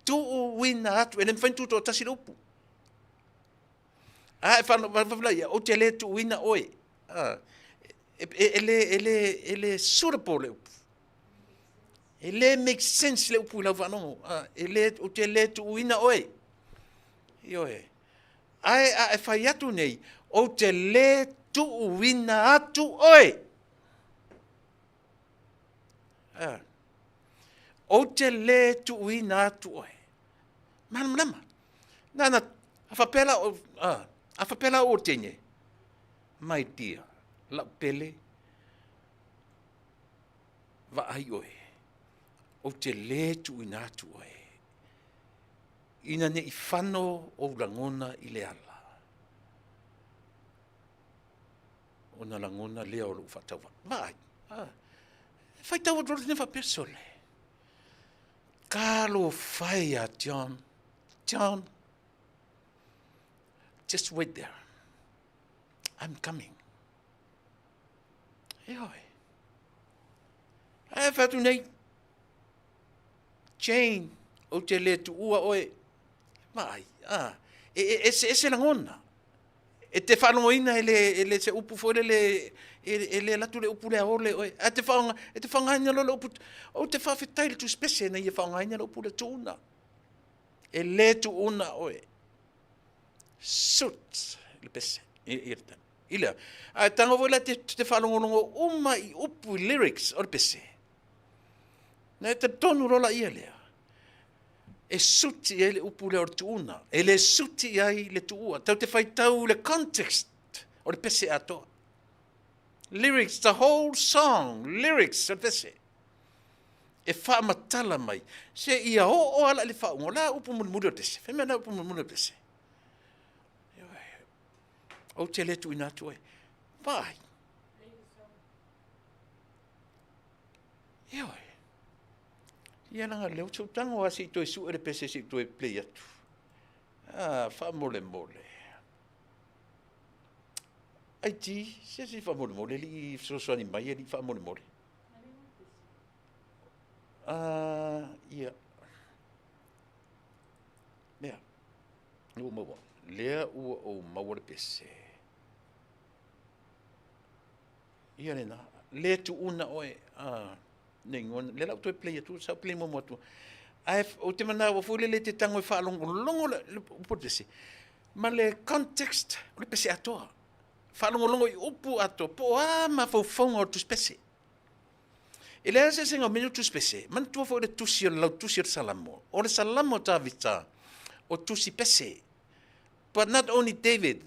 Speaker 1: Tuuina atu, e le mafai ona tutoatasi le upu. A e faapea ou te le tuuina oe, e le suitable le upu. E le make sense le upu i lau faalogo. E le, ou te le tuuina oe. Ioe. Ae a e fai atu nei, ou te le tuuina atu oe. Ou te le tuuina atu oe. Malamalama. Nana, a faapea la, a faapea la ou teine, my dear, lau pele, vaai oe, ou te le tuuina atu oe, ina ne i fano ou lagona i le ala, ona lagona lea o lou faatauvaa. Vaai, e faitau atu loa faapea, sole, talofa e ia John, John, just wait there, I'm coming. Ioe. Ae fai atu nei, Jane, ou te le tuua oe. Vaai, a, e, e, ese, ese lagona. E te faalogoina e le, e le se upu foi lele, e, e le alu atu le upu lea ole oe. Ae te faaaoga, e te faaaogaina loa le upu, ou te faafetai i le tusipese na ia faaaogaina le upu lea tuuna. E le tuuna oe. Suit le pese. I, i, i lea. Ae tago foi la te, te faalogologo uma i upu i lyrics o le pese. Na e talitonu loa la ia lea. E suti i ai le upu lea o le tuuna. E le suti i ai le tuua. Tau te faitau le context o le pese atoa. Lyrics, the whole song, lyrics o le pese. E faamatala mai. Se ia oo ala i le faauga. O le a upu mulimuli o le pese? Fai mea na upu mulimuli o le pese. Ou te le tuuina atu oe. Vaai. Ioe. Ia leaga lea ou te tago lava se i toe sue le pese se i toe play atu. Ah, faamolemole. IT, se se faamolemole, alii fesoasoani mai, alii faamolemole. Ah, ia. Mea, lea ua maua. Lea ua ou maua le pese. Ia lena, le tuuna oe, ah, nei ngona, lea la ou toe play atu, sa ou play muamua atu. Ae ou te manawa foi lele te tago e faalogologo le, le upu o le pese, ma le context o le pese atoa. Faalogologo i upu atoa, po o a mafaufauga o le tusi pese. E leai se eseesega o mea nei o tusi pese. Manatua foi le tusi o le lautusi o le Salamo. O le Salamo a Tavita, o tusi pese. But not only David,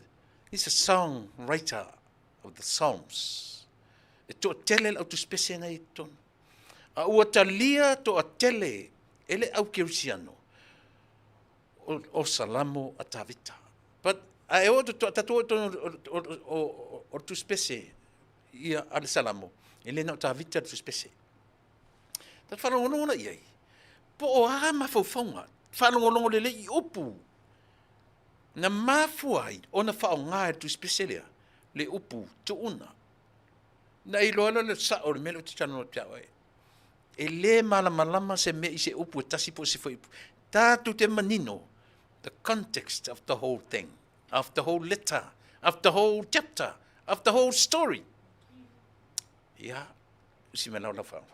Speaker 1: he's a song writer of the Psalms. E toatele le au tusi pese na i totonu. A ua talia toatele e le au kerisiano o, o Salamo a Tavita. But a e o tatou o totonu o, o, o, o tusi pese ia a le Salamo, e le na o Tavita le tusi pese. Ta whalongolongo la iai, po o a mafaufauga, whalongolongo lelei i upu, na mafua ai ona faaaoga e le tusi pese lea, le upu tuuna. Na iloa loa le sao o le mea lea ou te talanoa atu ia oe. E le malamalama se mea i se upu e tasi po o se fuaiupu. Tatou te manino the context of the whole thing, of the whole letter, of the whole chapter, of the whole story. Ia, usi mai lau lau whaangawhanga.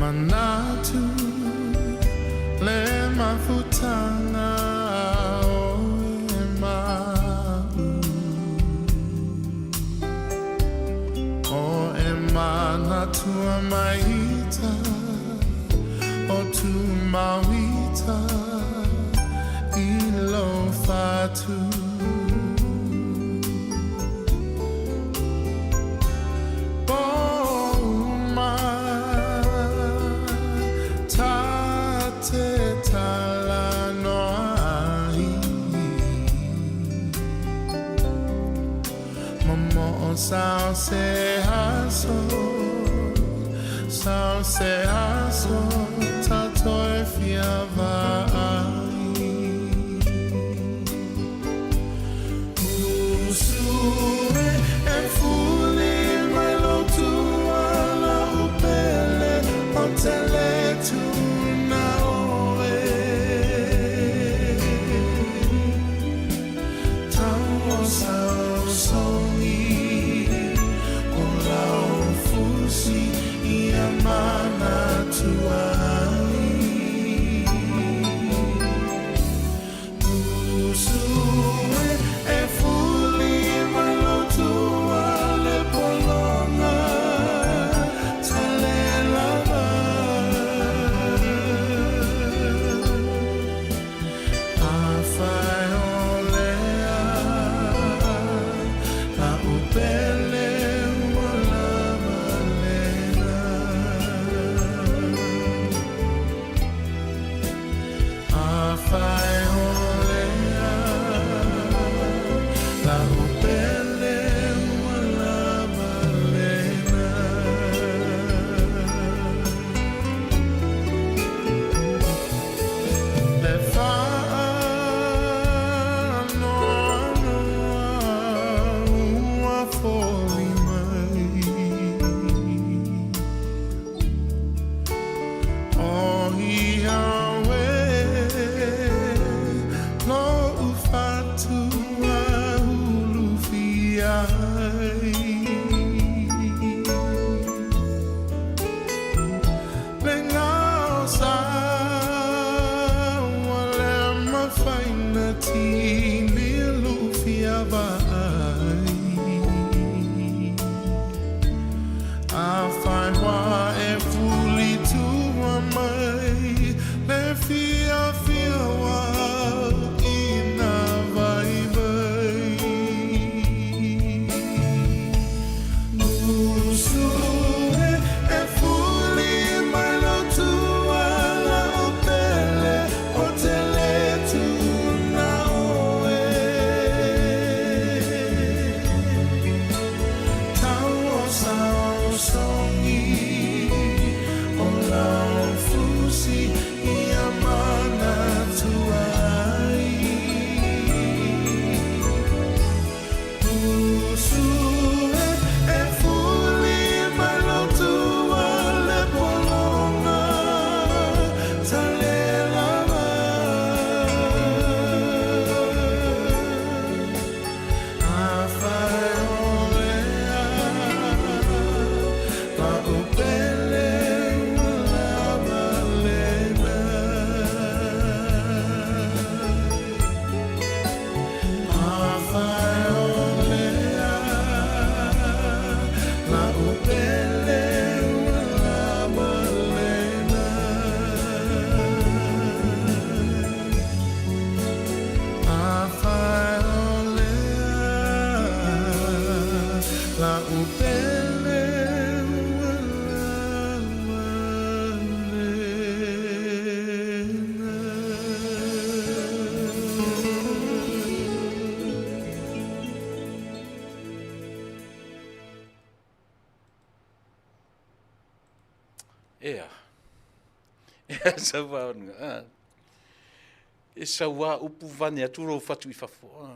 Speaker 4: Manatu le mafutanga o e ma'u. mauita i lou fatu.
Speaker 1: Ea. Ea sau a ona. Ah. E sau a upu vane atu lou fatu i fafo. Ah.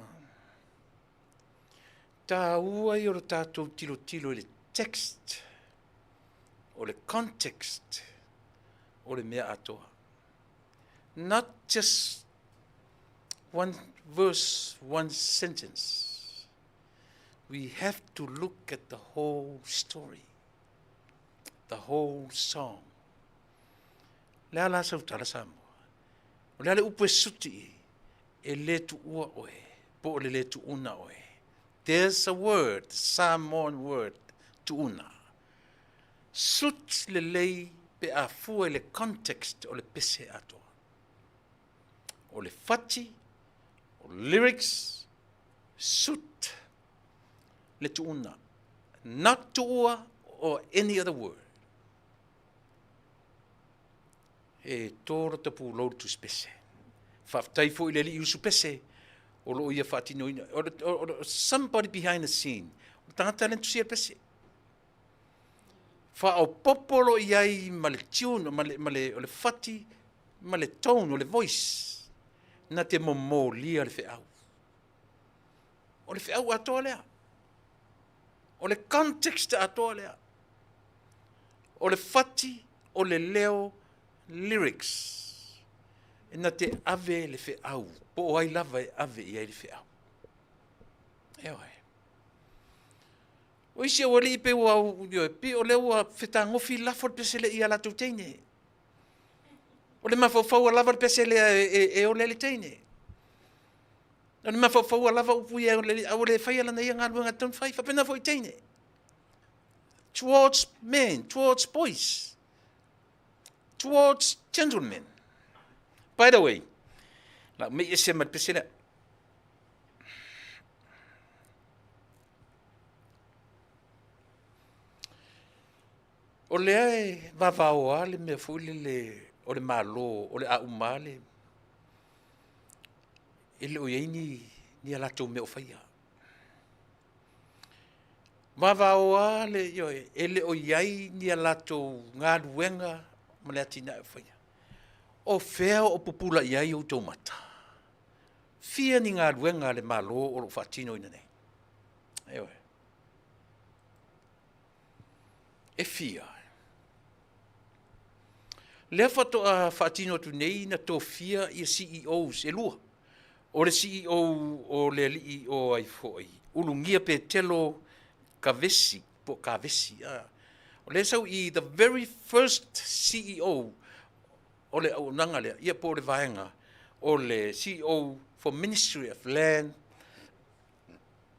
Speaker 1: Tāua i o le tātou tilotilo i le text, o le context o le mea atoa. Not just one verse, one sentence. We have to look at the whole story, the whole song. Le a la sau tala Samoa. O le a le upu e suti i, e le tuua oe, po o le le tuuna oe. There's a word, Samoan word, tuuna. Suti lelei pe a fua i le context o le pese atoa. O le fati, o lyrics, suit le tuuna. Not tuua or any other word. E tō rata pūlou le tusi pese. Faafetai foi i le alii usu pese o loo ia faatinoina. O le, o, o, somebody behind the scene. O le tagata lea na tusia le pese. Faaopoopo loa i ai ma le tune, ma le, ma le, o le fati ma le tone, o le voice, na te momolia le feau. O le feau atoa lea. O le context atoa lea. O le fati, o le leo, lyrics. E na te ave le feau, po o ai lava e ave i ai le feau. Ioe. O isi aualii pei ua, ioe, pei o lea ua fetagofi lafo le pese lea i a latou teine. O le mafaufau lava le pese lea e, e, e ole ai le teine. O le mafaufau lava upu ia e ole, a ua le faia lana ia galuega e tatau ona fai. Faapena foi i teine. Towards men, towards boys, towards gentlemen. By the way, la mei ese ma le pese lea. O lea e vavaoa le mea foi lele o le Malo, o le a uma le, e le o i ai ni, ni a latou mea o faia. Vavaoa le, ioe, e le o i ai ni a latou galuega ma le atinae o faia. O fea o pupula i ai outou mata? Fia ni galuega a le Malo o lo o faatinoina nei? Ioe. E fia? Lea faatoa faatino atu nei na tofia ia CEOs e lua. O le CEO o le alii o ai foi, Ulugia Petelo Kavesi, po o Kavesi. Ah. O lea sau i the very first CEO o le auaunaga lea, ia po o le vaega o le CEO for Ministry of Land,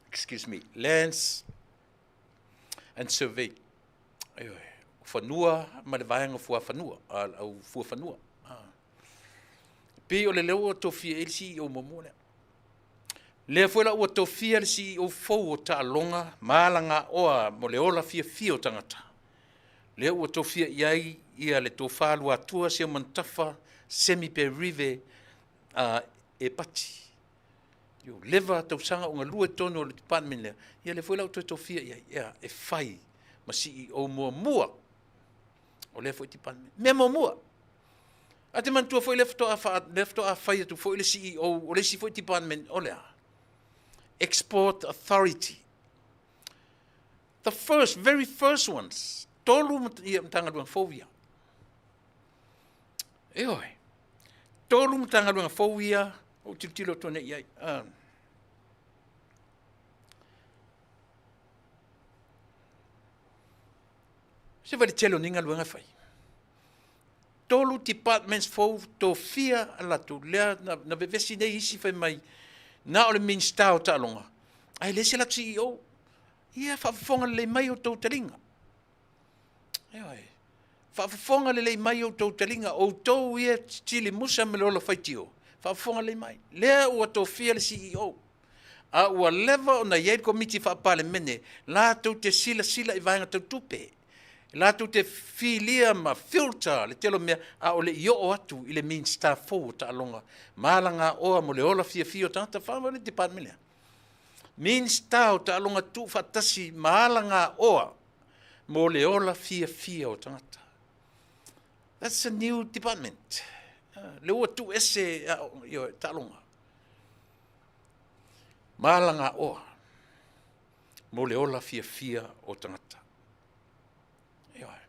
Speaker 1: excuse me, Lands and Survey. Ioe, fanua ma le vaega fuafanua, au fuafanua. Ah. Pei o le leo ua tofia ai le CEO muamua lea. Lea foi la ua tofia le CEO fou o taaloga ma alagaoa mo le ola fiafia o tagata. Lea ua tofia i ai ia le Tofa Luatua Seumanutafa Semi Perive a Epati. Io leva tausaga o galue tonu o le department lea, ia lea foi la ua toe tofia i ai, ia, e fai ma CEO muamua o lea foi department. Mea muamua. A te manatua foi lea faatoa fa, lea faatoa fai atu foi le CEO o le isi foi department o le a? Export Authority. The first, very first ones. Tolu ia Matagaluega fou ia. Ioe. Tolu Matagaluega fou ia ou tilotilo atu nei i ai. Se vai le tele o ni galuega e fai. Tolu departments fou tofia a latou lea na, na vevesi nei isi fai mai na o le Minista o taaloga ae le se latou CEO. Ia faafofoga lelei mai outou taliga. Ioe. Faafofoga lelei mai outou taliga, outou ia tili musa ma le ola faitio. Faafofoga lelei mai. Lea ua tofia le CEO. A ua leva ona i ai le komiti faa-Palemene latou te silasila i vaega tau tupe. Latou te filia ma filter le tele o mea, a o le i oo atu i le Minista fou o taaloga ma alagaoa mo le ola fiafia o tagata. Wha le department lea. Minista o taaloga tuufaatasi ma alagaoa mo le ola fiafia o tagata. That's a new department. Le ua tuuese taaloga ma alagaoa mo le ola fiafia o tagata. Ioe.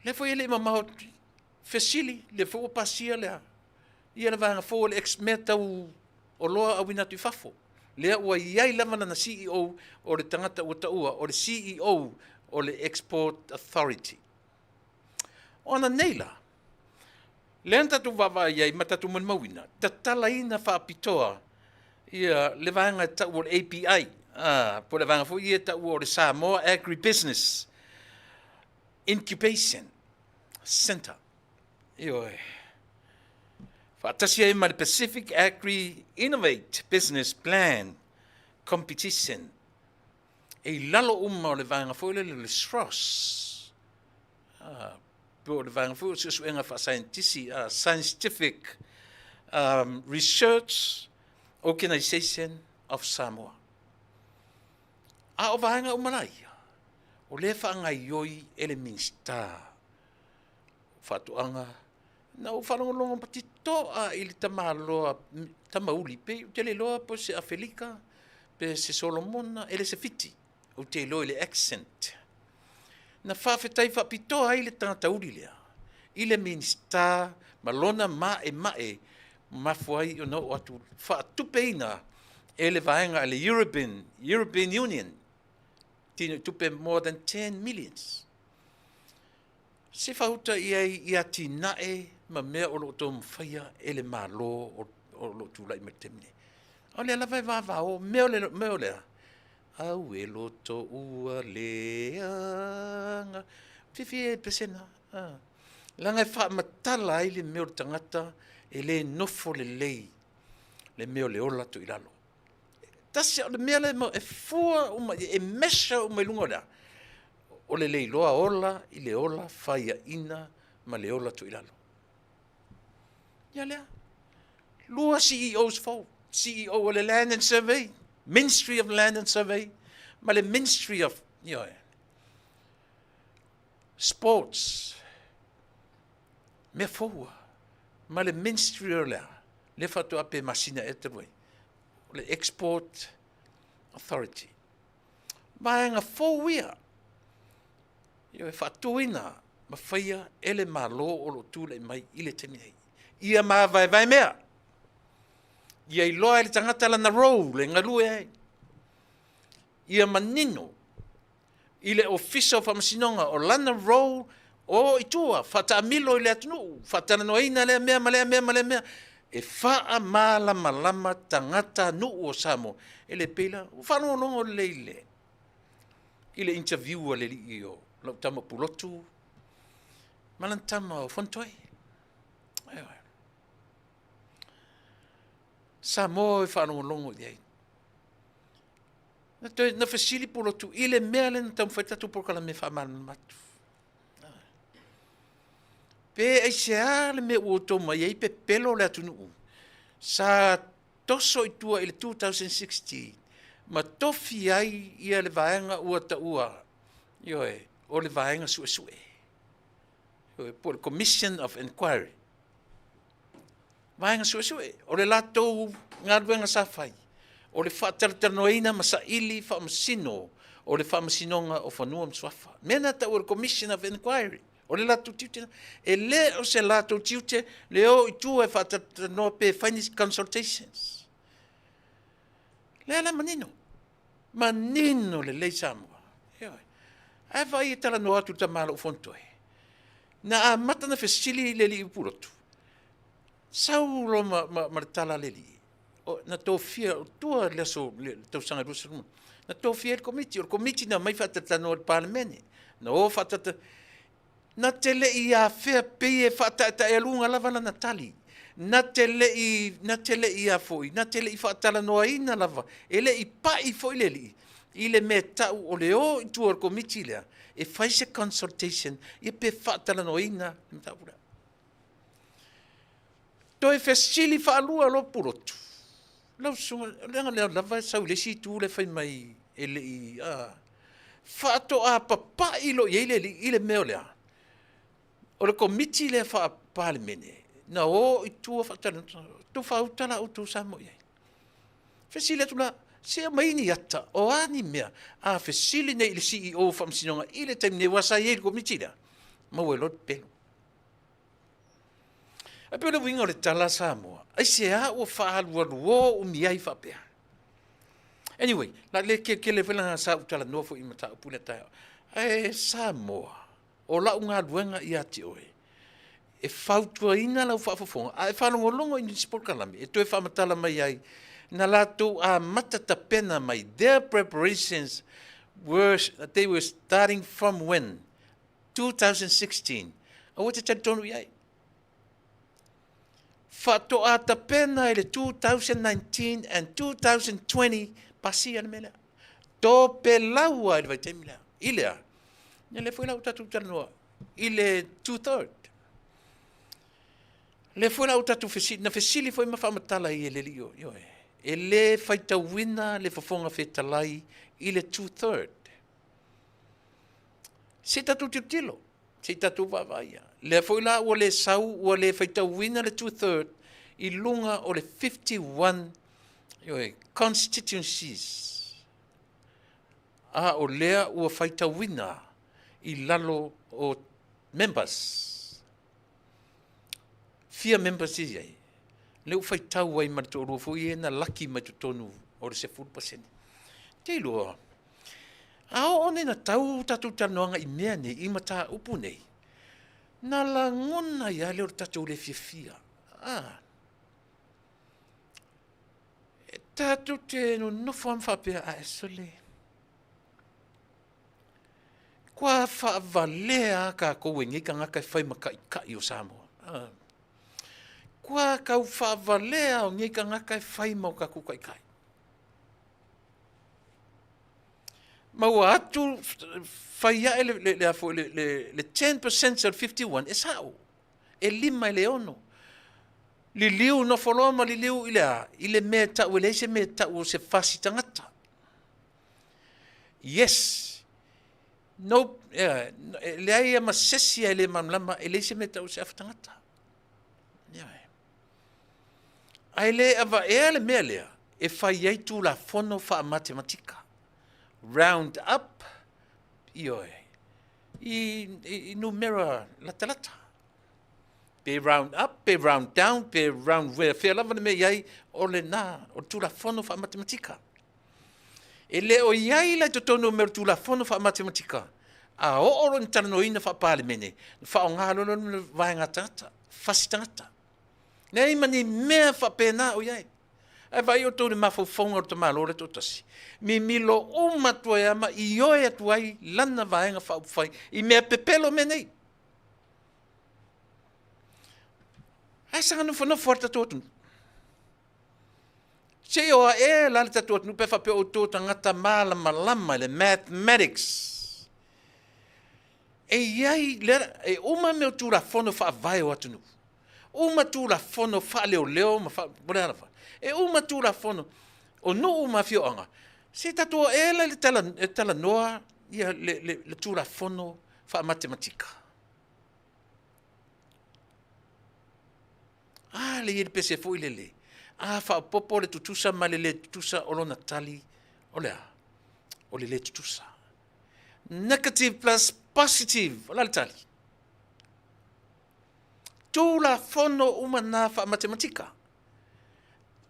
Speaker 1: Lea foi e le i mamao fesili, lea foi ua pasia lea. Ia le vaega fou o le ex mea tau oloa auina atu i fafo. Lea ua i ai lava lana CEO o le tagata ua taua o le CEO o le Export Authority. O ana nei la, lea na tatou vaavaai ai ma tatou molimauina, tatalaina faapitoa ia le vaega e tau o le API, po o le vaega foi ia e taua o le Samoa Agribusiness. Incubation Centre. Ioe. Faatasi ai ma le Pacific Agri Innovate Business Plan Competition. E i lalo uma o le vaega foi lele o le SROS. Ah, po o le vaega foi o suesuega faasaienitisi, Scientific Research Organisation of Samoa. A o vaega uma la ia, o lea e faagaioi e le Minisita o Faatoaga. Na ou faalogologo patitoa i le tamaloa Tamauli, pei ou te le iloa po o se Afelika pe se Solomona, e le se Fiti, ou te iloa i le accent. Na faafetai faapitoa ai le tagata uli lea i le Minisita ma lona maemae mafua ai ona oo atu faatupeina e le vaega a le European, European Union tino i tupe more than 10 millions. Se faauta i ai i atinae ma mea o lo o taumafaia e le Malo o lo o tulai mai i le taimi nei. A o lea lava e vavao, mea o le mea o lea, au e loto ua leaga. Fiafia e pesena. Ah. Leaga e faamatala ai le mea o le tagata e le nofo lelei le mea o le ola atu i lalo. Tasi o le mea lea e fua uma e measure uma i luga o le a? O le le iloa ola i le ola faiaina ma le ola atu i lalo. Ia lea. Lua CEOs fou. CEO o le Land and Survey, Ministry of Land and Survey, ma le Ministry of ioe, Sports, mea fou ma le Ministry o le a, lea faatoa pe masina ea talu ai, o le Export Authority. Vaega fou ia, e faatuina ma faia e le Malo o lo o tulai mai i le taimi nei. Ia mavaevae mea, ia iloa e le tagata lana role e galue ai, ia manino i le Ofisa o Faamasinoga o lana role o i tua, faataamilo i le atunuu, faatalanoaina lea mea ma lea mea ma lea mea, e faamalamalama tagata nuu o Samoa. E le pei la, ua faalogologo lelei i le, i le interview a le alii o lau tama Pulotu ma lana tama o Fonotoe. Ioe. Samoa e faalogologo i ai. Na toe na fesili Pulotu i le mea lea na taumafai tatou polokalame e faamalamalama atu. Pe aisea le mea ua outou mai ai pepelo le atunuu sa toso i tua i le 2016 ma tofi ai ia le vaega ua taua, ioe, o le vaega suesue, ioe, po o le Commission of Inquiry. Vaega suesue, o le latou galuega sa fai, o le faatalatalanoaina ma saili faamasino o le Faamasinoga o Fanua ma Suafa. Mea na taua e le Commission of Inquiry, o le latou tiute lena. E le o se latou tiute le o i tua e faatalatalanoa pe fai ni consultations. Lea la manino, manino lelei Samoa. Ioe. Ae vaai e talanoa atu le tama a lou Fonotoe. Na amata na fesili le alii Pulotu, sau loa ma, ma, ma le tala a le alii, na tofia, o tua le aso, le tausaga 20, na tofia ai le komiti, o le komiti na omai faatalatalanoa i le Palemene, na o faatalatalanoa, na te le i afea pei e faataetaealuga lava lana tali, na te le i, na te le i a foi, na te le i faatalanoaina lava, e le i pai foi le alii i le mea e tau o le o i tua o le komiti lea e fai se consultation ia pe faatalanoaina le mataupu lea. Toe fesili faalua loa Pulotu, lau susuga, leaga lea lava e sau i le isi itu le fai mai e le i, a, faatoa papai loa i ai le alii i le mea o le a? O le komiti lea faa-Palemene na o i tua faatalanoa, tou faauta la outou Samoa i ai. Fesili atu la, se aumai ni ata, o a ni mea? A fesili nei i le CEO o Faamasinoga i le taimi nei, aua sa i ai i le komiti lea, maua ai loa le pepelo. Ae pei o le uiga o le tala Samoa, aisea ua faaalualuo umi ai faapea? Anyway, la le kelekele foi leaga sa ou talanoa foi i mataupu i le taeao. Ae Samoa, o lau galuega ia te oe, e fautuaina lau faafofoga a e faalogologo i nisi polokalame e toe faamatala mai ai na latou amata tapena mai, their preparations were, they were starting from when? 2016, aua e te talitonu i ai. Faatoa tapena i le 2019 and 2020 pasia le mea lea. Topelau lava i le vaitaimi lea. I le a? Ia lea foi la ua tatou talanoa i le two-third. Lea foi la ua tatou fesili, na fesili foi ma faamatala i e le alii o, ioe, e le faitauina le Fofoga Fetalai i le two-third. Se i tatou tilotilo, se i tatou vaavaai. Lea foi la ua le sau, ua le faitauina le two-third i luga o le 51 ioe, constituencies. A o lea ua faitauina i lalo o members. Fia members i ai? Lea ua faitau ai ma le toalua foi ia na laki mai totonu o le 10%. Te iloa, a oo nei na tau tatou talanoaga i mea nei, i mataupu nei, na lagona ai lava lea o le tatou le fiafia. Ah. E tatou te nonofo lava ma faapea, ae sole, kua faavalea lava tatou e nei tagata e fai ma taitai o Samoa. Ah. Kua tau faavalea o nei tagata e fai ma o tatou taitai. Ma ua atu fai ae le, le, le, le, le, le 10% o le 51 e sao. E lima i le ono. Liliu nofo loa ma liliu i le a? I le mea e tau e leai se mea e tau o se fasi tagata. Yes. No, yeah, e leai ma sesi e le malamalama e leai se mea e tau o se afa tagata. Yeah. Ae le avaea le mea lea e fai ai Tulafono faa-matematika. Round up, ioe, i, i, i numera latalata. Pe round up, pe round down, pe round where, fea lava le mea i ai, o lena, o le Tulafono faa-matematika. E le o i ai la i totonu o mea o le Tulafono faa-matematika, a oo loa ina talanoaina faa-Palemene, na faaaoga loa lea o le vaega tagata, fasi tagata. Leai ma ni mea faapena o i ai. Ae vaai outou i le mafaufauga o le tamaloa lea toatasi. Mimilo uma atu ai lava ma ioe atu ai lana vaega faaupufai i mea pepelo mea nei. Ae saga nofonofo lava le tatou atunuu. Se i o ae la le tatou atunuu pe faapea outou tagata malamalama i le mathematics. E i ai, e uma mea o Tulafono Faavae o atunuu, uma Tulafono faaleoleo ma faa, o le a lava, e uma Tulafono o nuu ma afioaga, se tatou ae la i le tala, e talanoa ia le, le, le Tulafono faamatematika. A le i ai le pese foi lele, a faaopoopo le tutusa ma le le tutusa o lona tali, o le a? O le le tutusa. Negative plus positive, o le a le tali? Tulafono uma na faamatematika.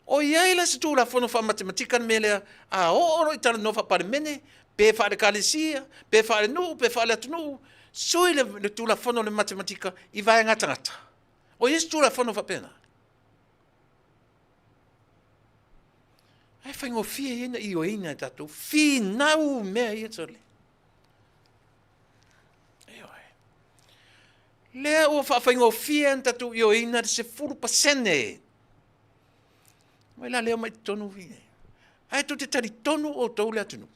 Speaker 1: O i ai la se Tulafono faamatematika le mea lea, a oo loa i talanoa faa-Palemene, pe faale-Ekalesia, pe faale-nuu, pe faale-atunuu, sui le, le Tulafono o le matematika i vaega tagata. O i ai se Tulafono faapena? Ae faigofie ia na ioeina e tatou. Finau mea ia sole. Ioe. Lea ua faafaigofie ona tatou ioeina le 10%. Mai la lea mai totonu i. Ae tou te talitonu outou le atunuu.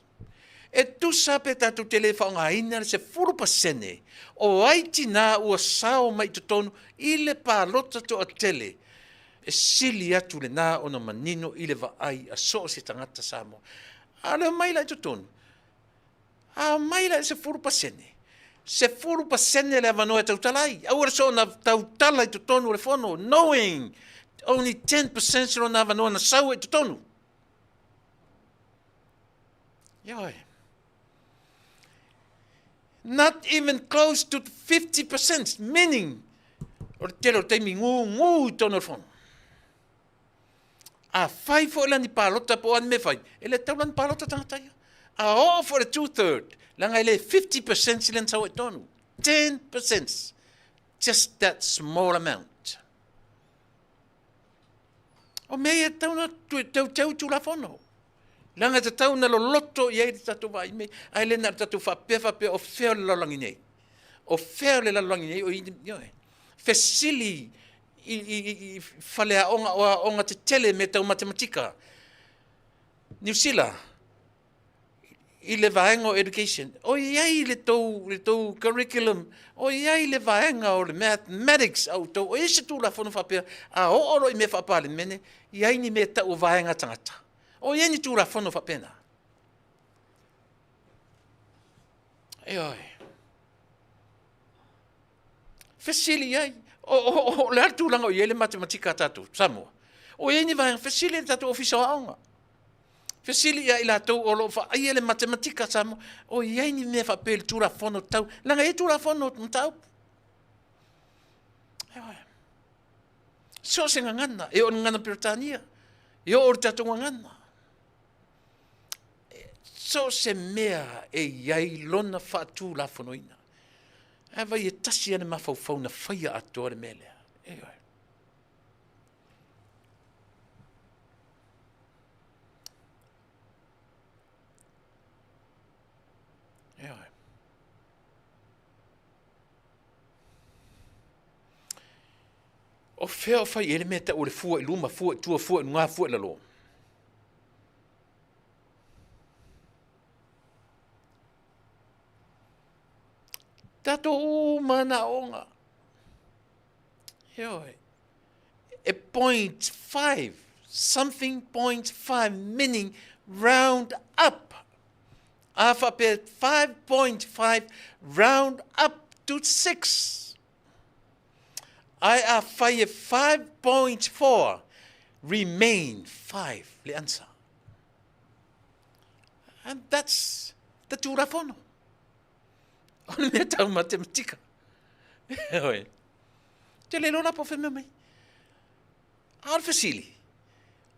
Speaker 1: E tusa pe tatou te le faaaogaina le 10% o ai tinā ua sao mai i totonu i le palota toatele, e sili atu lena ona manino i le vaai a so o se tagata Samoa. A o le omai la i totonu, a omai la i le 10%, 10% le avanoa e tautala ai. Aua le soona tautala i totonu o le fono, knowing only 10% lona avanoa na sau ai i totonu. Ioe. Not even close to 50%, meaning, o le tele o taimi gūgū i totonu o le fono. A fai foi la ni palota po o a ni mea fai, e le tatau la ni palota tagata ia. A oo foi le two third, leaga e le 50% le na sau ai totonu. 10%. Just that small amount. O mea ia e tatau ona teuteu i Tulafono. Leaga e tatau ona loloto i ai le tatou vaai mea, ae le na o le tatou faapea faapea o fea o le lalolagi nei. O fea o le lalolagi nei o i ai? Fesili i, i, i, i faleaoga o aoga tetele mea tau matematika. Niu Sila, i le vaega o education, o i ai le tou, le tou curriculum, o i ai le vaega o le mathematics a outou, o i ai se Tulafono faapea, a oo loa i mea faa-Palemene, i ai ni mea e tau o vaega tagata. O i ai ni Tulafono faapena. Ioe. Fesili i ai, o, o, o, o le a le tulaga o i ai le matematika a tatou, Samoa? O i ai ni vaega, fesili i le tatou Ofisa o Aoga. Fesili ia i latou o lo o vaaia le matematika a Samoa, o i ai ni mea faapea i le Tulafono tau, leaga e i ai Tulafono o mataupu. Ioe. So o se gagana, e oo i le gagana Peretania, e oo i le tatou gagana. So o se mea e i ai lona faatulafonoina. Ae vai e tasi lava le mafaufau na faia atoa le mea lea. Ioe. Ioe. O fea o fai i ai le mea e tau o le fua i luma, fua i tua, fua i luga, fua i lalo? Tatou uma na aoga. Ioe. E point five, something point five, meaning round up. A faapea 5.5 round up to 6. Ae a fai e 5.4, remain 5 le answer. And that's the Tulafono. O le mea tau matematika. Heoi. Te le lola po whemea mai. A o le fesili,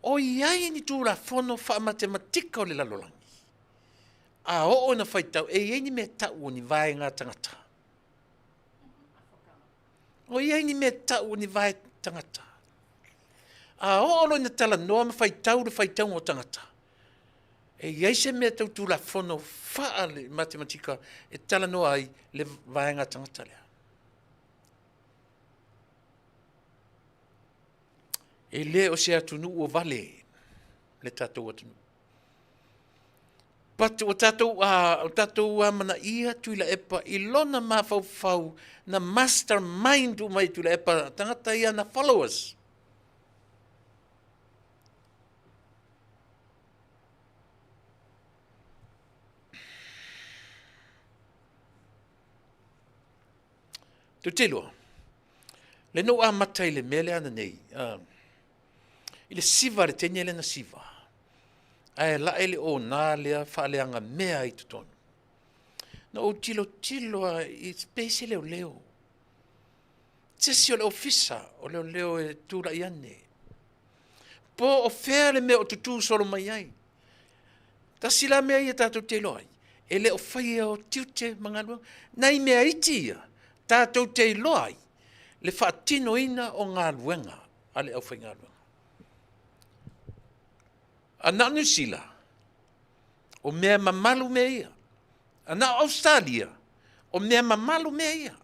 Speaker 1: o i ai ni Tulafono faamatematika o le lalolagi? A oo ina faitau, e i ai ni mea tau o ni vaega tagata? O i ai ni mea tau o ni vae tagata? A oo loa ina talanoa ma faitau le faitauga o tagata, e i ai se mea tau Tulafono faa-matematika e talanoa ai le vaega tagata lea? E le o se atunuu o vale le tatou atunuu. But ua tatou, uh, ua tatou amanaia Tuilaepa i lona mafaufau na mastermind uma i Tuilaepa tagata ia na followers. Tou te iloa, le na ou amata i le mea lea ananei, uh, i le siva, le teine lea na siva, ae lae le ona lea faaleaga mea i totonu. Na ou tilotilo a i pei se leoleo. Se isi o le ofisa o leoleo e tulai ane. Po o fea le mea o tutū solo mai ai. Tasi la mea ia tatou te iloa ai, e le o faia o tiute ma galuega. Nai mea iti ia, tatou te iloa ai le faatinoina o galuega a le aufaigaluega. A na o Niu Sila, o mea mamalu mea ia. A na o Australia, o mea mamalu mea ia.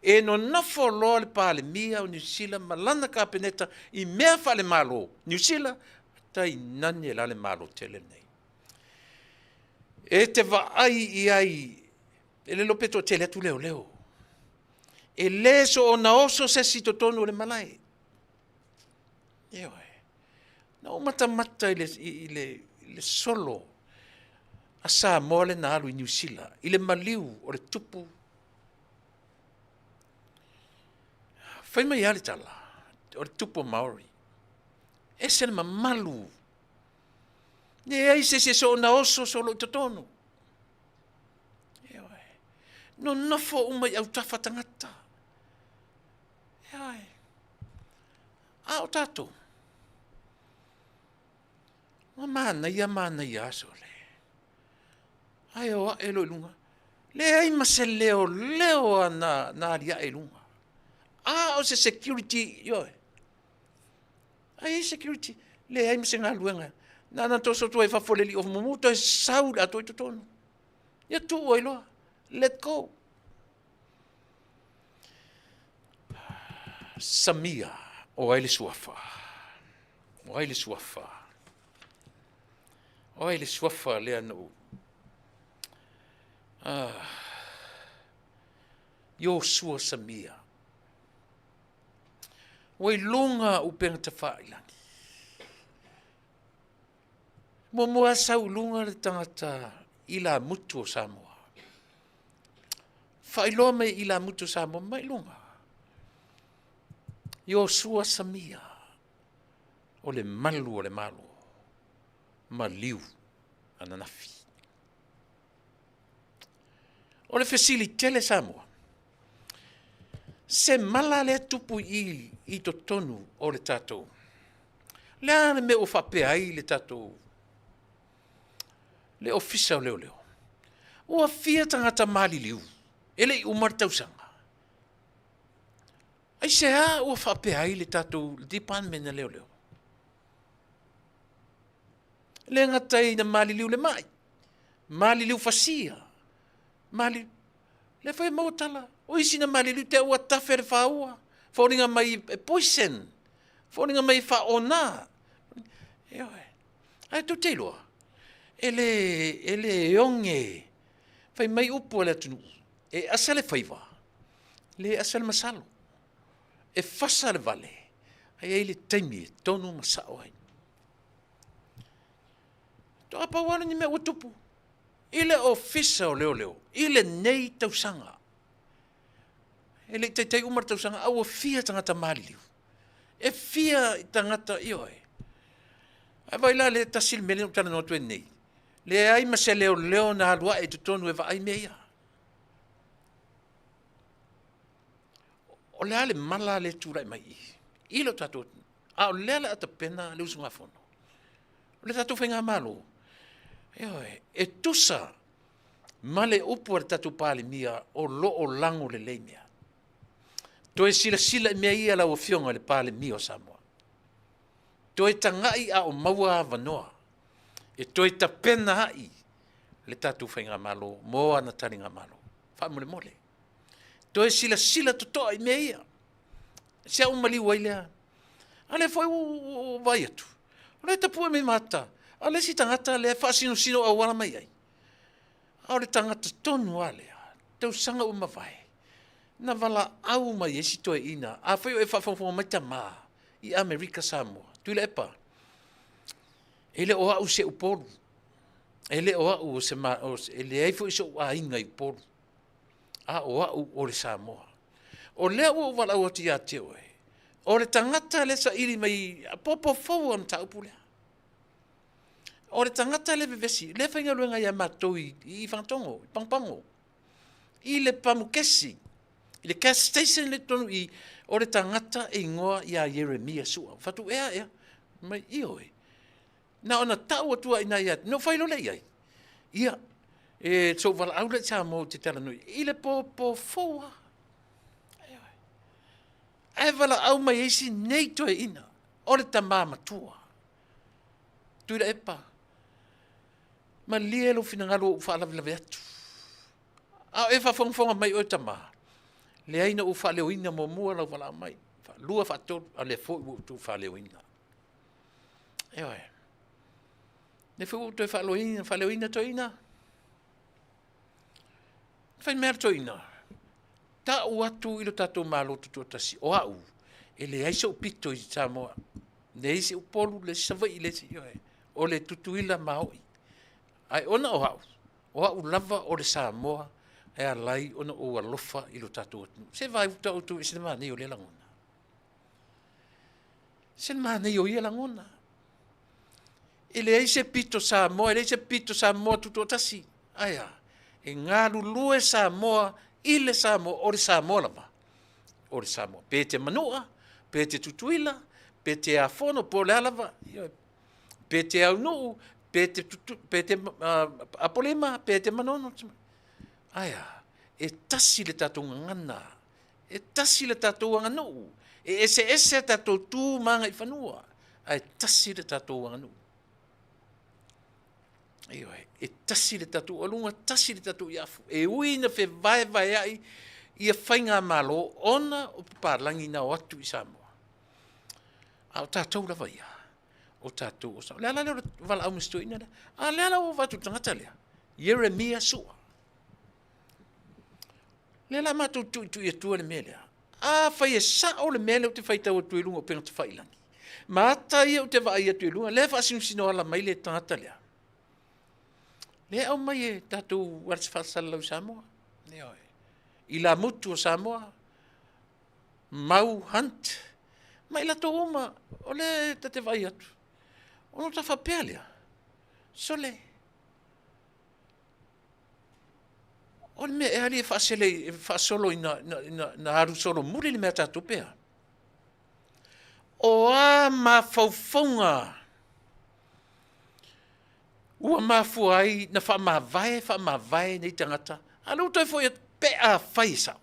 Speaker 1: E nonofo loa le Palemia o Niu Sila ma lana Kapeneta i mea faale-Malo Niu Sila, tainane la le Malo tele lenei. E te vaai i ai, e le iloa pe toatele atu leoleo. E le soona oso se isi i totonu o le malae. Ioe. Na ou matamata i le, i le, i le solo a Samoa lea na alu i Niu Sila, i le maliu o le tupu. Fai mai lava le tala, o le tupu o Maori. Ese le mamalu. Leai se isi e soona oso solo i totonu. Ioe. Nonofo uma i autafa tagata. Ioe. A o tatou, ua manaia manaia aso le. Ae o ae loa i luga. Leai ma se leoleo a na, na aliae i luga. A o se security, ioe. Ai ai security, leai ma se galuega. Na na toso atu ai fafo le lio mumu, toe sau le atoa i totonu. Ia tuu ai loa. Let go. Samia, o ai le suafa? O ai le suafa? O ai le suafa lea na ou... Ah, Iosua Samia. Ua i luga upega tafailagi. Muamua sau i luga le tagata ilamutu o Samoa. Faailoa mai ilamutu o Samoa mai luga. Iosua Samia o le malu o le Malo, maliu ananafi. O le fesili tele Samoa, se mala lea tupu i i totonu o le tatou. Le a le mea ua faapea ai le tatou le Ofisa o Leoleo? Ua fia tagata maliliu e le i uma le tausaga. Aisea ua faapea ai le tatou Department a Leoleo? Le gata ina maliliu le mai, maliliu fasia, maliliu lea foi e maua tala, o isi na maliliu te ua tafe le faua, foliga mai e poison, foliga mai e faaona. Ioe. Ae tou te iloa, e le, e le oge, fai mai upu a le atunuu, e asa le faiva, le asa le masalo. E fasa le vale, ae i ai le taimi e tonu ma sao ai. Toa pau lava ni mea ua tupu i le Ofisa o Leoleo i lenei tausaga. E le i taitai uma le tausaga, a ua fia tagata maliliu. E fia tagata, ioe. Ae vaai la lea tasi le mea lea na ou talanoa atu ai nei. Leai ma se leoleo na alu ae i totonu e vaai mea ia. O le a le mala lea e tulai mai i i i lo tatou atunuu? A o lea o le a tapena le usugafono. O le tatou faigamalo, ioe, e tusa ma le upu a le tatou Palemia o lo o lago lelei mea. Toe silasila i mea ia lau Afioga i le Palemia o Samoa. Toe tagai a o maua avanoa e toe tapena ai le tatou faigamalo mo ana taligamalo. Faamolemole. Toe silasila totoa i mea ia. Se au maliu ai lea. A lea foi ua vaai atu, o lea e tapue mai mata, a le isi tagata lea e faasinosino auala mai ai. A o le tagata tonu lava lea, tausaga ua mavae, na valaau mai ai si toeaina, afai o e faafogafoga mai tama i Amerika Samoa, Tuilaepa, e le o au se Upolu, e le o au o se, o se, e leai foi so'u aiga i Upolu, a o au o le Samoa. O lea ua ou valaau atu ia te oe, o le tagata lea saili mai popo fou a mataupu lea. O le tagata lea vevesi, lea faigaluega ia matou i, i Fagatogo, i Pagopago, i le pamukesi, i le gas station le tonu i, o le tagata e igoa ia Ieremia Sua. Fatu ea ea, mai ioe. Na ona tau atu ai ina ia, no fai loa lea i ai. Ia, e sou valaau lea i Samoa ou te talanoa i le popo fou lava. Ae valaau mai ai si nei toeaina, o le tama matua. Tuilaepa, malie lou finagalo ua ou faalavelave atu. A o e faafogafoga mai oe tama, leai na ou faaleoina muamua lau valaau mai, faalua, faatolu, a o lea foi ua ou toe faaleoina. Ioe. Lea foi ua ou toe faaleoina, faaleoina toeaina. Fai mea le toeaina, tau atu i lo tatou Malo Tutoatasi, o au, e leai sou pito i Samoa, leai se Upolu, leai se Savaii, leai se, ioe, o le Tutuila maoi. Ae ona o au, o au lava o le Samoa e ala ai ona ou alofa i lo tatou atunuu. Se vaai uta outou e ese le manaia o lea lagona. Se le manaia o ia lagona. E leai se pito Samoa, e leai se pito Samoa tutoatasi. Ae a? E galulue Samoa i le Samoa, o le Samoa lava. O le Samoa. Pe te Manua, pe te Tutuila, pe te Afono, po o le a lava. Pe te Aunuu, pe te, tutu, pe te uh, Apolima, pe te Manono. Ae a? E tasi le tatou gagana. E tasi le tatou aganuu. E eseese a tatou tu ma agaifanua, ae tasi le tatou aganuu. Ioe, e tasi le tatou aluga, tasi le tatou iafu. E ui ina fevaevaeai ia faigamalo ona o papalagi na o atu i Samoa. A o tatou lava ia, o tatou o Samoa. O le ala lea o le valaau mai si toeaina lea. A lea la ua ou vaai atu i le tagata lea, Ieremia Sua. Lea la matou tuitui atua le mea lea. Afai e sao le mea lea ou te faitau atu i luga o upega tafailagi, ma ata ia ou te vaai atu i luga, lea e faasinosino ala mai le tagata lea, lea e aumai e tatou ala faasalalau i Samoa. Ioe. Ilamutu o Samoa, Mau Hunt, ma i latou uma, o lea ta te vaai atu. Ona ta faapea lea, sole, O le mea ea alii e faasele e faasolo ina, ina, ina, ina alu solomuli le mea a tatou pe a? O a mafaufauga ua mafua ai na faamavae faamavae nei tagata, a o lea ua toe foi atu pe afai e sao.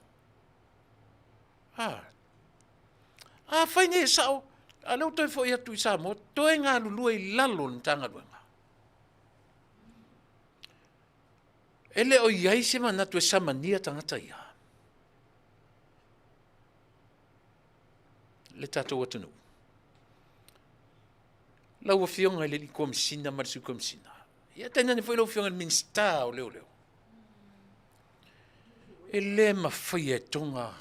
Speaker 1: A, afai nei e sao, a o lea ua toe foi atu i Samoa, toe galulue i lalo o le Matagaluega. E le o i ai se manatu e samania tagata ia. Le tatou atunuu. Lau Afioga i le Komesina ma le Sui Komesina, ia tainane foi lau Afioga i le Minisita o Leoleo, e le mafaia e Toga,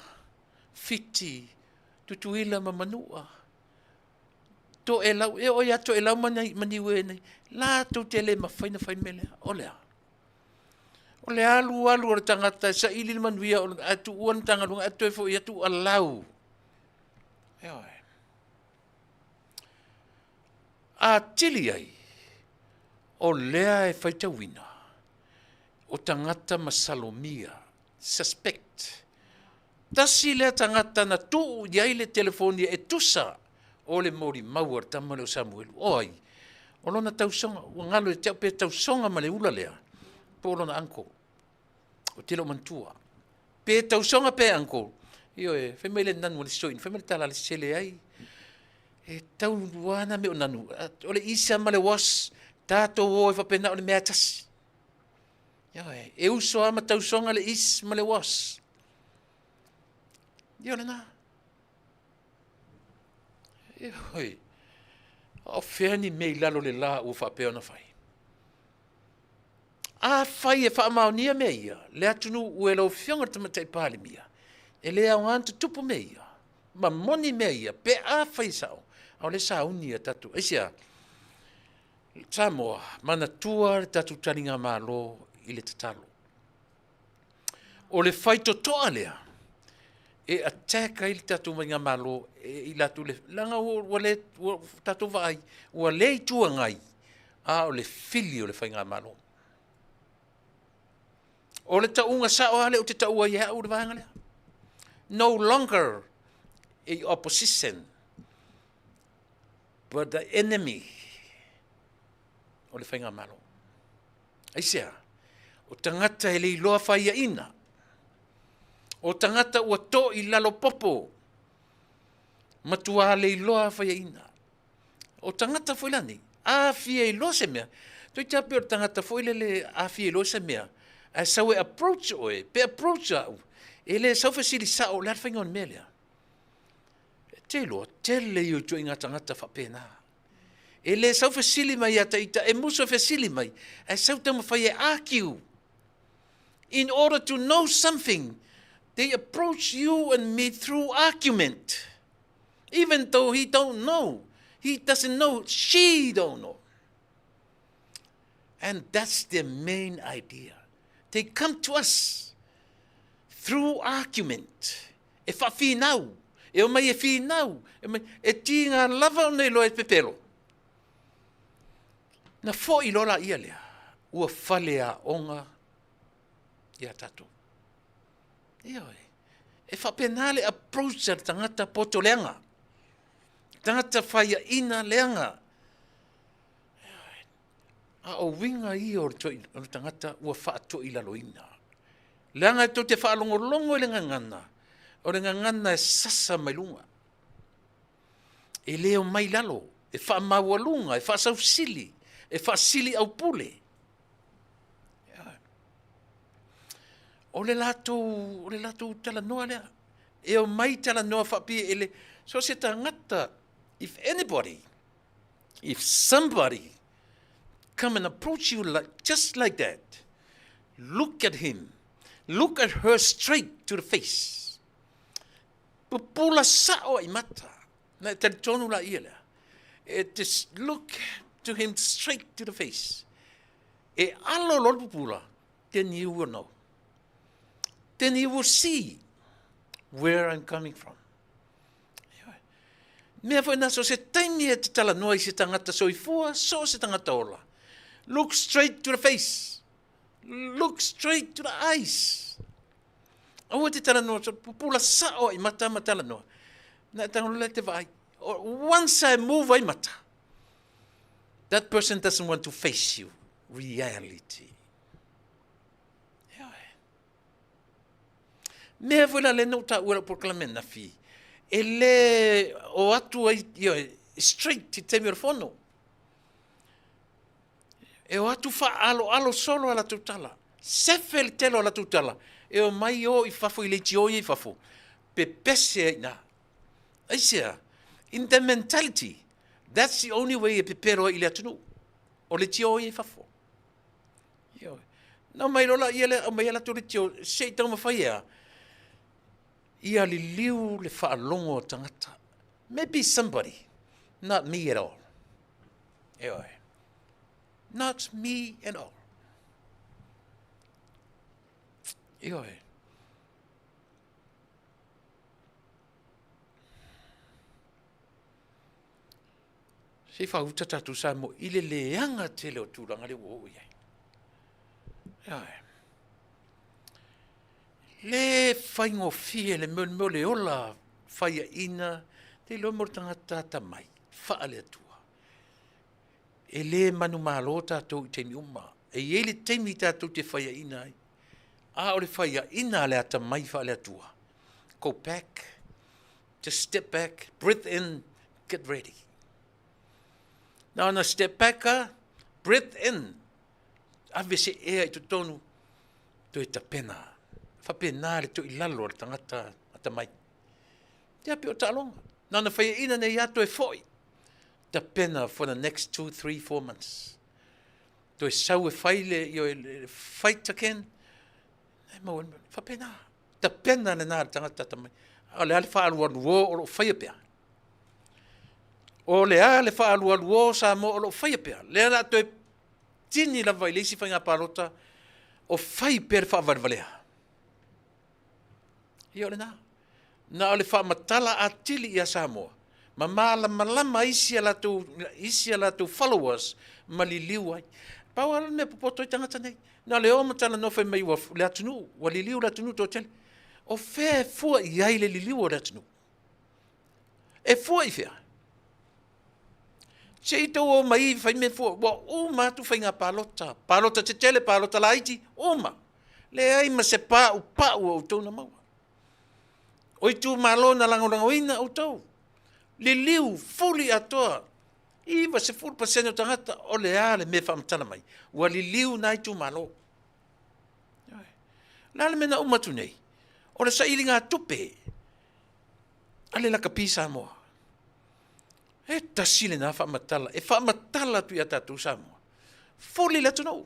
Speaker 1: Fiti, Tutuila ma Manua Toelau, e oo ia Toelau ma Niue nei, latou te le mafai ona fai le mea lea. O le a? O le alu alu o le tagata e saili le manuia ae tuua le Matagaluega ae toe foi atu ua lau. Ioe. Atili ai, o lea e faitauina, o tagata masalomia, suspect. Tasi lea tagata na tuu i ai le telefoni e tusa o le molimau a le tama lea o Samuelu. O ai? O lona tausoga, ua galo ia te au pe tausoga ma le ula lea, po o lona uncle. Ou te le o manatua. Pe tausoga pe uncle. Ioe, fai mai le nanu a le isi toeaina, fai mai le tala a le isi, se leai, e tau lava na mea o nanu. O le isa ma le was, tatou o ai faapena o le mea e tasi. Ioe, e uso lava ma tausoga le is ma le was. Ia o lena. Ioe, a o fea ni mea i lalo o le la ua faapea ona fai? Afai e faamaonia mea ia, le atunuu e lau Afioga i le Tamaitai Palemia, e le aoga ona tutupu mea ia, ma moni mea ia, pe afai e sao, a o lea e sauni a tatou, aisea? Samoa, manatua le tatou taligamalo i le tatalo. O le faitotoa lea e attack ai le tatou faigamalo e i latou le, leaga ua, ua le, ua tatou vaai, ua le Itu Agai, a o le fili o le faigamalo. O le tauga sao lava lea ou te taua ai e au le vaega lea. No longer a opposition, but the enemy o le faigamalo. Aisea? O tagata e le iloa faiaina. O tagata ua to i lalo popo. Matua le iloa faiaina. O tagata foi la nei, a fia iloa se mea, toeitiiti lava pei o le tagata foi lele a fia iloa se mea, ae sau e approach oe, pe approach au, e le sau fesili sao o le a le faiga o le mea lea. E te iloa, tele ia o ituaiga tagata faapena. E le sau fesili mai ia te ita, e musu e fesili mai, ae sau taumafai e argue. In order to know something, they approach you and me through argument. Even though he don't know, he doesn't know, she don't know. And that's their main idea. They come to us through argument. E whawhinau, e omai e whinau, e, omai, e tīngā lava ona iloa e pepelo. Na foi loa la ia lea, ua fale aoga ia tatou. Ioe. E faapena le approach a le tagata poto leaga. Tagata faiaina leaga. A o uiga ia o le, toi, o le tagata ua faatoilaloina. Leaga e tou te faalogologo i le gagana, o le gagana e sasa mai luga. E le o mai lalo, e faamaualuga, e faasausili, e faasili aupule. O le latou, o le latou talanoa lea. E omai talanoa faapiaele, so o se tagata, if anybody, if somebody come and approach you like, just like that, look at him, look at her straight to the face. Pupula sa'o i mata. Na e talitonu la ia lea. E just look to him straight to the face. E alo loa le pupula, then you will know. Then you will see where I'm coming from. Mea foi nā, so se taimi e te talanoa i se tangata soifua, so se tangata ola. Look straight to the face. Look straight to the eyes. Aua te talanoa, so pupula sa'o i mata ma talanoa. Na e tangolo le te vaai. Once I move ai mata, that person doesn't want to face you. Reality. Mea foi la le na ou taua lau polokalame anafi, e le o atu ai, ioe, straight i taimi o le fono. E o atu faaaloalo solo a latou tala. Sefe le tele o latou tala. E o mai o i fafo i leitio ia i fafo. Pepese ai i ina. Aisea? In their mentality, that's the only way e pepelo ai i le atunuu. O leitio ia i fafo. Ioe. Na aumai loa laia lea, aumai a latou leitio se i taumafai e a? Ia liliu le faalogo a tagata. Maybe somebody, not me at all. Ioe. Not me at all. Ioe. Se i whauta tātou Samoa i le leanga tele o tūranga le ua oo i ai. Ioe. Le faigofie le mea o le ola faiaina, te iloa mo le tagata atamai, faale-Atua. E le manumalo tatou i taimi uma. E i ai le taimi tatou te faiaina ai. A o le faiaina a le atamai faale-Atua. Go back, just step back, breathe in, get ready. Na ona step back a, breathe in, ave se ea i totonu, toe tapena. Faapena le toilalo a le tagata atamai. Ia pei o taaloga. Na ona faiaina nei lava toe foi. Tapena for the next 2, 3, 4 months. Toe sau e fai le, ioe, le fight again. E maua le mea. Faapena. Tapena lena a le tagata atamai. A o le a le faaalualuo o lo o faia pea? O le a le faaalualuo Samoa o lo o faia pea? Lea o le a toe tini lava i le isi faiga palota o fai pea le faavalevalea. Ia o lena. Na o le faamatala atili ia Samoa ma malamalama isi a latou, isi a latou followers ma liliu ai. Pau lava le mea popoto ai tagata nei. Na o le o ma talanoa fai mai ua le atunuu, ua liliu le atunuu toatele. O fea e fua i ai le liliu o le atunuu? E fua i fea? Se i tou o mai fai mea fua, ua uma atu faiga palota, palota tetele, palota laiti, uma. Leai ma se paupau o outou na maua. O itumalo na lagolagoina outou. Liliu, fuli atoa, 90% o tagata, o le a le mea e faamatala mai? Ua liliu na itumalo. O le a le mea na uma atu nei? O le sailigatupe a le lakapi Samoa. E tasi lena faamatala, e faamatala atu ia tatou Samoa. Fuli le atunuu.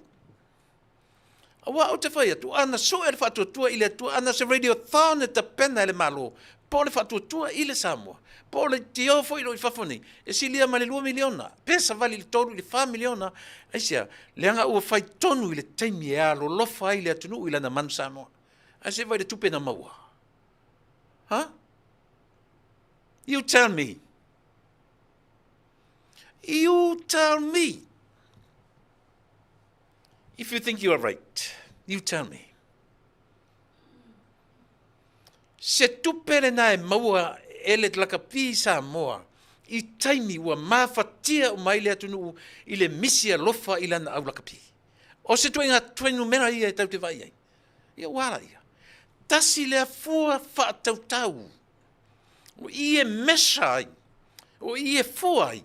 Speaker 1: Aua ou te fai atu, ana sue le faatuatua i le Atua, ana se radiothon e tapena e le Malo, po o le faatuatua i le Samoa, po o le tio foi o lo o i fafo nei, e silia ma le $2 miliona, pe savali i le 3 i le 4 miliona, aisea? Leaga ua fai tonu i le taimi e alolofa ai le atunuu i lana manu Samoa. Ae se i vaai i le tupe na maua? Huh? You tell me. You tell me. If you think you are right, you tell me. Se tupe lena e maua e le lakapi Samoa i taimi ua mafatia uma ai le atunuu i le misi alofa i lana au lakapi. O se ituaiga fuainumera ia e tatou te vaai ai. Ia ua ala ia. Tasi lea fua faatautau. O i e mesa ai, o i e fua ai,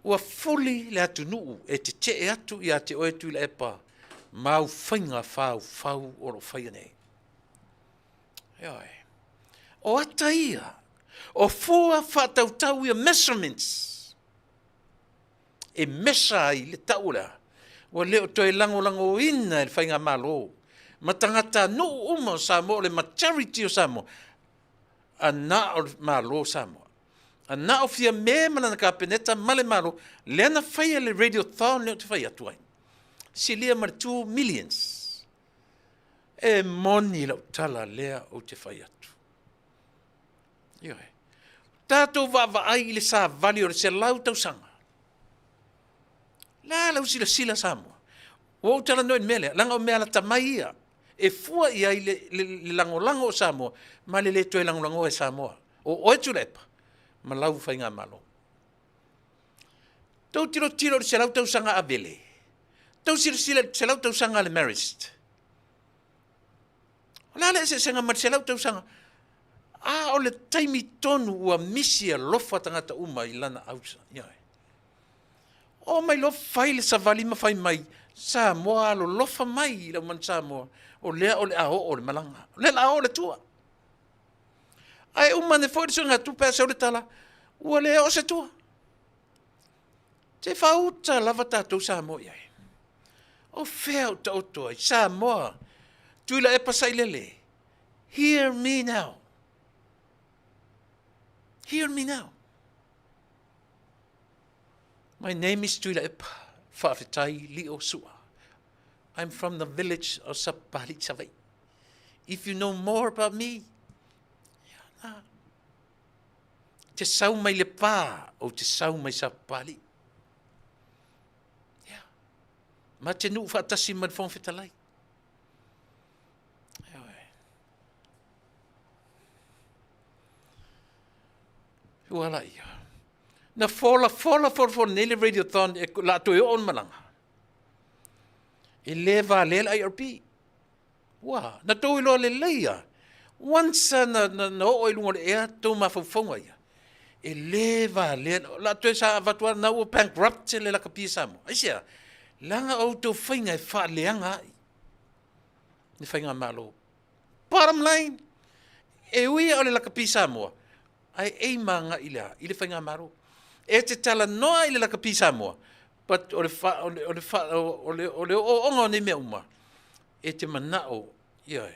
Speaker 1: ua fuli le atunuu e tetee atu ia te oe Tuilaepa ma au faiga faufau o lo o faia nei. Ioe. O ata ia, o fua faatautau ia measurements e mesa ai le tau o le a, ua le o toe lagolagoina e le Faigamalo ma tagatanuu uma o Samoa, o le majority o Samoa, a na o le Malo o Samoa. A na o Fiame ma lana Kapeneta ma le Malo, lea na faia le radiothon lea ou te fai atu ai, silia ma le 2 millions. E moni lau tala lea ou te fai atu. Ioe. Tatou vaavaai i le savali o le 100 tausaga. La lau silasila Samoa. Ua ou talanoa i le mea lea, leaga o mea lata mai ia, e fua i ai le, le, le lagolago o Samoa ma le le toe lagolagoa e Samoa. O oe Tuilaepa ma lau faigamalo. Tou tilotilo i le 100 tausaga Avele, tou silasila i le 100 tausaga a le Marist. O le a le eseesega ma le 100 tausaga? A o le taimi tonu ua misi alofa tagata uma i lana ausa. Ioe. O mai loa fai le savali ma fai mai, Samoa alolofa mai i lau manu Samoa, o lea o le a oo le malaga, o lea o le a oo le tua. Ae uma ane foi le suegatupe ae sau le tala, ua le oo se tua. Se faauta lava tatou Samoa i ai. O fea o taoto ai? Samoa, Tuilaepa Sailele, hear me now. Hear me now. My name is Tuilaepa Faafetai Lio Sua. I'm from the village of Sapali, Savaii. If you know more about me, ia, na. Te sau mai le pā, ou te sau mai Sapali. Ia. Ma te nuu faatasi ma le Fofoga Fetalai. Ua ala ia. Na fola fola fola fola nei le radiothon e la toe oo le malaga. E le valea le IRP. Ua, na tou iloa lelei lava. Once na, na, na oo i luga o le ea tou mafaufauga ia, e le valea, o le a toe sa avatu lava, na ua bankrupt le lakapi a Samoa. Aisea? Leaga o outou faiga e faaleaga ai le faigamalo. Bottom line, e ui o le lakapi Samoa, ae aim agai i le a? I le faigamalo. E te talanoa i le lakapi Samoa, but o le, fa, o le, o le, fa, o le, o le ooooga o nei mea uma, e te manao ia,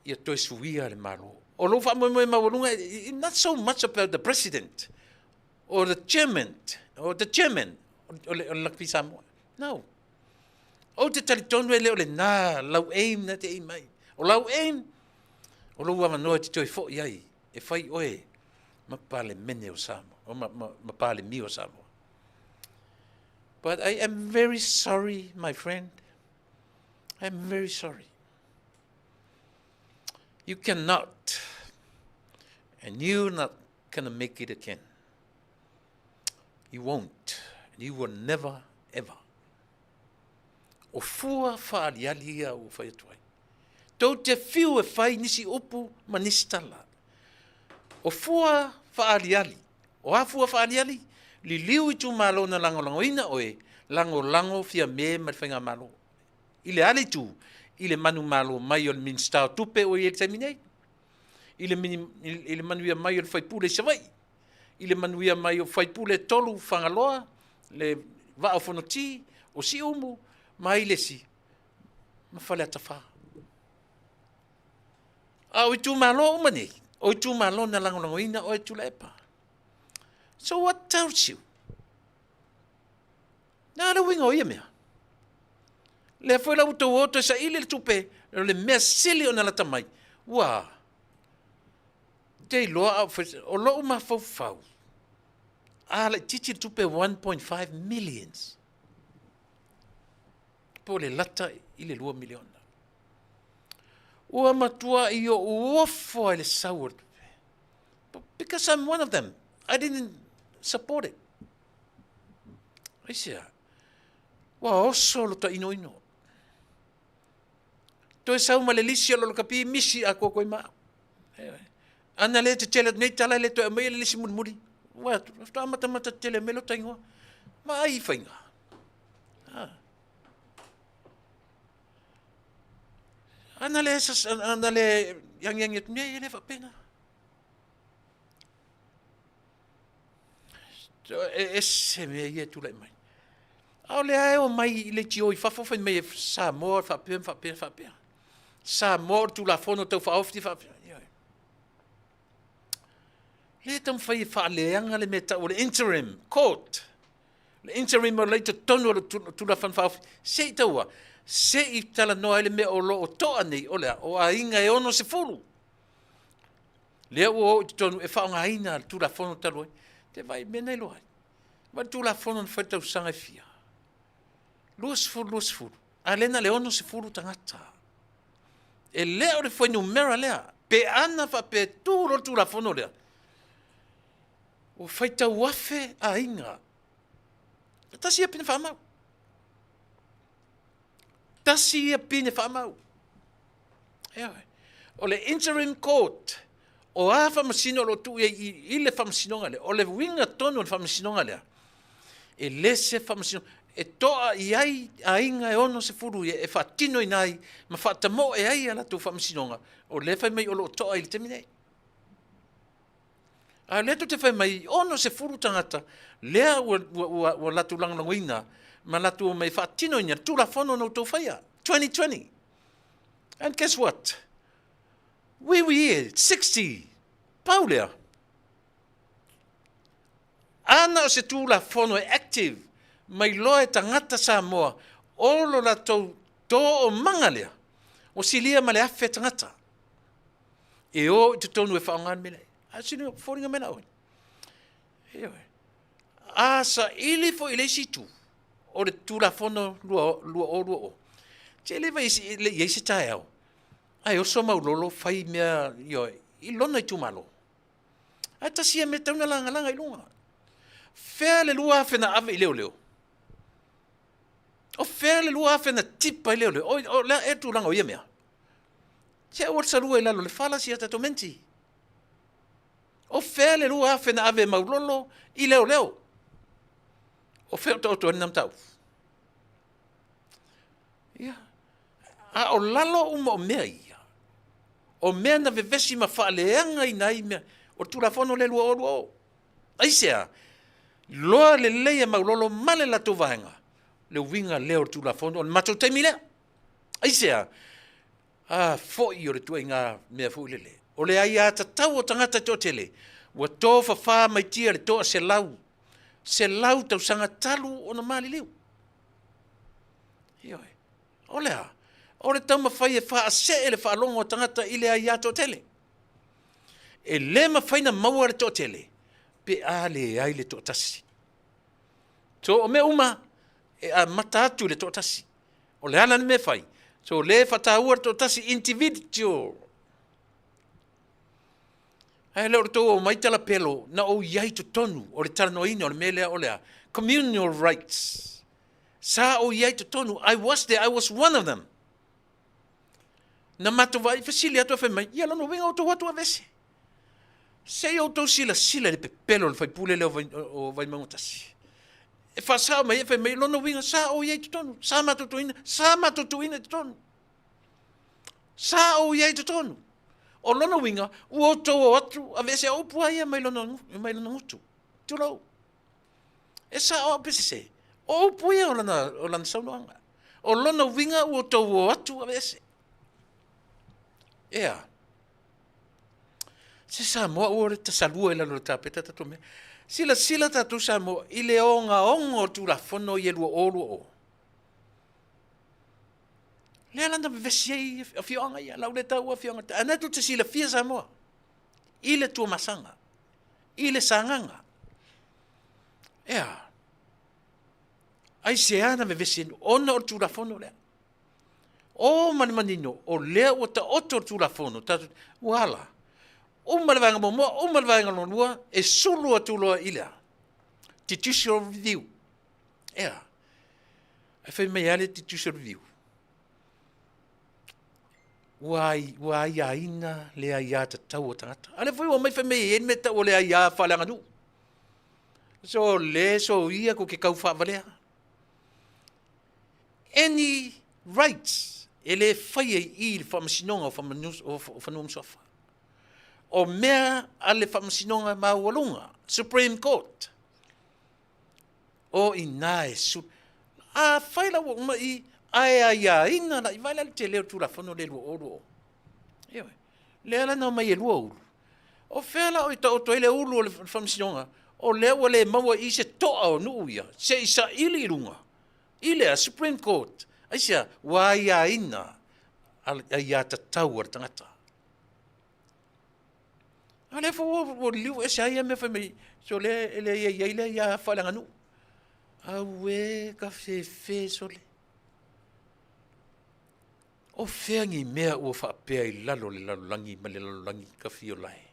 Speaker 1: ia toe suia le Malo. O lou faamoemoe maualuga, not so much about the president or the chairman, or the chairman o le, o le Lakapi Samoa. No. Ou te talitonu e le o lena lau aim na te aim ai. O lau aim, o lou avanoa e te toe foi ai, e fai oe ma Palemene o Samoa, o ma, ma, ma Palemia o Samoa. But I am very sorry, my friend. I am very sorry. You cannot, and you're not gonna make it again. You won't, and you will never, ever. O fua whaaliali ia ua whai atu ai. Tou te whiu e whai nisi upu ma nisi tala. O fua whaaliali, o a fua whaaliali, liliu itumalo na lagolagoina oe, lagolago Fiame ma le Faigamalo. I le a le itu? I le manumalo mai o le Minisita o Tupe ua i ai i le taimi nei, i le, i le manuia mai o le faipule i Savaii, i le manuia mai o faipule e tolu Fagaloa, le Vaa o Fonoti, o Siumu, ma ai le isi, ma Faleata 4. A o itumalo uma nei, o itumalo na lagolagoina oe Tuilaepa. So what tells you? Na le uiga o ia mea. Lea foi la ua tou o toe saili le tupe, o le mea sili ona lata mai, ua te iloa a o lou mafaufau, a laitiiti le tupe 1.5 millions, po o le lata i le 2 miliona. Ua matuai ou ofo ai le sau o le tupe. Because I'm one of them. I didn't support it. Aisea? Ua oso lo ta inoino. Toe sau ma le lisi o lo lakapi misi a kua koe ma. Ana le te tele nei tala le toe mai le lisi mulimuli. Ua atu, faatoa matamata tele mai lo ta ingoa. Ma ai whainga. Ah. Ana le, ana le i agiagi atu nei, e le faapena. E ese mea ia e tulai mai. A o lea e o mai i leitio i fafo fai mai e Samoa faapea ma faapea faapea. Samoa o le Tulafono Tau Faaofi faapea. Ioe. Lea e taumafai e faaleaga le mea e tau o le interim court. Le interim o la i totonu o le Tulafono Faaofi. Se i taua, se i talanoa ai le mea o lo o toa nei, o le a? O aiga e 60. Lea ua o i totonu e faaaogaina le Tulafono talu ai. Te vaai i mea na iloa ai. Ma le Tulafono na fai i le tausaga e fia? 20, 20, a lea na o le 60 tagata. E le o le fuainumera lea. Pe ana faapea e tu loa le Tulafono lea, ua faitau afe aiga. E tasi ia pine faamau. Tasi ia pine faamau. Ioe. O le interim court, o a faamasino o lo o tuu i ai i le faamasinoga lea, o le uiga tonu o le faamasinoga lea, e le se faamasinoga, e toa i ai aiga e 60 ia e faatinoina ai ma faatamoe ai a latou faamasinoga, o lea e fai mai o lo o toa i le taimi nei. A o lea tou te fai mai, 60 tagata lea ua, ua, ua, ua latou lagolagoina ma latou omai e faatinoina le Tulafono na outou faia, 2020. And guess what? Wīwī e, 60, pau lea. Ana o se Tulafono e active mai loa e tagata Samoa o lo latou toomaga lea, ua silia ma le 1,000 tagata e o i totonu e faaaoga le mea lea. A sili foliga mai la oe. Ioe. A saili foi i le isi itu, o le Tulafono 2020, tele vai le i ai se taeao, ae oso Maulolo fai mea, ioe, i lona itumalo. Ae tasi ia mea tatau ona lagalaga i luga. Fea le 2,000 na ave i leoleo? O fea le 2,000 na tipa i leoleo? O, o le a ea le tulaga o ia mea? Se aua le salua i lalo o le fala si a tatou menti. O fea le 2,000 na ave e Maulolo i leoleo? O fea o taoto ai lena mataupu? Ia. A o lalo uma o mea ia, o mea na vevesi ma faaleagaina ai mea, o le Tulafono lea 2020. Aisea? Iloa lelei e Maulolo ma le latou vaega le uiga lea o le Tulafono o le matou taimi lea. Aisea? A foi o le tuaiga mea foi lele. O le aiatatau o tagata e toatele, ua tofafa mai tia le toa selau, selau tausaga talu ona maliliu. Ioe. O le a? O le taumafai e faasee le faalogo a tagata i le aia toatele. E le mafai na maua le toatele pe a leai le toatasi. So o mea uma e amata atu i le toatasi. O le ala le mea e fai, so le faataua le toatasi individual. Ae le o le tou omai talapelo na ou i ai totonu o le talanoaina o le mea lea o le a? Communal rights. Sa ou i ai totonu, I was there, I was one of them. Na matou vaai, fesili atu fai mai, ia lona uiga outou atu aveese. Se i outou silasila i le pepelo o le faipule lea o Vaimauga 1. E faasao mai e fai mai, lona uiga sa ou i ai i totonu, sa matou tuuina, sa matou tuuina i totonu. Sa ou i ai i totonu. O lona uiga, ua outou o atu aveese o upu lava ia mai lona, mai lona gutu. Tulou. E sao au pe sese. O upu ia o lana, o lana saunoaga. O lona uiga ua outou o atu aveese. Ea. Se Samoa ua le tasalua i lalo o le tapeta tatou mea. Silasila tatou Samoa i le ogaoga o Tulafono ia 2020. Lea la na vevesi ai afioaga ia, lau le taua afioaga. A na tou te silafia Samoa i le Tuamasaga, i le Sagaga. Ea, aisea na vevesi ai ona o le Tulafono lea. O ma le manino, o lea ua taoto le Tulafono, tatou, ua ala. Uma le vaega muamua, uma le vaega lona lua, e sulu atu loa i le a? Judicial Review. Ea, ae fai mai lava le Judicial Review, ua, ua aiaina le aiatatau a tagata. A lea foi ua omai fai mai e i ai le mea e tau o le aia faaleaganuu. So le soia kou ke kau faavalea. Any rights. E le faia i i le Faamasinoga o Fanua ma Suafa. O mea a le Faamasinoga Maualuga, Supreme Court, o i ina e su... Afai la ua uma i, ae aiaina la, i vaai la i le tele o le Tulafono lea 2020. Ioe. Lea la na omai e lua ulu. O fea la o i taoto ai le ulu o le Faamasinoga? O lea ua le maua i i se toa o nuu ia, se i saili i luga i le a? Supreme Court. Aisea? Ua aiaina aiatatau a le tagata. A lea foi ua liliu ese ai ia mea fai mai, so lea e leai ai le aia faaleaganuu. Auē ka fefe sole. O fea ni mea ua faapea i lalo o le lalolagi ma le lalolagi kafiolae?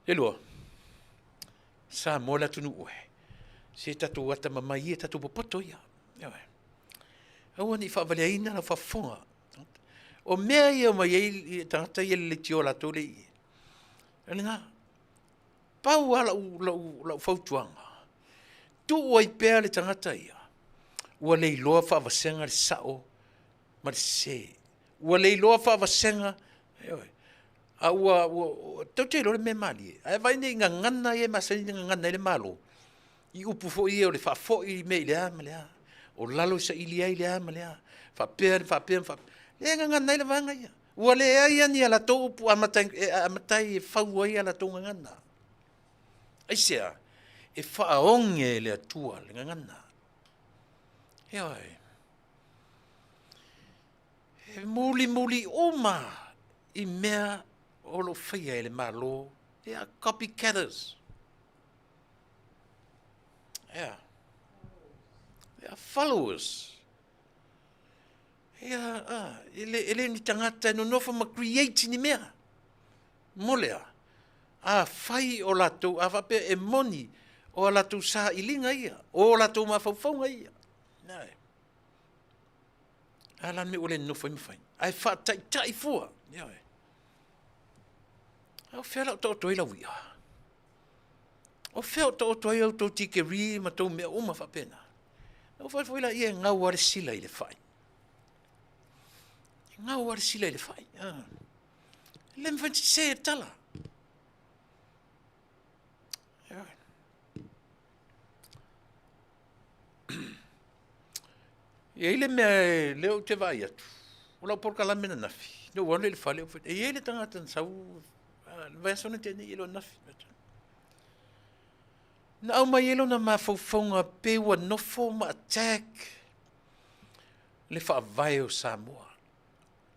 Speaker 1: Lua, Samoa le atunuu e, se tatou atamamai ia, tatou popoto ia. Ioe. Aua ne i faavaleaina lau faafofoga. O mea ia e omai ai tagata ia i le leitioa latou lea e i i, o lena. Pau lava lau, lau, lau fautuaga, tuu ai pea le tagata ia, ua le iloa faavasega le sao ma le sese. Ua le iloa faavasega, ioe, a ua, ua, tou te iloa le mea malie, ae vaai nei i gagana ia e masani ona gagana ai le Malo, i upu foi ia o le faafoi mea i le a ma le a, o lalo e saili ai le a ma le a, faapea le faapea ma faapea, lea e gagana ai le vaega ia. Ua leai lava ni a latou upu amata, e amata ai e fau ai a latou gagana. Aisea? E faaoge e le Atua le gagana. Ioe. E mulimuli uma i mea o lo o faia e le Malo, they are copycatters. Yeah. They are followers. Ia, ah, e le, e le ni tagata e nonofo ma create ni mea. Mo lea, a fai o latou, a faapea e moni o a latou sailiga ia, o latou mafaufauga ia. Nae. A la mea ua le nonofo ai ma fai. Ae faataitai fua. Ioe. A o fea la o taoto ai lau i'a? O fea o taoto ai au tou tikeri ma tou mea uma faapena? Na ou fai foi la ia e gau lava le sila i le fai. E gau lava le sila i le fai. Ah. Le mafai ona sese le tala. E i ai le mea lea ou te vaai atu, o lau polokalame ananafi, na ou alu i le fale, e i ai le tagata na sau le vaiaso na tea nei e le o ananafi. Na aumai ai lona mafaufauga pei ua nofo ma attack le faavae o Samoa.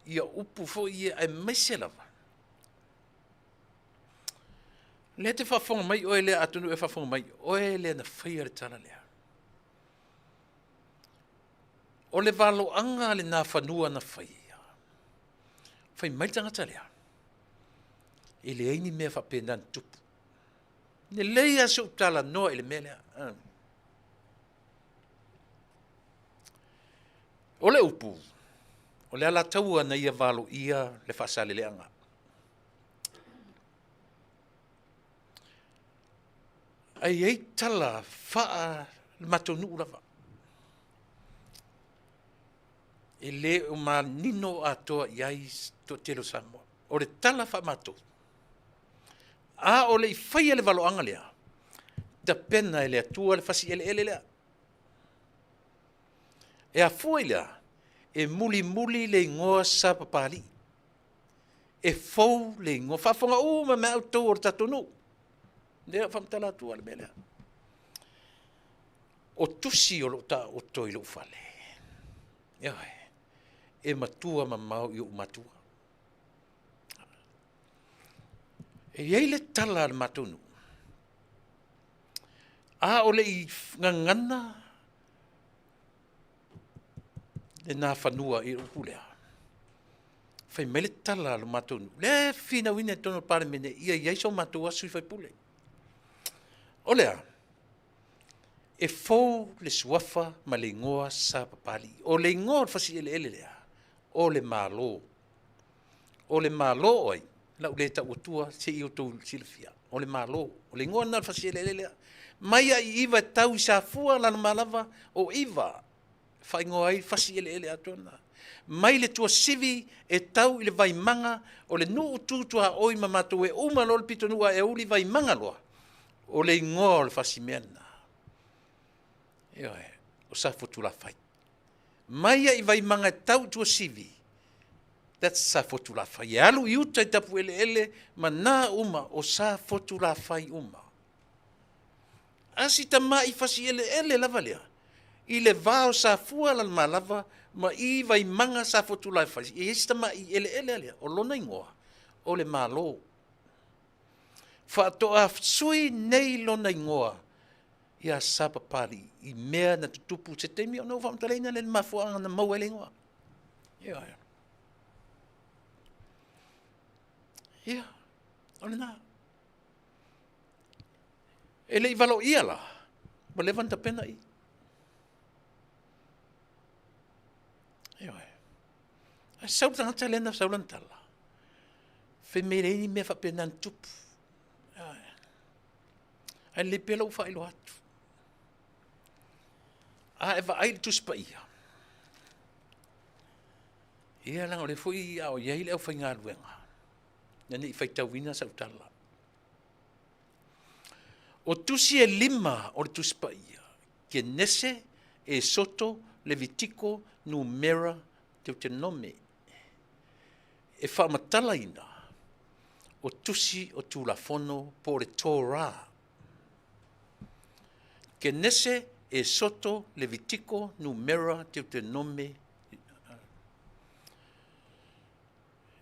Speaker 1: Ia upu foi ia aemaise lava lea e te faafofoga mai oe lea atonu e faafofoga mai oe lea na faia le tala lea. O le valoaga lena fanua na faia. Fai mai le tagata lea, e leai ni mea faapena na tupu. Lelei lava si ou talanoa i le mea lea. Ah. O le upu, o le alataua na ia valoia le faasaleleaga. Ae i ai tala faa le matou nuu lava. E le o manino atoa i ai toatele o Samoa. O le tala faamatou, a o le i faia le valoaga lea, tapena e le Atua le fasi eleele lea. E afua i le a? E mulimuli le igoa Sapapalii. E fou le igoa. Faafofoga uma mai outou o le tatou nuu. Lea o faamatala atu le mea lea. O tusi o lo o taoto i lou fale. Ioe. E matua mamao i ou matua. E i ai le tala a le matou nuu. A o le i gagana lena fanua i upu lea, fai mai le tala a lo matou nuu, lea e finauina i totonu o le Palemene ia i ai so matou lava sui faipule. O le a? E fou le suafa ma le igoa Sapapalii. O le igoa o le fasi eleele lea, o le Malo. O le Malo o ai? Lau le tau atua se i outou silafia. O le Malo. O le igoa lena o le fasi eleele lea. Mai lava i ʻIva e tau i Safua, Lalomalava, o ʻIva e faaigoa ai le fasi eleele atoa lena. Mai le Tuasivi e tau i le Vaimaga, o le nuu tu tuaoi ma matou e uma loa le pitonuu a Eauli Vaimaga loa, o le igoa o le fasi mea lena. Ioe, o Safotulafai. Mai lava i Vaimaga e tau i Tuasivi, that's Safotulafai. E alu i uta i Tapueleele ma na uma o Safotulafai uma. A si tamai fasi eleele lava lea, i le va o Safua Lalomalava ma i Vaimaga Safotulafai, e i ai si tamai eleele lea, o lona igoa, o le Malo. Faatoa sui nei lona igoa ia Sapapalii i mea na tutupu se taimi ona ou faamatalaina lea i le mafuaaga na maua ai le igoa. Ioe. Ia, o lena. E le i valoia la, ua leva ona tapena i. Ioe. Ae sau le tagata lea na sau lana tala, fai mai e leai ni mea faapena na tupu. Ioe. Ae lelei pea lou faailoa atu. A e vaai i le Tusi Paia, ia leaga o lea foi a o i ai le aufaigaluega, ina ne i faitauina sau tala. O tusi e lima o le Tusi Paia, Kenese, Esoto, Levitiko, Numera, Teutenome, e faamatalaina o tusi o Tulafono po o le Torah. Kenese, Esoto, Levitiko, Numera, Teutenome,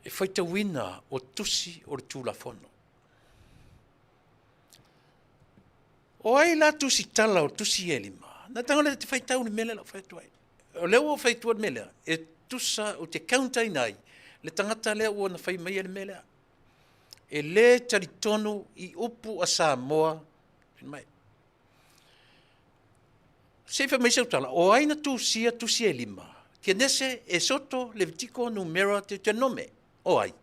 Speaker 1: e faitauina o tusi o le Tulafono. O ai la tusi tala o tusi ia e lima? Na tago lea te faitau le mea lea la fai atu ai. O lea ua fai atu le mea lea, e tusa ou te counter-ina ai le tagata lea ua na fai maia le mea lea. E le talitonu i upu a Samoa mai. Se i fai mai sau tala, o ai na tusia tusi e lima? Kenese, Esoto, Levitiko, Numera, Deuteronome. O ai?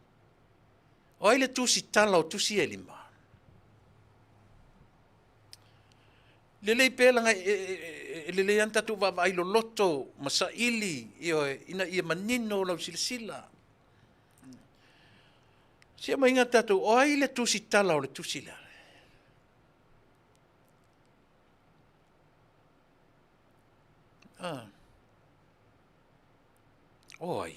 Speaker 1: O ai le tusi tala o tusi e lima? Lelei pea leaga e lelei lava ona tatou vaavaai loloto ma saili, ioe, ina ia manino lau silasila. Se aumaiga tatou, o ai le tusi tala o le tusi lea? Ah. O ai?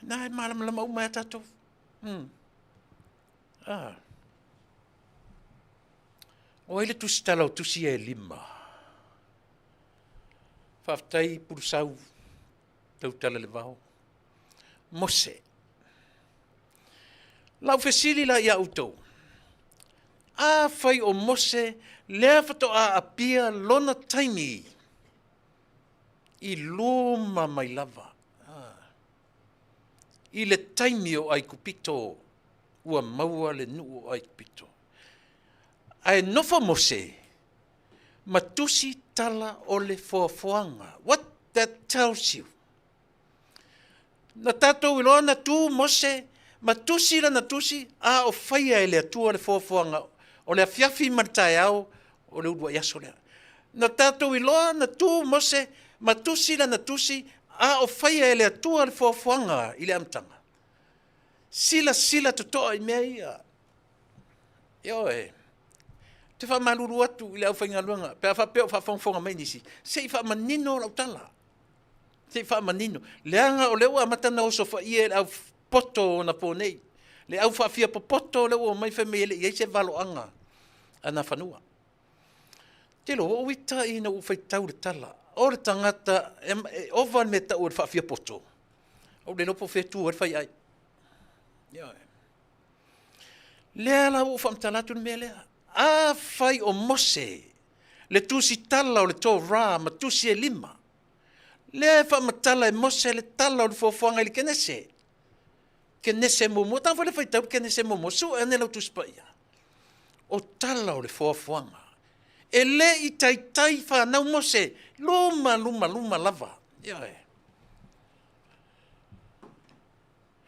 Speaker 1: Na e malamalama uma ia tatou. Ah. O ai le tusi tala o tusi e lima? Faafetai Pulusau, tautala le vao. Mose. Lau fesili la ia outou. A fai o Mose lea faatoa apia lona taimi i luma mai lava. Ah. I le taimi o Aikupito, ua maua le nuu o Aikupito. Ae nofo Mose ma tusi tala o le foafoaga. What that tells you? Na tatou iloa na tu Mose ma tusi lana tusi, a o faia e le Atua le foafoaga o le afiafi ma le taeao o le uluai aso lea. Na tatou iloa na tu Mose ma tusi lana tusi, a o faia e le Atua le foafoaga i le amataga. Silasila totoa i mea ia. Ioe. Ou te faamalulu atu i le aufaigaluega, pe a faapea o faafogafoga mai nisi, se i faamanino lau tala. Se i faamanino. Leaga o lea ua amata ona osofaia e le au poto o napo nei. Le au faafia popoto lea ua omai fai mai e le i ai se valoaga a Nafanua. Tele o ou ita ina ua faitau le tala. O le tagata, e ova le mea tau o le faafia poto. Ou le iloa po o fea e tu ai le faiai. Ioe. Lea la ua ou faamatala atu le mea lea. Afai o Mose le tusitala o le Torah ma tusi e lima, lea e faamatala e Mose le tala o le foafoaga i le Kenese. Kenese muamua, tago foi le faitau le Kenese muamua, sue ane lau Tusi Paia. O tala o le foafoaga. E le i taitai fanau Mose, luma luma luma lava. Ioe.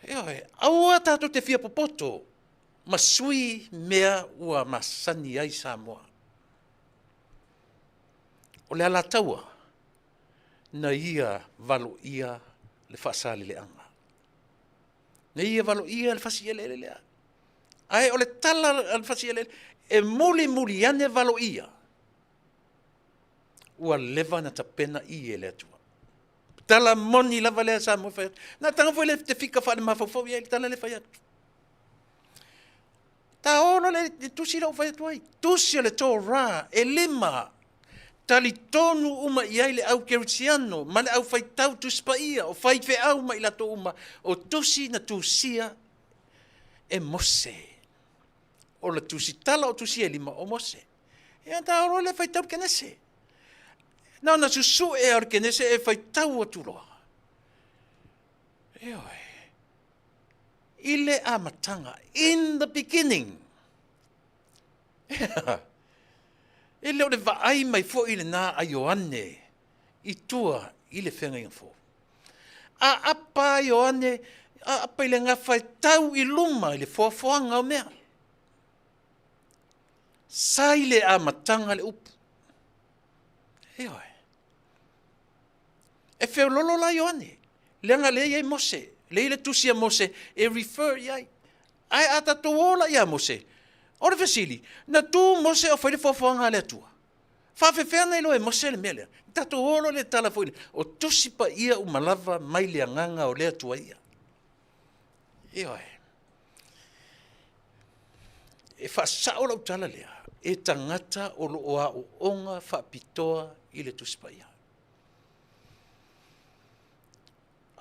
Speaker 1: Ioe, aua tatou te fia popoto ma sui mea ua masani ai Samoa. O le Alataua, na ia valoia le faasaleleaga. Na ia valoia le fasi eleele lea. Ae o le tala a le fasi eleele, e mulimuli ane valoia, ua leva na tapena i e le Atua. Tala moni lava lea sa mo fai atu. Na taga foi le te fika faale-mafaufau i ai le tala le fai atu. Ta olo le tusi lau fai atu ai. Tusi o le Torah e lima talitonu uma i ai le au kerisiano ma le au faitau Tusi Paia, o faifeau ma i latou uma, o tusi na tusia e Mose. O le tusitala o tusi e lima o Mose. Ia ta olo le faitau le Kenese. Na ona susue o le Kenese e faitau atu loa. Ioe. I le amataga, in the beginning. E le o le vaai mai foi lena a Ioane i tua i le feagaiga fou. A apa Ioane, a apa i le gafa e tau i luma i le foafoaga o mea. Sa i le amataga le upu. Ioe. E feololo la Ioane, leaga lea e i ai Mose, lea e i ai le tusi a Mose e refer i ai. Ae a tatou o la ia Mose, o le fesili, na tu Mose o fai le foafoaga a le Atua? Faafefea na iloa e Mose le mea lea? Tatou o loa le tala foi lea, o tusi paia uma lava mai le agaga o le Atua ia. Ioe. E faasao lau tala lea, e tagata o lo o aooga faapitoa i le Tusi Paia.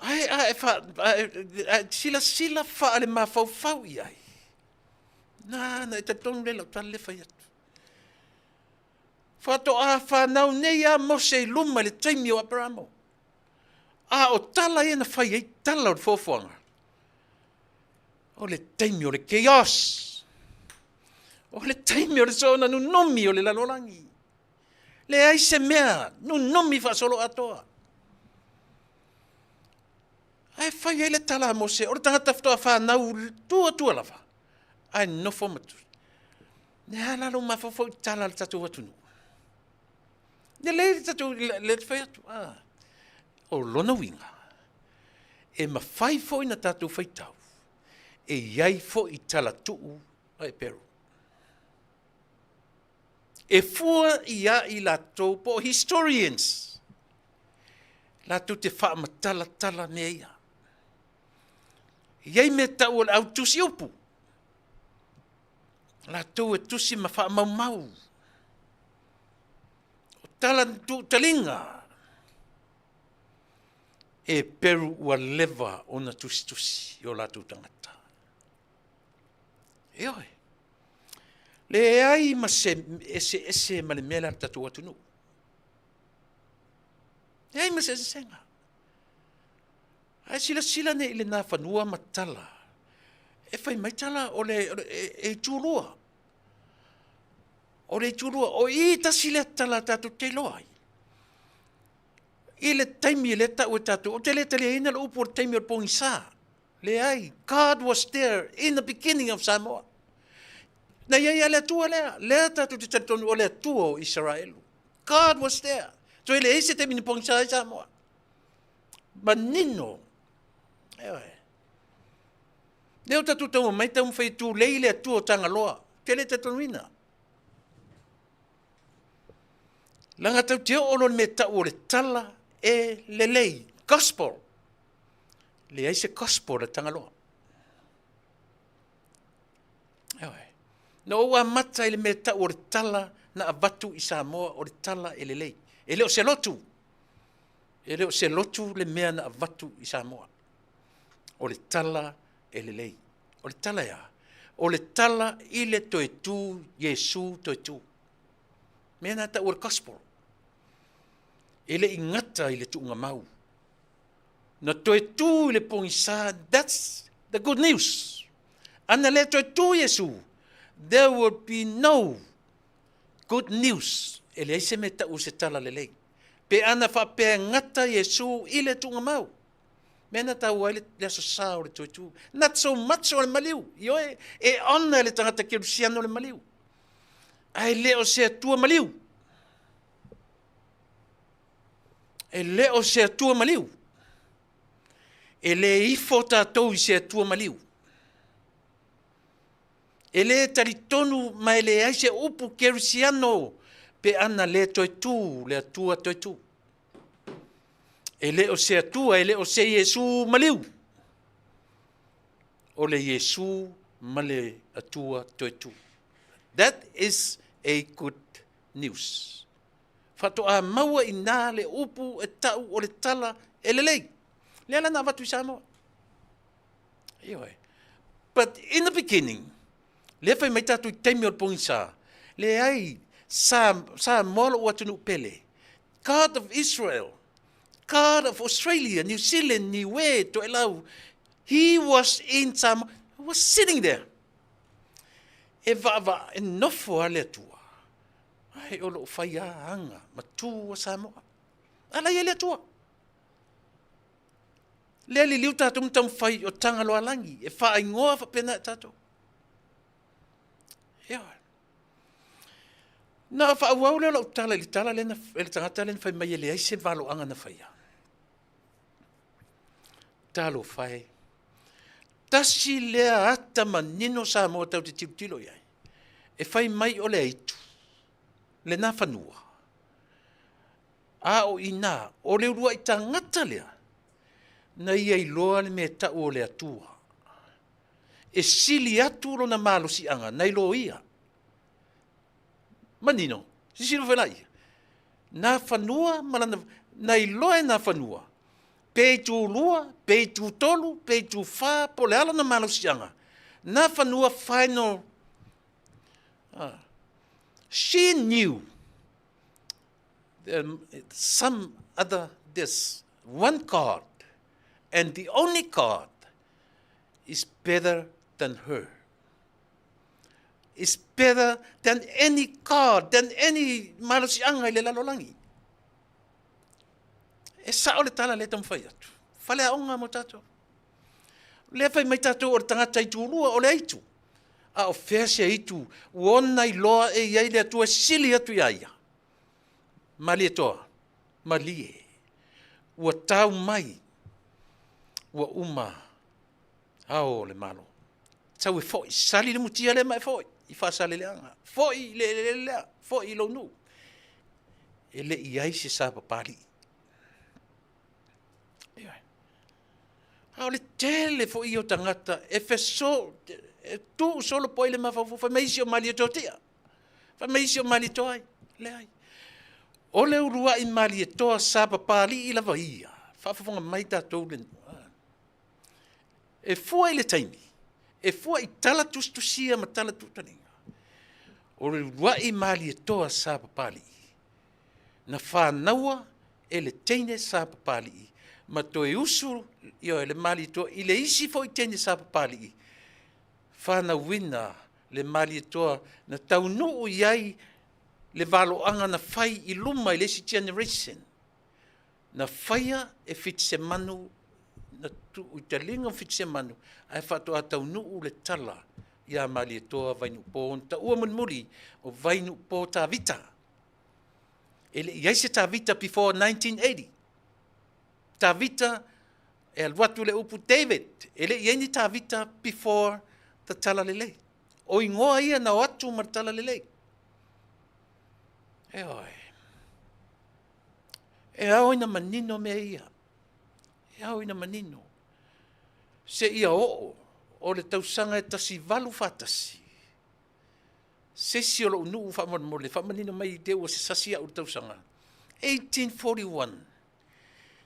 Speaker 1: Ae a e, fa, a e, a e silasila faale-mafaufau i ai, na, na e talitonu lea lau tala lea fai atu. Faatoa fanau nei a Mose i luma i le taimi o Aperamo. A o tala ia na fai ai tala o le foafoaga, o le taimi o le chaos, o le taimi o le soona nunumi o le lalolagi. Leai se mea nunumi faasoloatoa. Ae fai ai le tala a Mose, o le tagata faatoa fanau tua tua lava, ae nofo ma tui. Le a la lou mafaufau i tala a le tatou atunuu? Lelei le tatou, le fai atu, ah. O lona uiga, e mafai foi na tatou faitau, e i ai foi tala tuu a Eperu. E fua ia i latou po o historians, latou te faamatalatala mea ia. E i ai mea tau o le au tusi upu, latou e tusi ma faamaumau. O tala tuutaliga, e Peru ua leva ona tusitusi i o latou tagata. Ioe. Leai ma se eseese ma le mea lea a le tatou atunuu. Leai ma se eseesega. Ae silasila nei i lena fanua ma tala. E fai mai tala o le, o le e, e itulua. O le itulua, o i tasi lea tala tatou te iloa ai. I le taimi lea tau e tatou, ou te le taliaina le upu o le taimi o le pogisa. Leai, God was there in the beginning of Samoa. Na iai a le Atua lea, lea tatou te talitonu o le Atua o Isaraelu. God was there. Toe leai se taimi na pogisa ai Samoa. Manino. Eoe. Lea o tatou taua mai taumafai e tulei le Atua o Tagaloa. Te le talitonuina. Leaga tau te oo loa le mea tau o le tala e lelei. Gospel. Leai se gospel a Tagaloa. Eoe. Na ou amata i le mea tau o le tala na avatu i Samoa o le tala e lelei. E le o se lotu. E le o se lotu le mea na avatu i Samoa. O le tala e lelei. O le tala e a? O le tala i le toe tu, Iesu toe tu. Mea na tau o le gospel. E le i gata i le tuugamau. Na toe tu i le pogisa, that's the good news. Ana le toe tu Iesu, there will be no good news. E leai se mea tau o se tala lelei. Pe ana faapea e gata Iesu i le tuugamau. Mea na taua ai le Aso Sa o le toe tu. Not so much o le maliu. Ioe, e honor le tagata kerisiano le maliu. Ae le o se Atua maliu. E le o se Atua maliu. E le ifo tatou i se Atua maliu. E le talitonu ma e leai se upu kerisiano pe ana le toe tu le Atua toe tu. E le o se Atua, e le o se Iesu maliu. O le Iesu ma le Atua toe tu. That is a good news. Faatoa maua i nā le upu e tau o le tala e lelei. Lea la na avatu i Samoa. Ioe. But in the beginning, lea fai mai tatou i taimi o le pogisa, leai, sa, Samoa lou atunuu pele. God of Israel, God of Australia, New Zealand, Niue, Toelau, he was in Samoa, he was sitting there. E vaavaa, e nofo a le Atua. Ai, o loo fai a aga ma tu a Samoa. A la i ai le Atua. Lea liliu tatou ma taumafai o Tagaloalagi, e faaingoa faapena e tatou. Ioe. Na faaauau lea o lau tala i le tala lea na, e le tagata lea na fai mai e leai se valoaga na faia. Talofa e. Tasi lea ata manino Samoa tatou te tilotilo i ai. E fai mai o le aitu, lena fanua. A o i ina, o le uluai tagata lea, na ia iloa le mea e tau o le Atua. E sili atu lona malosiaga nai lo ia. Manino, silasila foi la ia. Na fanua ma lana, na iloa e na fanua, pe itulua, pe itutolu, pe itufa, po o le a lona malosiaga, na fanua final. She knew some other, this one God, and the only God is better than her. Is better than any God, than any malosiaga i le lalolagi. E sao le tala lea e taumafai atu. Faleaoga mo tatou. Lea fai mai tatou o le tagata itulua, o le aitu. A o fea se aitu ua ona iloa e i ai le Atua e sili atu iā ia. Malietoa, malie, ua tau mai, ua uma ao o le Malo. Sau e foi, sali le mutia lea ma e foi i Faasaleleaga, foi i le eleele lea, foi i lou nuu. E le i ai se sa papalii. Ioe. A o le tele foi ia o tagata e feso, e tuu solo po ai le mafaufau, fai mai isi o Malietoa tia, fai mai isi o Malietoa ai. Leai. O le uluai Malietoa sa papalii lava ia, faafofoga mai tatou le, e fua i le taimi, e fua i tala tusitusia ma tala tuutalega. O le uluai Malietoa sa papalii, na fanaua e le teine sa papalii, ma toe usu ioe, le Malietoa i le isi foi teine sa papalii, fanauina le Malietoa na taunuu i ai le valoaga na fai i luma i le isi generation, na faia e Fitisemanu, na tuu i taliga o Fitisemanu, ae faatoa taunuu le tala ia Malietoa Vainuupo, na taua mulimuli o Vainuupo Tavita. E le i ai se Tavita before 1980. Tavita, e alu atu le upu David, e le i ai ni Tavita before the Talalelei. O igoa ia na o atu ma le Talalelei. Ioe. E ao ina manino mea ia. E ao ina manino. Se ia oo o le tausaga e 1841, se isi o lou nuu faamolemole, faamanino mai te ua se sasi au i le tausaga, 1841,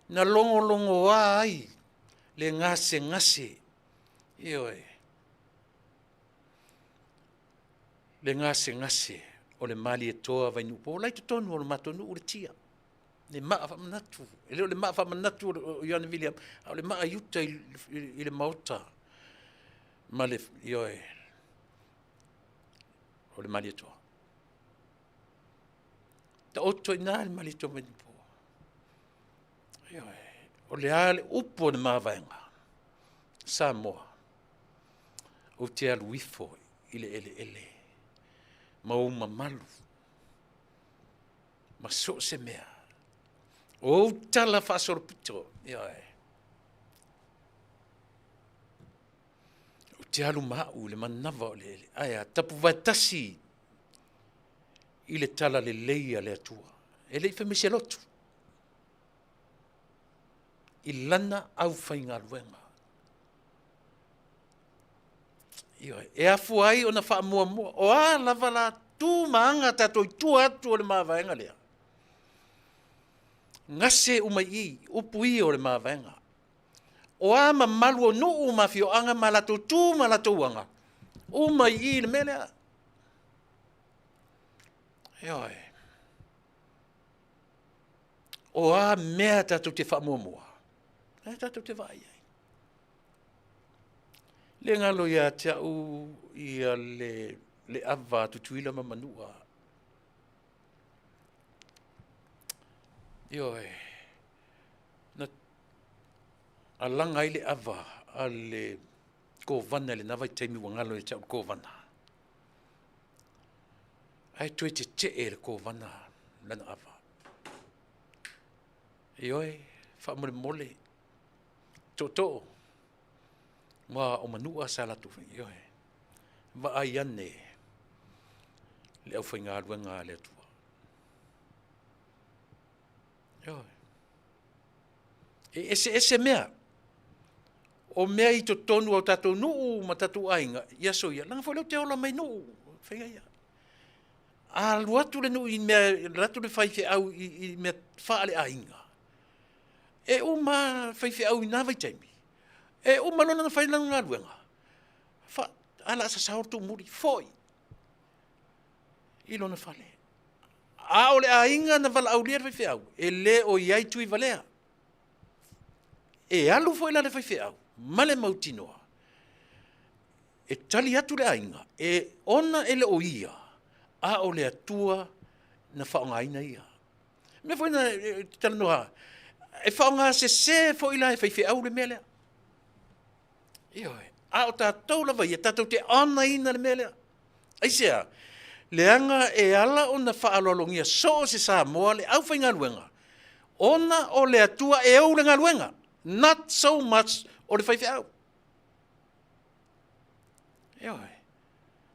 Speaker 1: na logologoa ai le gasegase, ioe, le gasegase o le Malietoa Vainuupo, la i totonu o le matou nuu le tia, le maa faamanatu, e le o le maa faamanatu o Ioane Viliama, a o le maa i uta i le maota ma le, ioe, o le Malietoa. Taoto i ina le Malietoa Vainuupo. Ioe. O le a le upu o le mavaega, Samoa, ou te alu ifo i le eleele ma ou mamalu ma so o se mea. O ou tala faasolopito, ioe. Ou te alu ma au i le manava o le ele. Ae a, tapuvae tasi i le tala lelei a le Atua. E le i fai mai se lotu. I lana aufaigaluega. Ioe, e afua ai ona faamuamua. O a lava la tu ma aga tatou i tua atu o le mavaega lea, gase uma i i, upu ia o le mavaega. O a mamalu o nuu ma afioaga ma latou tu ma latou aga, uma i i i le mea lea. Ioe. O a mea tatou te faamuamua, e tatou te vaai ai. Le galo ia te au ia le, le ava a Tutuila ma Manua. Ioe, na alaga ai le ava a le kovana i lena vaitaimi ua galo ia te au le kovana. Ae toe tetee le kovana lana ava. Ioe, faamolemole, tootoo, ma o Manua sa latou fai, ioe, vaai ane le aufaigaluega a le Atua. Ioe. E eseese mea. O mea i totonu o tatou nuu ma tatou aiga, i aso ia, leaga foi lea ou te ola mai nuu, faiga ia. A alu atu le nuu i mea, alu atu le faifeau i, i mea faaleaiga, e uma faifeau i na vaitaimi, e uma loa ona fai lana galuega, fa, a la sasao le tuumuli, foi i lona fale. A o le aiga na valaaulia le faifeau, e le o i ai Tuivalea. E alu foi la le faifeau ma le mautinoa e tali atu le aiga, e ona e le o ia, a o le Atua na faaaogaina ia. Mea foi na e talanoa, e faaaoga sese foi la e faifeau le mea lea. Ioe, a o tatou lava ia, tatou te honour ina le mea lea. Aisea? Leaga e ala ona faaaloalogia so o se Samoa le aufaigaluega, ona o le Atua e ou le galuega, not so much o le faifeau. Ioe.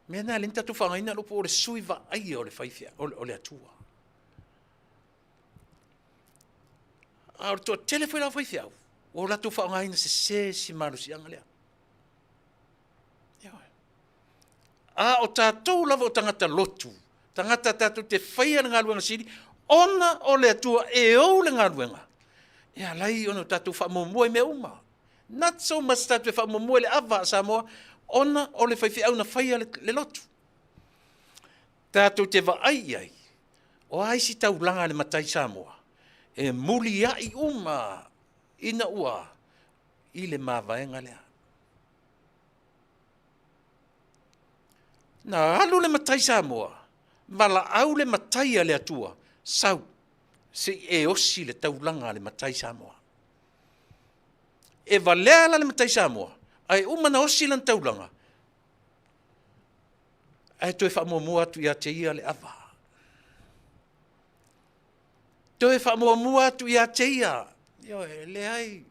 Speaker 1: Mea na e le tatou faaaogaina le upu o le sui vaaia o le faifeau, o le Atua. A o le toatele foi la o faifeau, ua latou faaaogaina sese si malosiaga lea. A o tatou lava o tagata lotu, tagata tatou te faia le galuega sili, ona o le Atua e ou le galuega, e ala ai ona tatou faamuamua i mea uma. Not so much tatou te faamuamua i le ava a Samoa, ona o le faifeau na faia le, le lotu. Tatou te vaai i ai, o a isi taulaga a le matai Samoa, e muliai uma ina ua i le mavaega lea. Na alu le matai Samoa, valaau le matai a le Atua, sau, se i e osi le taulaga a le matai Samoa. E valea la le matai Samoa, ae uma na osi lana taulaga, ae toe faamuamua atu ia te ia le ava. Toe faamuamua atu ia te ia. Ioe, leai.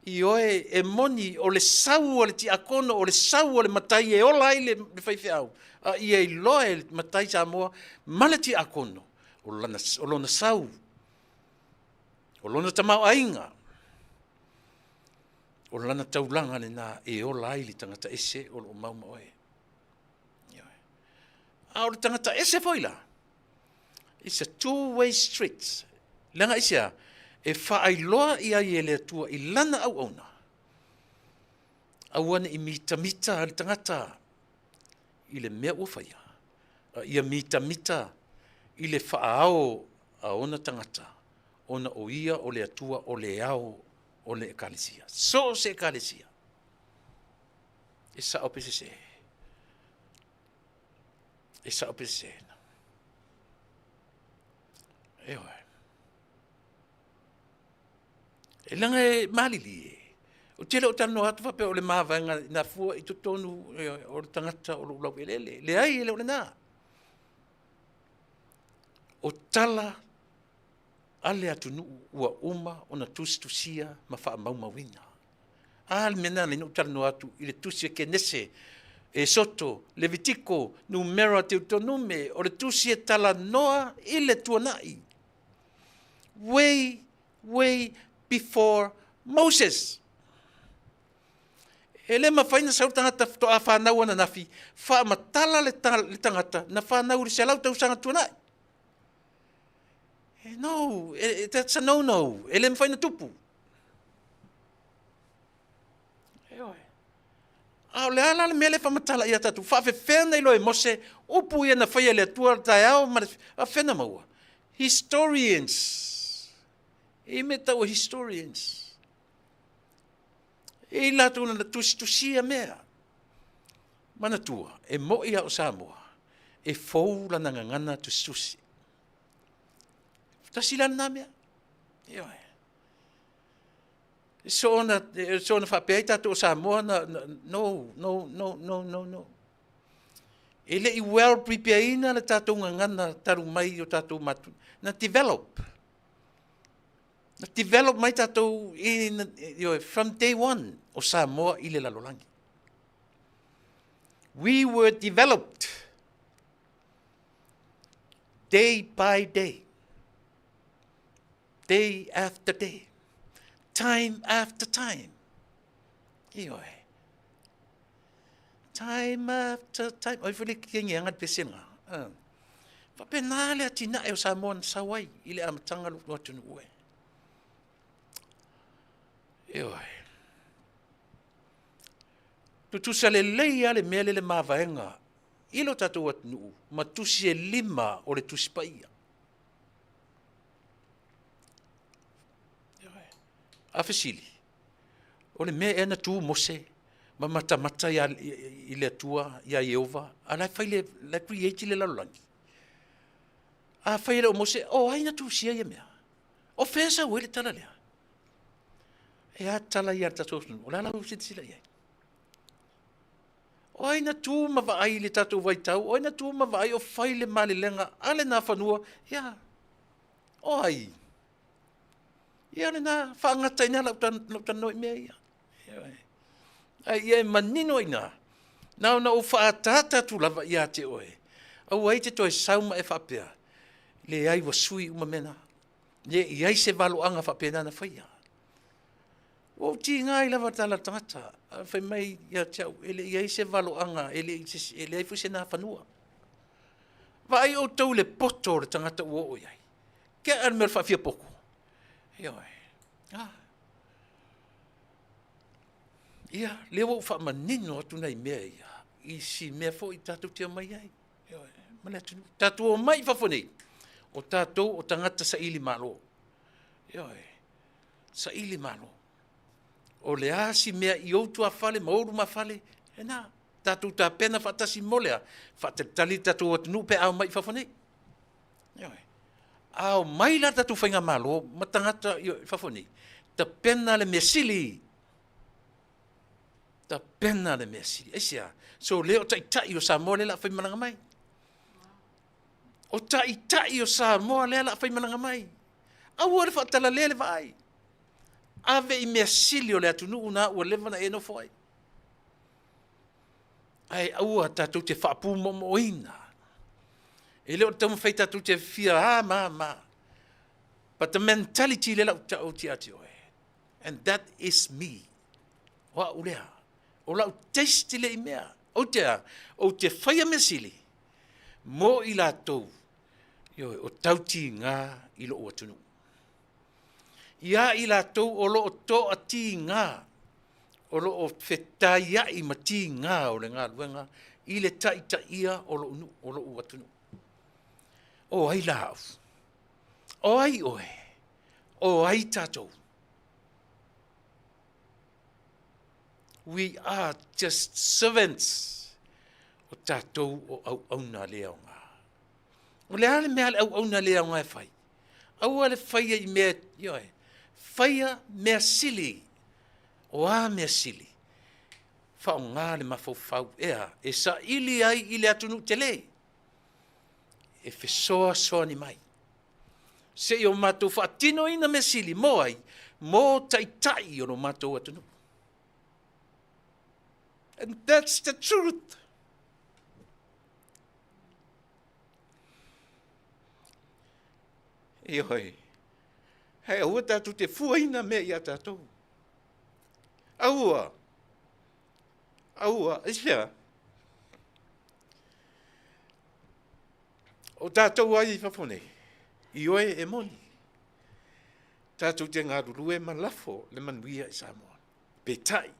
Speaker 1: Ioe, e moni o le sau o le tiakono, o le sau o le matai e ola ai le faifeau, a ia iloa e le matai Samoa ma le tiakono, o, lana, o lona sau, o lona tamaoaiga, o lana taulaga lena e ola ai le tagata ese o lo o mau ma oe. Ioe. A o le tagata ese foi la, it's a two-way street. Leaga aisea? E faailoa i ai e le Atua i lana auauna, aua ne i mitamita le tagata i le mea ua faia, a ia mitamita i le faaao a ona tagata, ona o ia o le Atua o le ao o le Ekalesia. So o se Ekalesia. E sao pe sese. E sao pe sese. Ioe. E leaga e malilie, ou te le o talanoa atu faapea o le mavaega na fua i totonu o le tagata o lou laueleele. Leai, e le o lena. O tala a le atunuu ua uma ona tusitusia ma faamaumauina. A le mea lena na ala ai ona ou talanoa atu i le tusi a Kenese, Esoto, Levitiko, Numera, Teutonume, o le tusi e talanoa i le tuanai. Way, way before Moses. E le mafai ona sau le tagata faatoa fanau ananafi faamatala le tagata na fanau i le 100 tausaga tuanai. No, that's a no no. E le mafai ona tupu. A o le a la le mea lea e faamatala ia tatou? Faafefea ona iloa e Mose upu ia na faia e le Atua le taeao ma le faafefea ona maua? Historians. E i ai mea e tau o historians. E i ai latou na tusitusia mea. Manatua, e moi lava o Samoa, e fou lana gagana tusitusi. Tasi la lena mea. Ioe. Soona, soona faapea ai tatou o Samoa na, na, no, no, no, no, no, no. E le i well prepareina le tatou gagana talu mai i o tatou matu. Na develop. Na develop mai tatou in, ioe, from day one o Samoa i le lalolagi. We were developed day by day, day after day, time after time. Ioe. Time after time. Oi foi le kengi anga le pese nga. Uh. Faapena le atinae o Samoa na sau ai i le amataga lo atunuu e. Ioe. Tutusa lelei lava le mea lea le mavaega i lo tatou atunuu ma tusi e lima o le Tusi Paia. A fesili, o le mea ea na tu Mose ma matamata ia, i le Atua ia Ieova, a la e fai le, la e create le lalolagi. A fai e le o Mose, o ai na tusia ia mea? O fea sau ai le tala lea? E a tala ia a le tatou atunuu? O le a lau silasila i ai? O ai na tu ma vaai i le tatou vaitau? O ai na tu ma vaai o fai le malelega a le Nafanua? Ia, o ai? Ia lena, faagata i ina lau talanoa i mea ia. Ai ia e manino i ina, na ona ou faaataata atu lava ia te oe, aua e te toe sau ma e faapea, leai ua sui uma mea na. Le i ai se valoaga faapena na faia. Ua ou tiga ai lava tala tagata, fai mai ia te au, e le i ai se valoaga, e le e leai foi se nafanua. Vaai outou i le poto o le tagata ua oo i ai. Kea le mea o le faafia poto. Ioe. Ah. Ia, lea ua ou faamanino atu nai mea ia, i si mea foi tatou te omai ai. Ioe, ma le atunuu. Tatou omai i fafo nei, o tatou o tagata saili malo. Ioe, saili malo. O le a si mea i ou tuafale ma ou lumafale, lena, tatou tapena faatasi mo le a, faatalitali le tatou atunuu pe a omai i fafo nei. Ioe. A omai la le tatou faigamalo ma tagata i fafo nei, tapena le mea sili. Tapena le mea sili. Aisea? So lea o taitai o Samoa lea o le a faimalaga mai. O taitai o Samoa lea o le a faimalaga mai. Aua le faatalalea le vaai. Ave i mea sili o le atunuu na ua leva ona e nofo ai. Ae aua tatou te faapumoomoina. E le o le taumafai tatou te fia a ma ma. But the mentality lea lau tau ia te oe. And that is me. O au lea. O lau taste lea i mea. Ou te a, ou te faia mea sili mo i latou ioe, o tautiga i lou atunuu. Ia i latou o lo o toatiga, o lo o fetaiai ma tiga o le galuega i le taitaia o lou nuu, o lou atunuu. O ai la au? O ai oe? O ai tatou? We are just servants. O tatou o auauna le aoga. O le a le mea a le auauna le aoga e fai? Aua le faia i mea, ioe. Faia mea sili, o a mea sili? Faaaoga le mafaufau ea e saili ai i le atunuu tele e fesoasoani mai. Se i o matou faatinoina mea sili mo ai? Mo taitai o lo matou atunuu. And that's the truth. Ioe, hei aua tatou te fuaina mea ia tatou. Aua, aua, aisea? O tatou ai i fafo nei, ioe e moni, tatou te galulue ma lafo le manuia i Samoa. Peitai,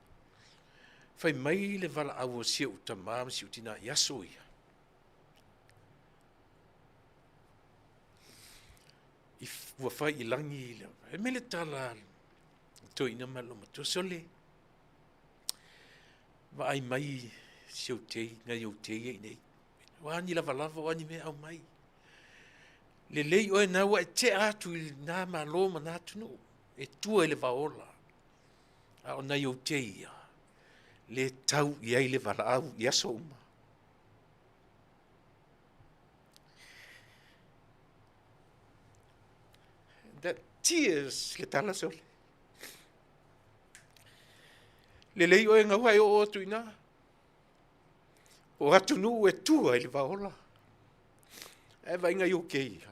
Speaker 1: fai mai le valaau a si ou tamā ma si ou tinā i aso ia, i, ua fai i lagi le, fai mai le tala a le toeaina ma le matua, sole, vaai mai si ou tei, nai ou tei ia i inei. O a ni lavalava, o a ni mea, aumai. Lelei oe na ua e tea atu i nā Malo ma nā atunuu e tua i le vaola. A o nai ou tei ia, le tau i ai le valaau i aso uma. That tears le tala sole. Lelei oe gaua e oo atu i ina. O atunuu e tua i le vaola. Ae vaaiga i o keia.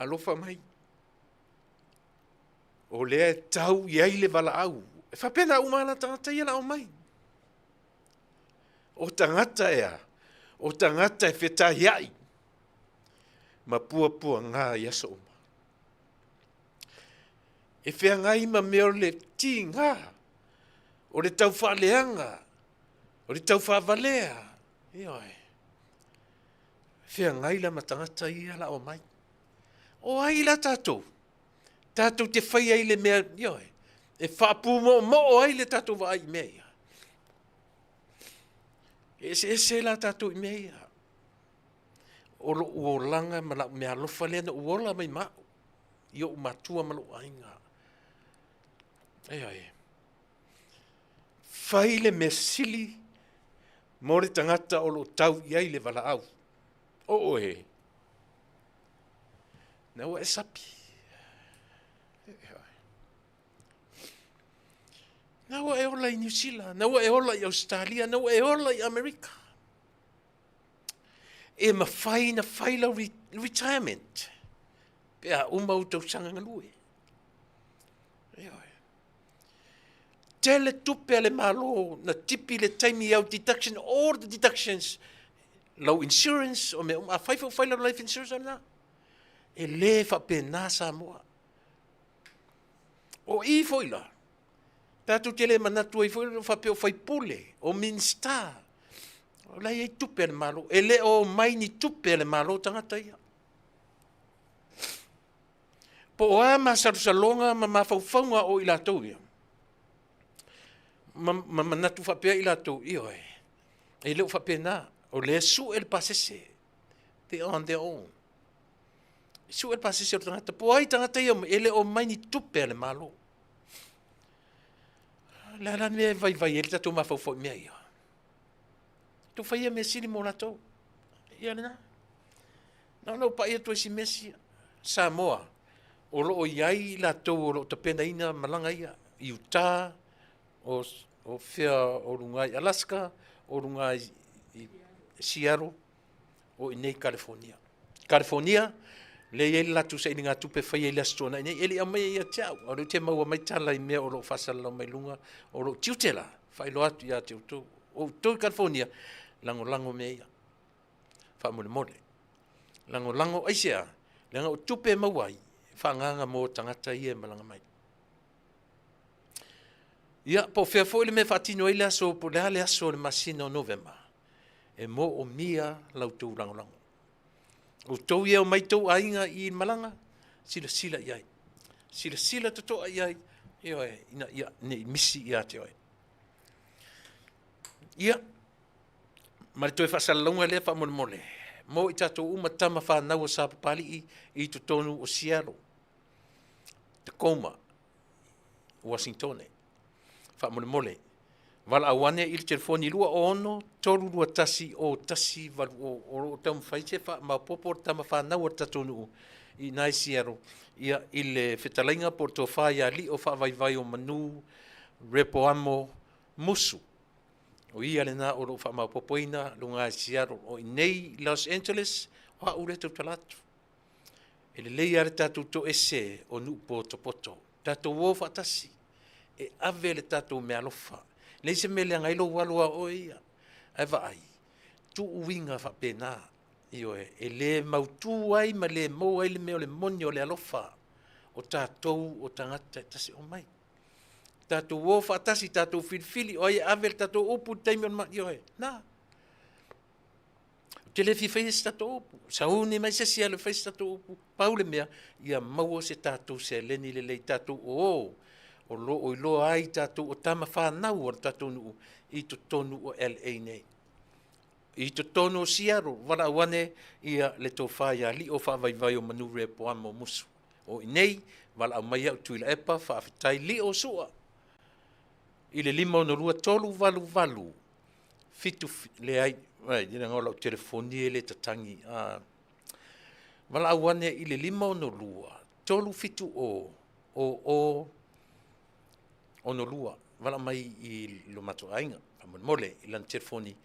Speaker 1: Alofa mai. O lea e tau i ai le valaau. E faapena uma la tagata ia la omai. O tagata ea, o tagata e fetaiai ma puapuaga i aso uma. E feagai ma mea o le tiga, o le taufaaleaga, o le taufaavalea, ioe. Feagai la ma tagata ia la omai. O ai la tatou? Tatou te fai ai le mea, ioe, e faapumoomoo ai le tatou vaai i mea ia. E eseese la tatou i mea ia. O lou olaga ma lau meaalofa lea na ou ola mai ma au i ou matua ma lou aiga. Ioe. Fai le mea sili mo le tagata o lo o tau i ai le valaau. O oe, na ua e sapi. Na ua e ola i Niu Sila, na ua e ola i Ausetalia, na ua e ola i Amerika. E mafai na fai lau retirement pe a uma ou tausaga galue. Ioe. Tele tupe a le Malo na tipi le taimi au deduction, all the deductions, lau insurance, o mea uma, afai foi fai lau life insurance o lena. E le faapena Samoa. O i foi la, tatou te le manatu ai foi o faapea o faipule, o minista, o la e i ai tupe a le Malo. E le o omai ni tupe a le Malo tagata ia. Po o a masalosaloga ma mafaufauga o i latou ia, ma, ma manatu faapea i latou, ioe, e le o faapena, o lea sue le pasese, they are on their own. Sue le pasese o le tagata, po o ai tagata ia, e le o mai ni tupe a le Malo. Le a la mea e vaivai ai le tatou mafaufau i mea ia. Tou faia mea sili mo latou. Ia lena. Na ona ou pai atu ai si mea sia. Samoa, o lo o i ai latou o lo o tapenaina malaga ia i Utah, o, o fea o luga i Alaska, o luga i, i Seattle, o i nei California. California, lea e i ai le latou sailigatupe e faia i le Aso Toonai nei, e le i aumaia ia te au, a o lea ou te maua mai tala i mea o lo o faasalalau mai luga, o lou tiute la, faailoa atu ia te outou. O outou i California, lagolago mea ia. Faamolemole. Lagolago aisea? Leaga o tupe e maua ai, e faaagaaga mo tagata ia e malaga mai. Ia, po o fea foi le mea e faatino ai le aso, po o le a le aso o le masina o Novema, e moomia la outou lagolago. Outou ia e omai tou aiga i le malaga, silasila i ai. Silasila totoa i ai, ioe, ina ia ne i misi ia te oe. Ia, ma le toe faasalalauga lea faamolemole. Mo i tatou uma tama fanau a Sapapalii i totonu o Seattle, Tacoma, Uasintone. Faamolemole, valaau ane i le telefoni 26 321 0180. O lo o taumafai se faamaopoopo o le tama fanau a le tatou nuu i ina i Seattle, ia, i le fetalaiga po o le tofa ia Lio Faavaivai o Manu Repoamo Musu. O ia lena o lo o faamaopoopoina luga i Seattle. O i nei i Los Angeles, o au lea e tautala atu. E lelei lava le tatou toese o nuu potopoto. Tatou o faatasi e ave le tatou meaalofa. Leai se mea e leaga ai lou alu a oe ia. Ae vaai, tuu uiga faapena. Ioe, e le mautu ai ma le maua ai le mea o le moni o le alofa o tatou o tagata e tasi. Omai, tatou o faatasi, tatou filifili o ai e ave le tatou upu i le taimi o le ma... Ioe, na. Ou te le fia faia se tatou upu. Sauni mai se isi e alu e fai se tatou upu. Pau le mea, ia maua se tatou seleni lelei, tatou o o lo o iloa ai tatou o tama fanau a le tatou nuu i totonu o LA nei. I totonu o Seattle, valaau ane ia le tofa ia Lio Faavaivai o Manu Repoamo Musu. O i nei, valaau mai au Tuilaepa, faafetai Lio Sua i le 562 388 7, leai, ai, leaga o lau telefoni e le tatagi. Valaau ane i le 562 370 00 62. Valaau mai i lo matou aiga, faamolemole, i lana telefoni,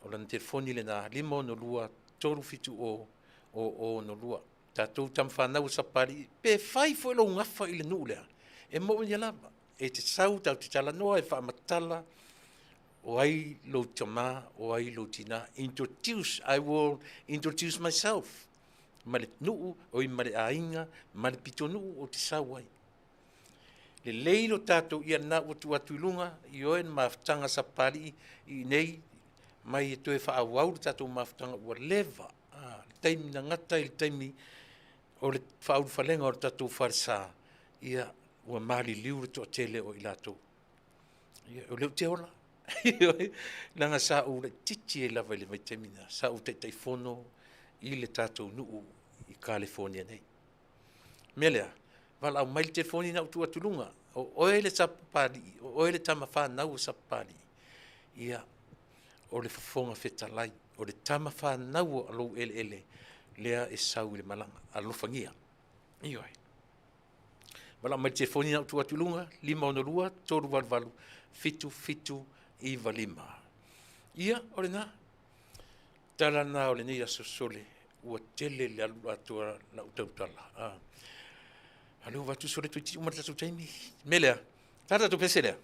Speaker 1: o lana telefoni lena 562 370 0062. Tatou tama fanau o Sapapalii, pe fai foi lou gafa i le nuu lea, e moomia lava, e te sau tatou te talanoa e faamatala o ai lou tama, o ai lou tina. Introduce, I will introduce myself ma le nuu, oi ma le aiga, ma le pitonuu ou te sau ai. Lelei lo tatou ia lena ua tuu atu i luga, ioe, le mafutaga Sapapalii i inei, mai e toe faaauau le tatou mafutaga ua leva. Le taimi na gata i le taimi o le faaulufalega o le tatou falesa, ia ua maliliu le toatele o i latou. Ia, o lea ou te ola. Leaga sa ou laitiiti ai lava i le vaitaimi lena, sa ou taitaifono i le tatou nuu i Kalifonia nei. O le mea lea, valaau mai le telefoni na ou tuu atu i luga, o oe le Sapapalii, o oe le tama fanau a Sapapalii, ia, o le Fofoga Fetalai, o le tama fanau a lou eleele lea e sau i le malaga. Alofagia. Ioe. Valaau mai le telefoni na ou tuu atu i luga, 562 388 7795. Ia, o lena. Tala lena o lenei aso sole, ua tele le alu atoa lau tautala. Ah. Alu avatu sole toeitiiti uma le tatou taimi. Mea lea, ta tatou pese lea,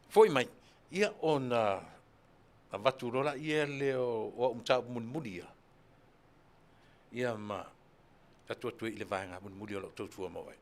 Speaker 1: foi mai, ia ona avatu loa laia lea o au mataupu mulimuli ia, ia ma tatou atu ai i le vaega mulimuli o lau tautua ma oe.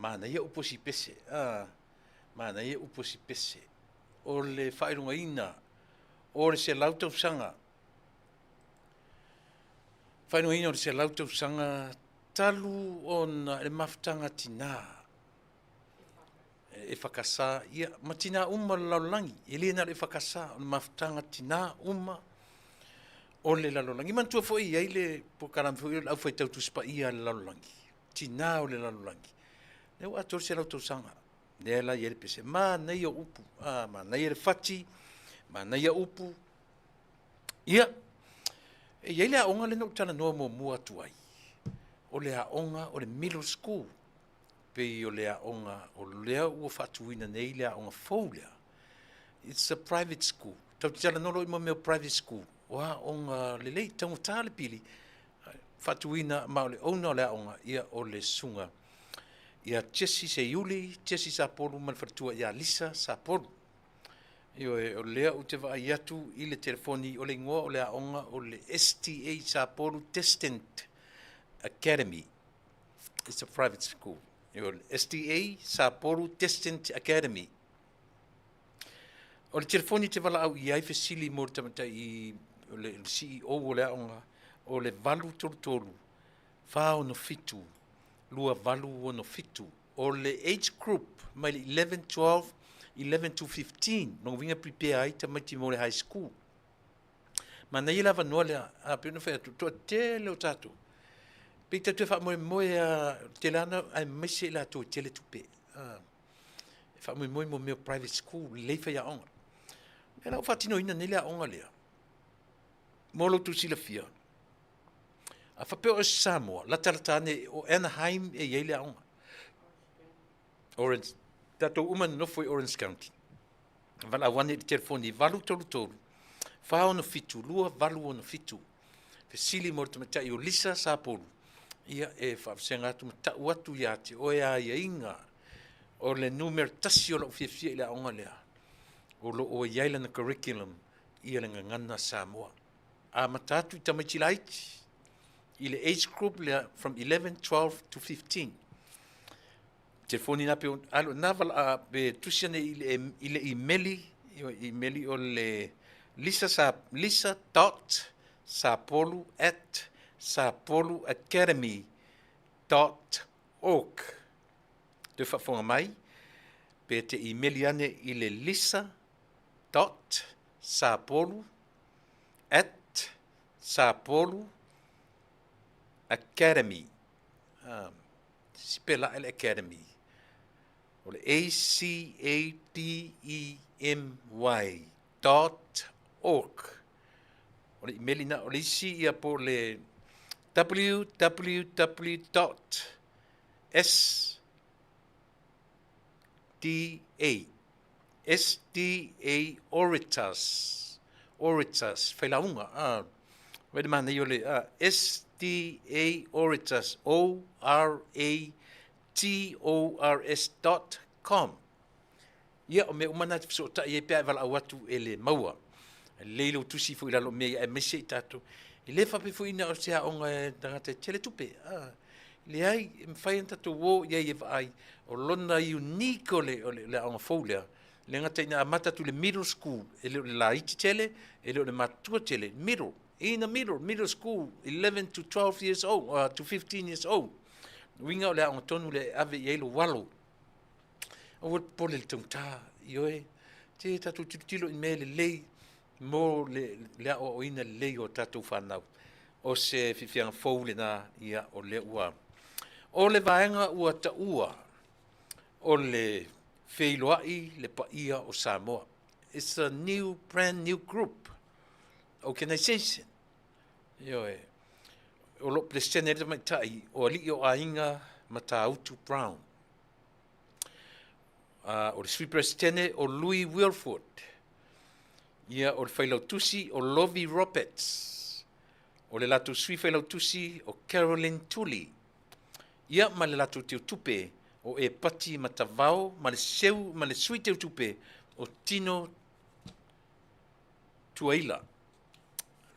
Speaker 1: Manaia upu o Sipese, a, manaia upu o Sipese. O le faailogaina o le 100 tausaga, faailogaina o le 100 tausaga talu ona le mafutaga tinā e whakasā, ia, ma tinā uma o le lalolagi, e le na o le whakasā, o le mafutaga tinā uma o le lalolagi. Manatua foi i ai le polokalame foi o le aufaitau Tusi Paia a le lalolagi, tinā o le lalolagi. Lea ua atoa le 100 tausaga, lea la i ai le pese. Manaia upu, a, manaia le fati, manaia upu. Ia, e i ai le aoga lea na ou talanoa muamua atu ai, o le aoga o le middle school, pei o le aoga o lea ua faatuina nei le aoga fou lea. It's a private school. Tatou te talanoa loa i mea o private school, o aoga lelei, taugata le pili, faatuina ma o le owner o le aoga, ia o le susuga ia Jesse Seiuli, Jesse Sapolu ma le faletua ia Lisa Sapolu. Ioe, o lea ou te vaai atu i le telefoni, o le igoa o le aoga o le STA Sapolu Distant Academy. It's a private school. Ioe, STA Sapolu Distant Academy. O le telefoni te valaau i ai fesili mo le tamaitai i o le CEO o le aoga, o le 833 467 2867. O le age group mai le 11, 12, 11 to 15, lona uiga e prepare ai tamaiti mo le high school. Manaia le avanoa lea, a pei ona fai atu, toatele o tatou, pei tatou te faamoemoe lava, tele lava na, aemaise i latou e tele tupe. E faamoemoe mo mea o private school, lelei faiaoga. O lea la ua faatinoina nei le aoga lea, mo lo outou silafia, a faapea o se Samoa, latalata ane o Anaheim e i ai le aoga. Orange, tatou uma nonofo i Orange County. Valaau ane i le telefoni 833 467 2867. Fesili mo le tamaitai o Lisa Sapolu, ia e faavasega atu ma tau atu ia te oe aiaiga o le numera tasi o lau fiafia i le aoga lea, o lo o i ai lana curriculum ia le gagana Samoa. Amata atu i tamaiti laiti, i le age group lea from 11, 12 to 15. Telefoni na pe alu na vala pe tusi ane i le i le imeli imeli o le lisa sa lisa dot sapolu at sapoluacademy dot org. Toe faafofoga mai pe te imeli ane i le lisa dot sapolu at sapolu academy um, Sipela le Academy. O le A C A D E M Y dot org. O le imeli na o le isi ia po le www dot s D A S D A Oritas Oritas failauga a vai le manaia o le a S D A Oritas O R A T O R S dot com. Ia, o mea uma na te fesootai ai pe a e valaau atu e le maua. Lelei lou tusi foi i lalo o mea ia aemaise i tatou. E le faapea foi na o se aoga e tagata e tele tupe. Ah, leai, e mafai ona tatou o i ai e vaai o lona unique o le, o le, le aoga fou lea. Le gata ina amata atu i le middle school, e le o le laiti tele, e le o le matutua tele, middle, in the middle, middle school, 11 to 12 years old, to 15 years old. Uiga o le aoga tonu lea e ave i ai lou alo. Aua le popole i le taugata, ioe, te tatou tilotilo i mea lelei mo le, le aoaoina lelei o tatou fanau. O se fiafiaga fou lena, ia, o lea ua... O le vaega ua taua o le feiloai le paia o Samoa. It's a new, brand new group, organization. Ioe, o lo o Peresetene ai le tamaitai o alii o aiga Matautu Brown. O le Sui Peresetene o Louis Wilford. Ia, o le Failautusi o Lovie Roberts. O le latou Sui Failautusi o Carolyn Tuli. Ia, ma le latou Teutupe o Epati Matavao ma le seu ma le Sui Teutupe o Tino Tuaila.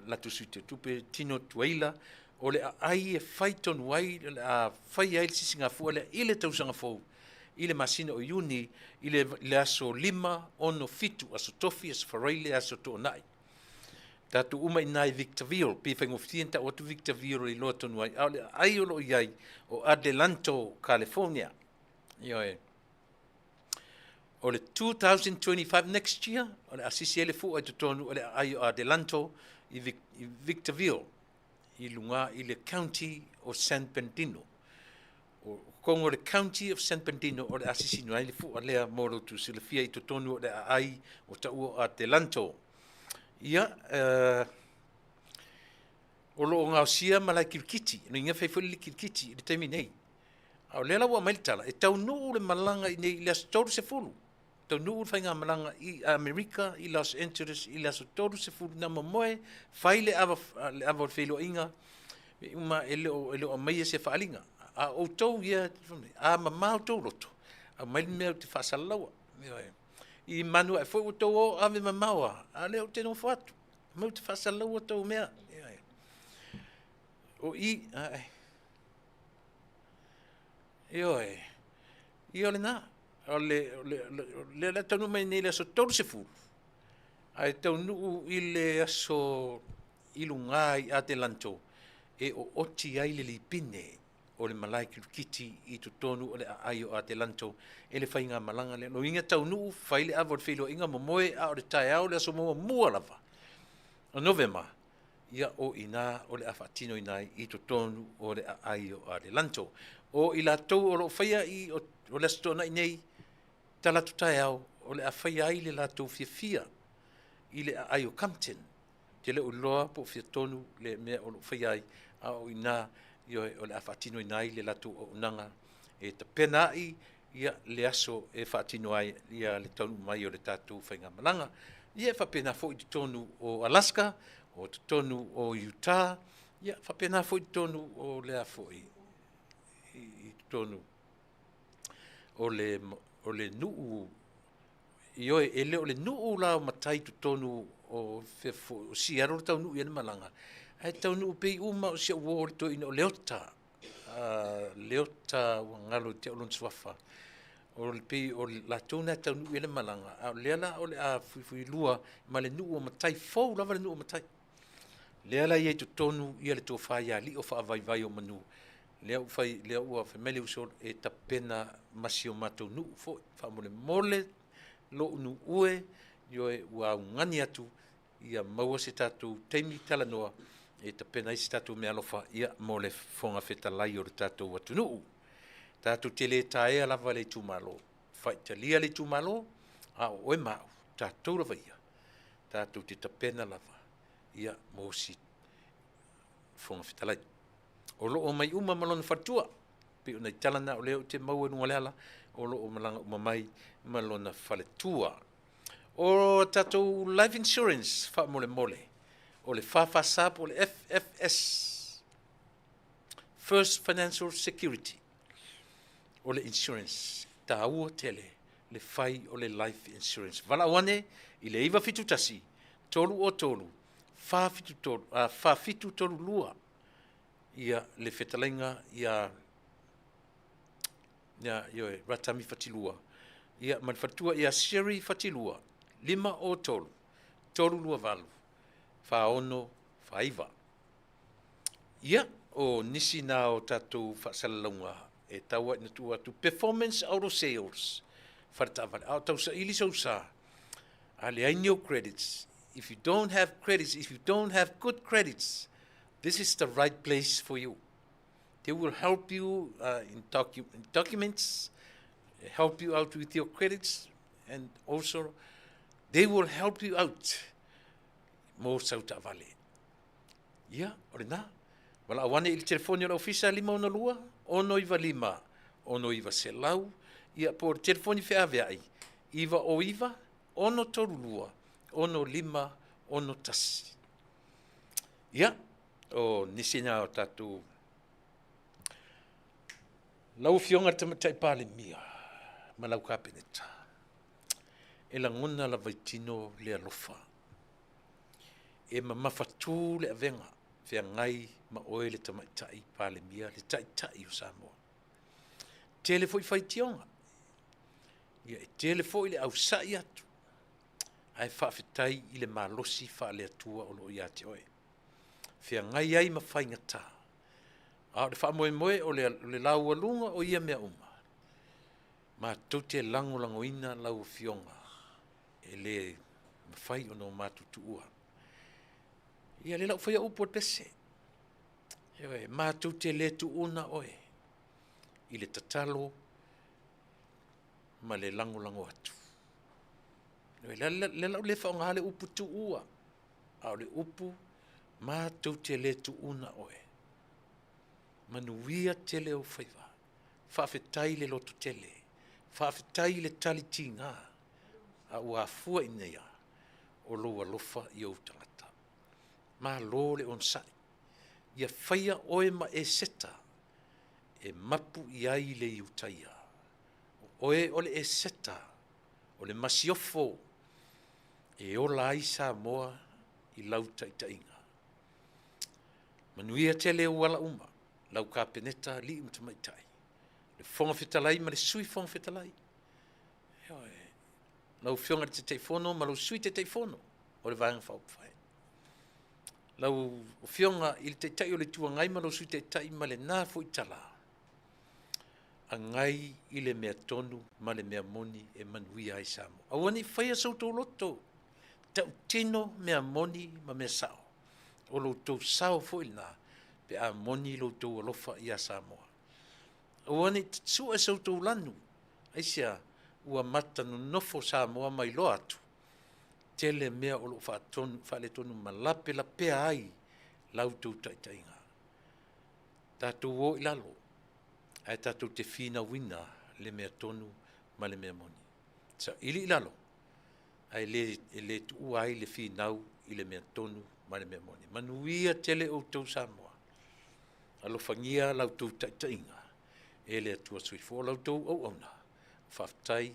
Speaker 1: Latou Sui Teutupe Tino Tuaila o le aai e fai tonu ai, o le a fai ai le sisigafua lea i le tausaga fou. i le masina o Iuni i le, le aso 5, 6, 7, aso Tofi, aso Faraile, aso Toonai. Tatou uma i ina i Victorville, pei e faigofie ona tau atu Victorville e iloa tonu ai, a o le aai o lo o i ai o Adelanto, California. Ioe. O le 2025 next year, o le a sisi ai le fua i totonu o le aai o Adelanto i, Vic, i Victorville, i luga i le County o San Bernardino. O totonu o le County of San Bernardino o le a sisina ai le fua lea mo lo outou silafia i totonu o le aai o taua o Adelanto. Ia, uh, o lo o gaosia malae kirikiti, no inga fai foi le kirikiti i le taimi nei. A o lea la ua aumai le tala, e taunuu le malaga i nei i le aso 30, taunuu le faigamalaga i Amerika i Los Angeles i le aso 30 na momoe, fai le ava, le ava o le feiloaiga, ma e le o, e le o aumaia se faaaliga. A o outou ia, a mamao outou loto, aumai le mea ou te faasalalaua. I manu ae foi ua outou o ave mamao a, a o lea ou te nofo atu, aumai ou te faasalalaua tou mea. O i, ae, Ioe. Ia o lena. O le, o le, o le, lea la taunuu mai nei i le aso 30, ae taunuu i le aso i luga i Adelanto e ooti ai le lipine o le malae kirikiti i totonu o le aai o Adelanto e le faigamalaga lea. Loiga taunuu, fai le ava o le feiloaiga, momoe, a o le taeao le aso muamua lava o Novema, ia o i ina o le a faatinoina ai i totonu o le aai o Adelanto. O i latou o lo o faia i o, o le Aso Toonai nei, talaatu taeao, o le a faia ai le latou fiafia i le aai o Compton. Te le o iloa po o fia tonu le mea o lo o faia ai, a o i ina ioe, o le a faatinoina ai le latou auaunaga e tapena ai ia le aso e faatino ai ia le taunuu mai o le tatou faigamalaga. Ia e faapena foi i totonu o Alaska, o totonu o Utah, ia faapena foi i totonu o le a foi i totonu o le o le nuu ioe, e le o le nuu la o matai i totonu o fea foi o Seattle le taunuu i ai le malaga, ae taunuu pei uma o si au uo le toeaina o Leota Leota ua galo i te au lona suafa. O le pei o latou na e taunuu i ai le malaga, a o lea la o le a fuifuilua ma le nuu o matai fou lava le nuu o matai. Lea la e i ai i totonu ia le tofa ia Lio faavaivai o manu, lea ua fai, lea ua fai mai le uso e tapena ma si o matou nuu foi. Faamolemole lou nuu e, ioe, ua augani atu ia maua se tatou taimi talanoa e tapena ai se tatou meaalofa ia mo le Fofoga Fetalai o le tatou atunuu. Tatou te le taea lava le itumalo, faitalia le itumalo, a o oe ma au, tatou lava ia, tatou te tapena lava ia mo si Fofoga Fetalai. O lo o mai uma ma lona faletua, pei o nai tala na o lea ou te maua i luga o le ala, o lo o malaga uma mai ma lona faletua. O tatou life insurance faamolemole, o le FFS po o le FFS, First Financial Security, o le insurance, taua tele le fai o le life insurance. Valaau ane i le 971 303 473, 4732 ia le fetalaiga ia ia ioe Ratami Fatilua ia ma le faletua ia Sherry Fatilua 503 328 4649. Ia, o nisi na o tatou faasalalauga e tau ai ina tuu atu Performance Auto Sales faletaavale. A o tausaili sou sa, a leai ni ou credits, if you don't have credits, if you don't have good credits, this is the right place for you. They will help you in, docu in documents, help you out with your credits, and also they will help you out mo sau taavale. Ia, o lena. Valaau ane i le telefoni o le ofisa 562 695 6900, ia po o le telefoni feaveai 909 632 6561. Ia, o nisi na o tatou Lau Afioga i le Tamaitai Palemia ma lau Kapeneta, e lagona lava i tino le alofa. E mamafatū le avega feagai ma oe le Tamaitai Palemia, le Taitai o Samoa. Tele foi faitioga. Ia, e tele foi le ausa'i atu, ae faafetai i le malosi faale-Atua o lo o ia te oe. Feagai ai ma faigata, a o le faamoemoe o le, o le laualuga o ia mea uma, matou te lagolagoina lau Afioga e le mafai ona o matou tuua. Ia lea la ua faia upu o le pese. Ioe, matou te le tuuna oe i le tatalo ma le lagolago atu. Ioe, lea la ua le faaaoga le upu tuua, a o le upu matou te le tuuna oe. Manuia tele ou faiva. Faafetai le lototele, faafetai le tali tiga, a ua afua i inei lava o lou alofa i ou tagata. Malo le onosai, ia faia oe ma Eseta e mapu i ai le Iutaia. O oe o le Eseta, o le masiofo e ola ai Samoa i lau taitaiga. Manuia tele ou ala uma, lau Kapeneta, alii ma tamaitai, le Fofoga Fetalai ma le Sui Fofoga Fetalai. Ioe. Lau Afioga i le Taitaifono ma lou Sui Taitaifono o le Vaega Faaupufai. Lau Afioga i le Taitai o le Itu Agai ma lou Sui Taitai ma lena foi tala, agai i le mea tonu ma le mea moni e manuia ai Samoa. Aua ne i faia so outou loto, tautino mea moni ma mea sao. O lo outou sao foi lena pe a moni lo outou alofa ia Samoa. Aua ne i sue so outou lanu, aisea? Ua mata nonofo Samoa ma iloa atu, tele mea o lo o faatonu, faaletonu ma lapelapea ai la outou taitaiga. Tatou o i lalo, ae tatou te finauina le mea tonu ma le mea moni. Saili i lalo, ae le, e le tuua ai le finau i le mea tonu ma le mea moni. Manuia tele outou Samoa. Alofagia la outou taitaiga e le Atua Soifua. O la outou auauna, faafetai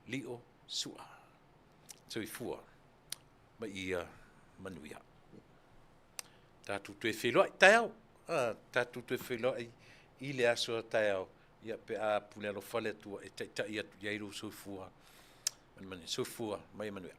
Speaker 1: Lio Sua. Soifua ma ia manuia. Tatou toe feiloai taeao, tatou toe feiloai i le aso a taeao, ia pe a pule alofa le Atua e taitai atu i ai lou soifua ma le manuia. Soifua ma ia manuia.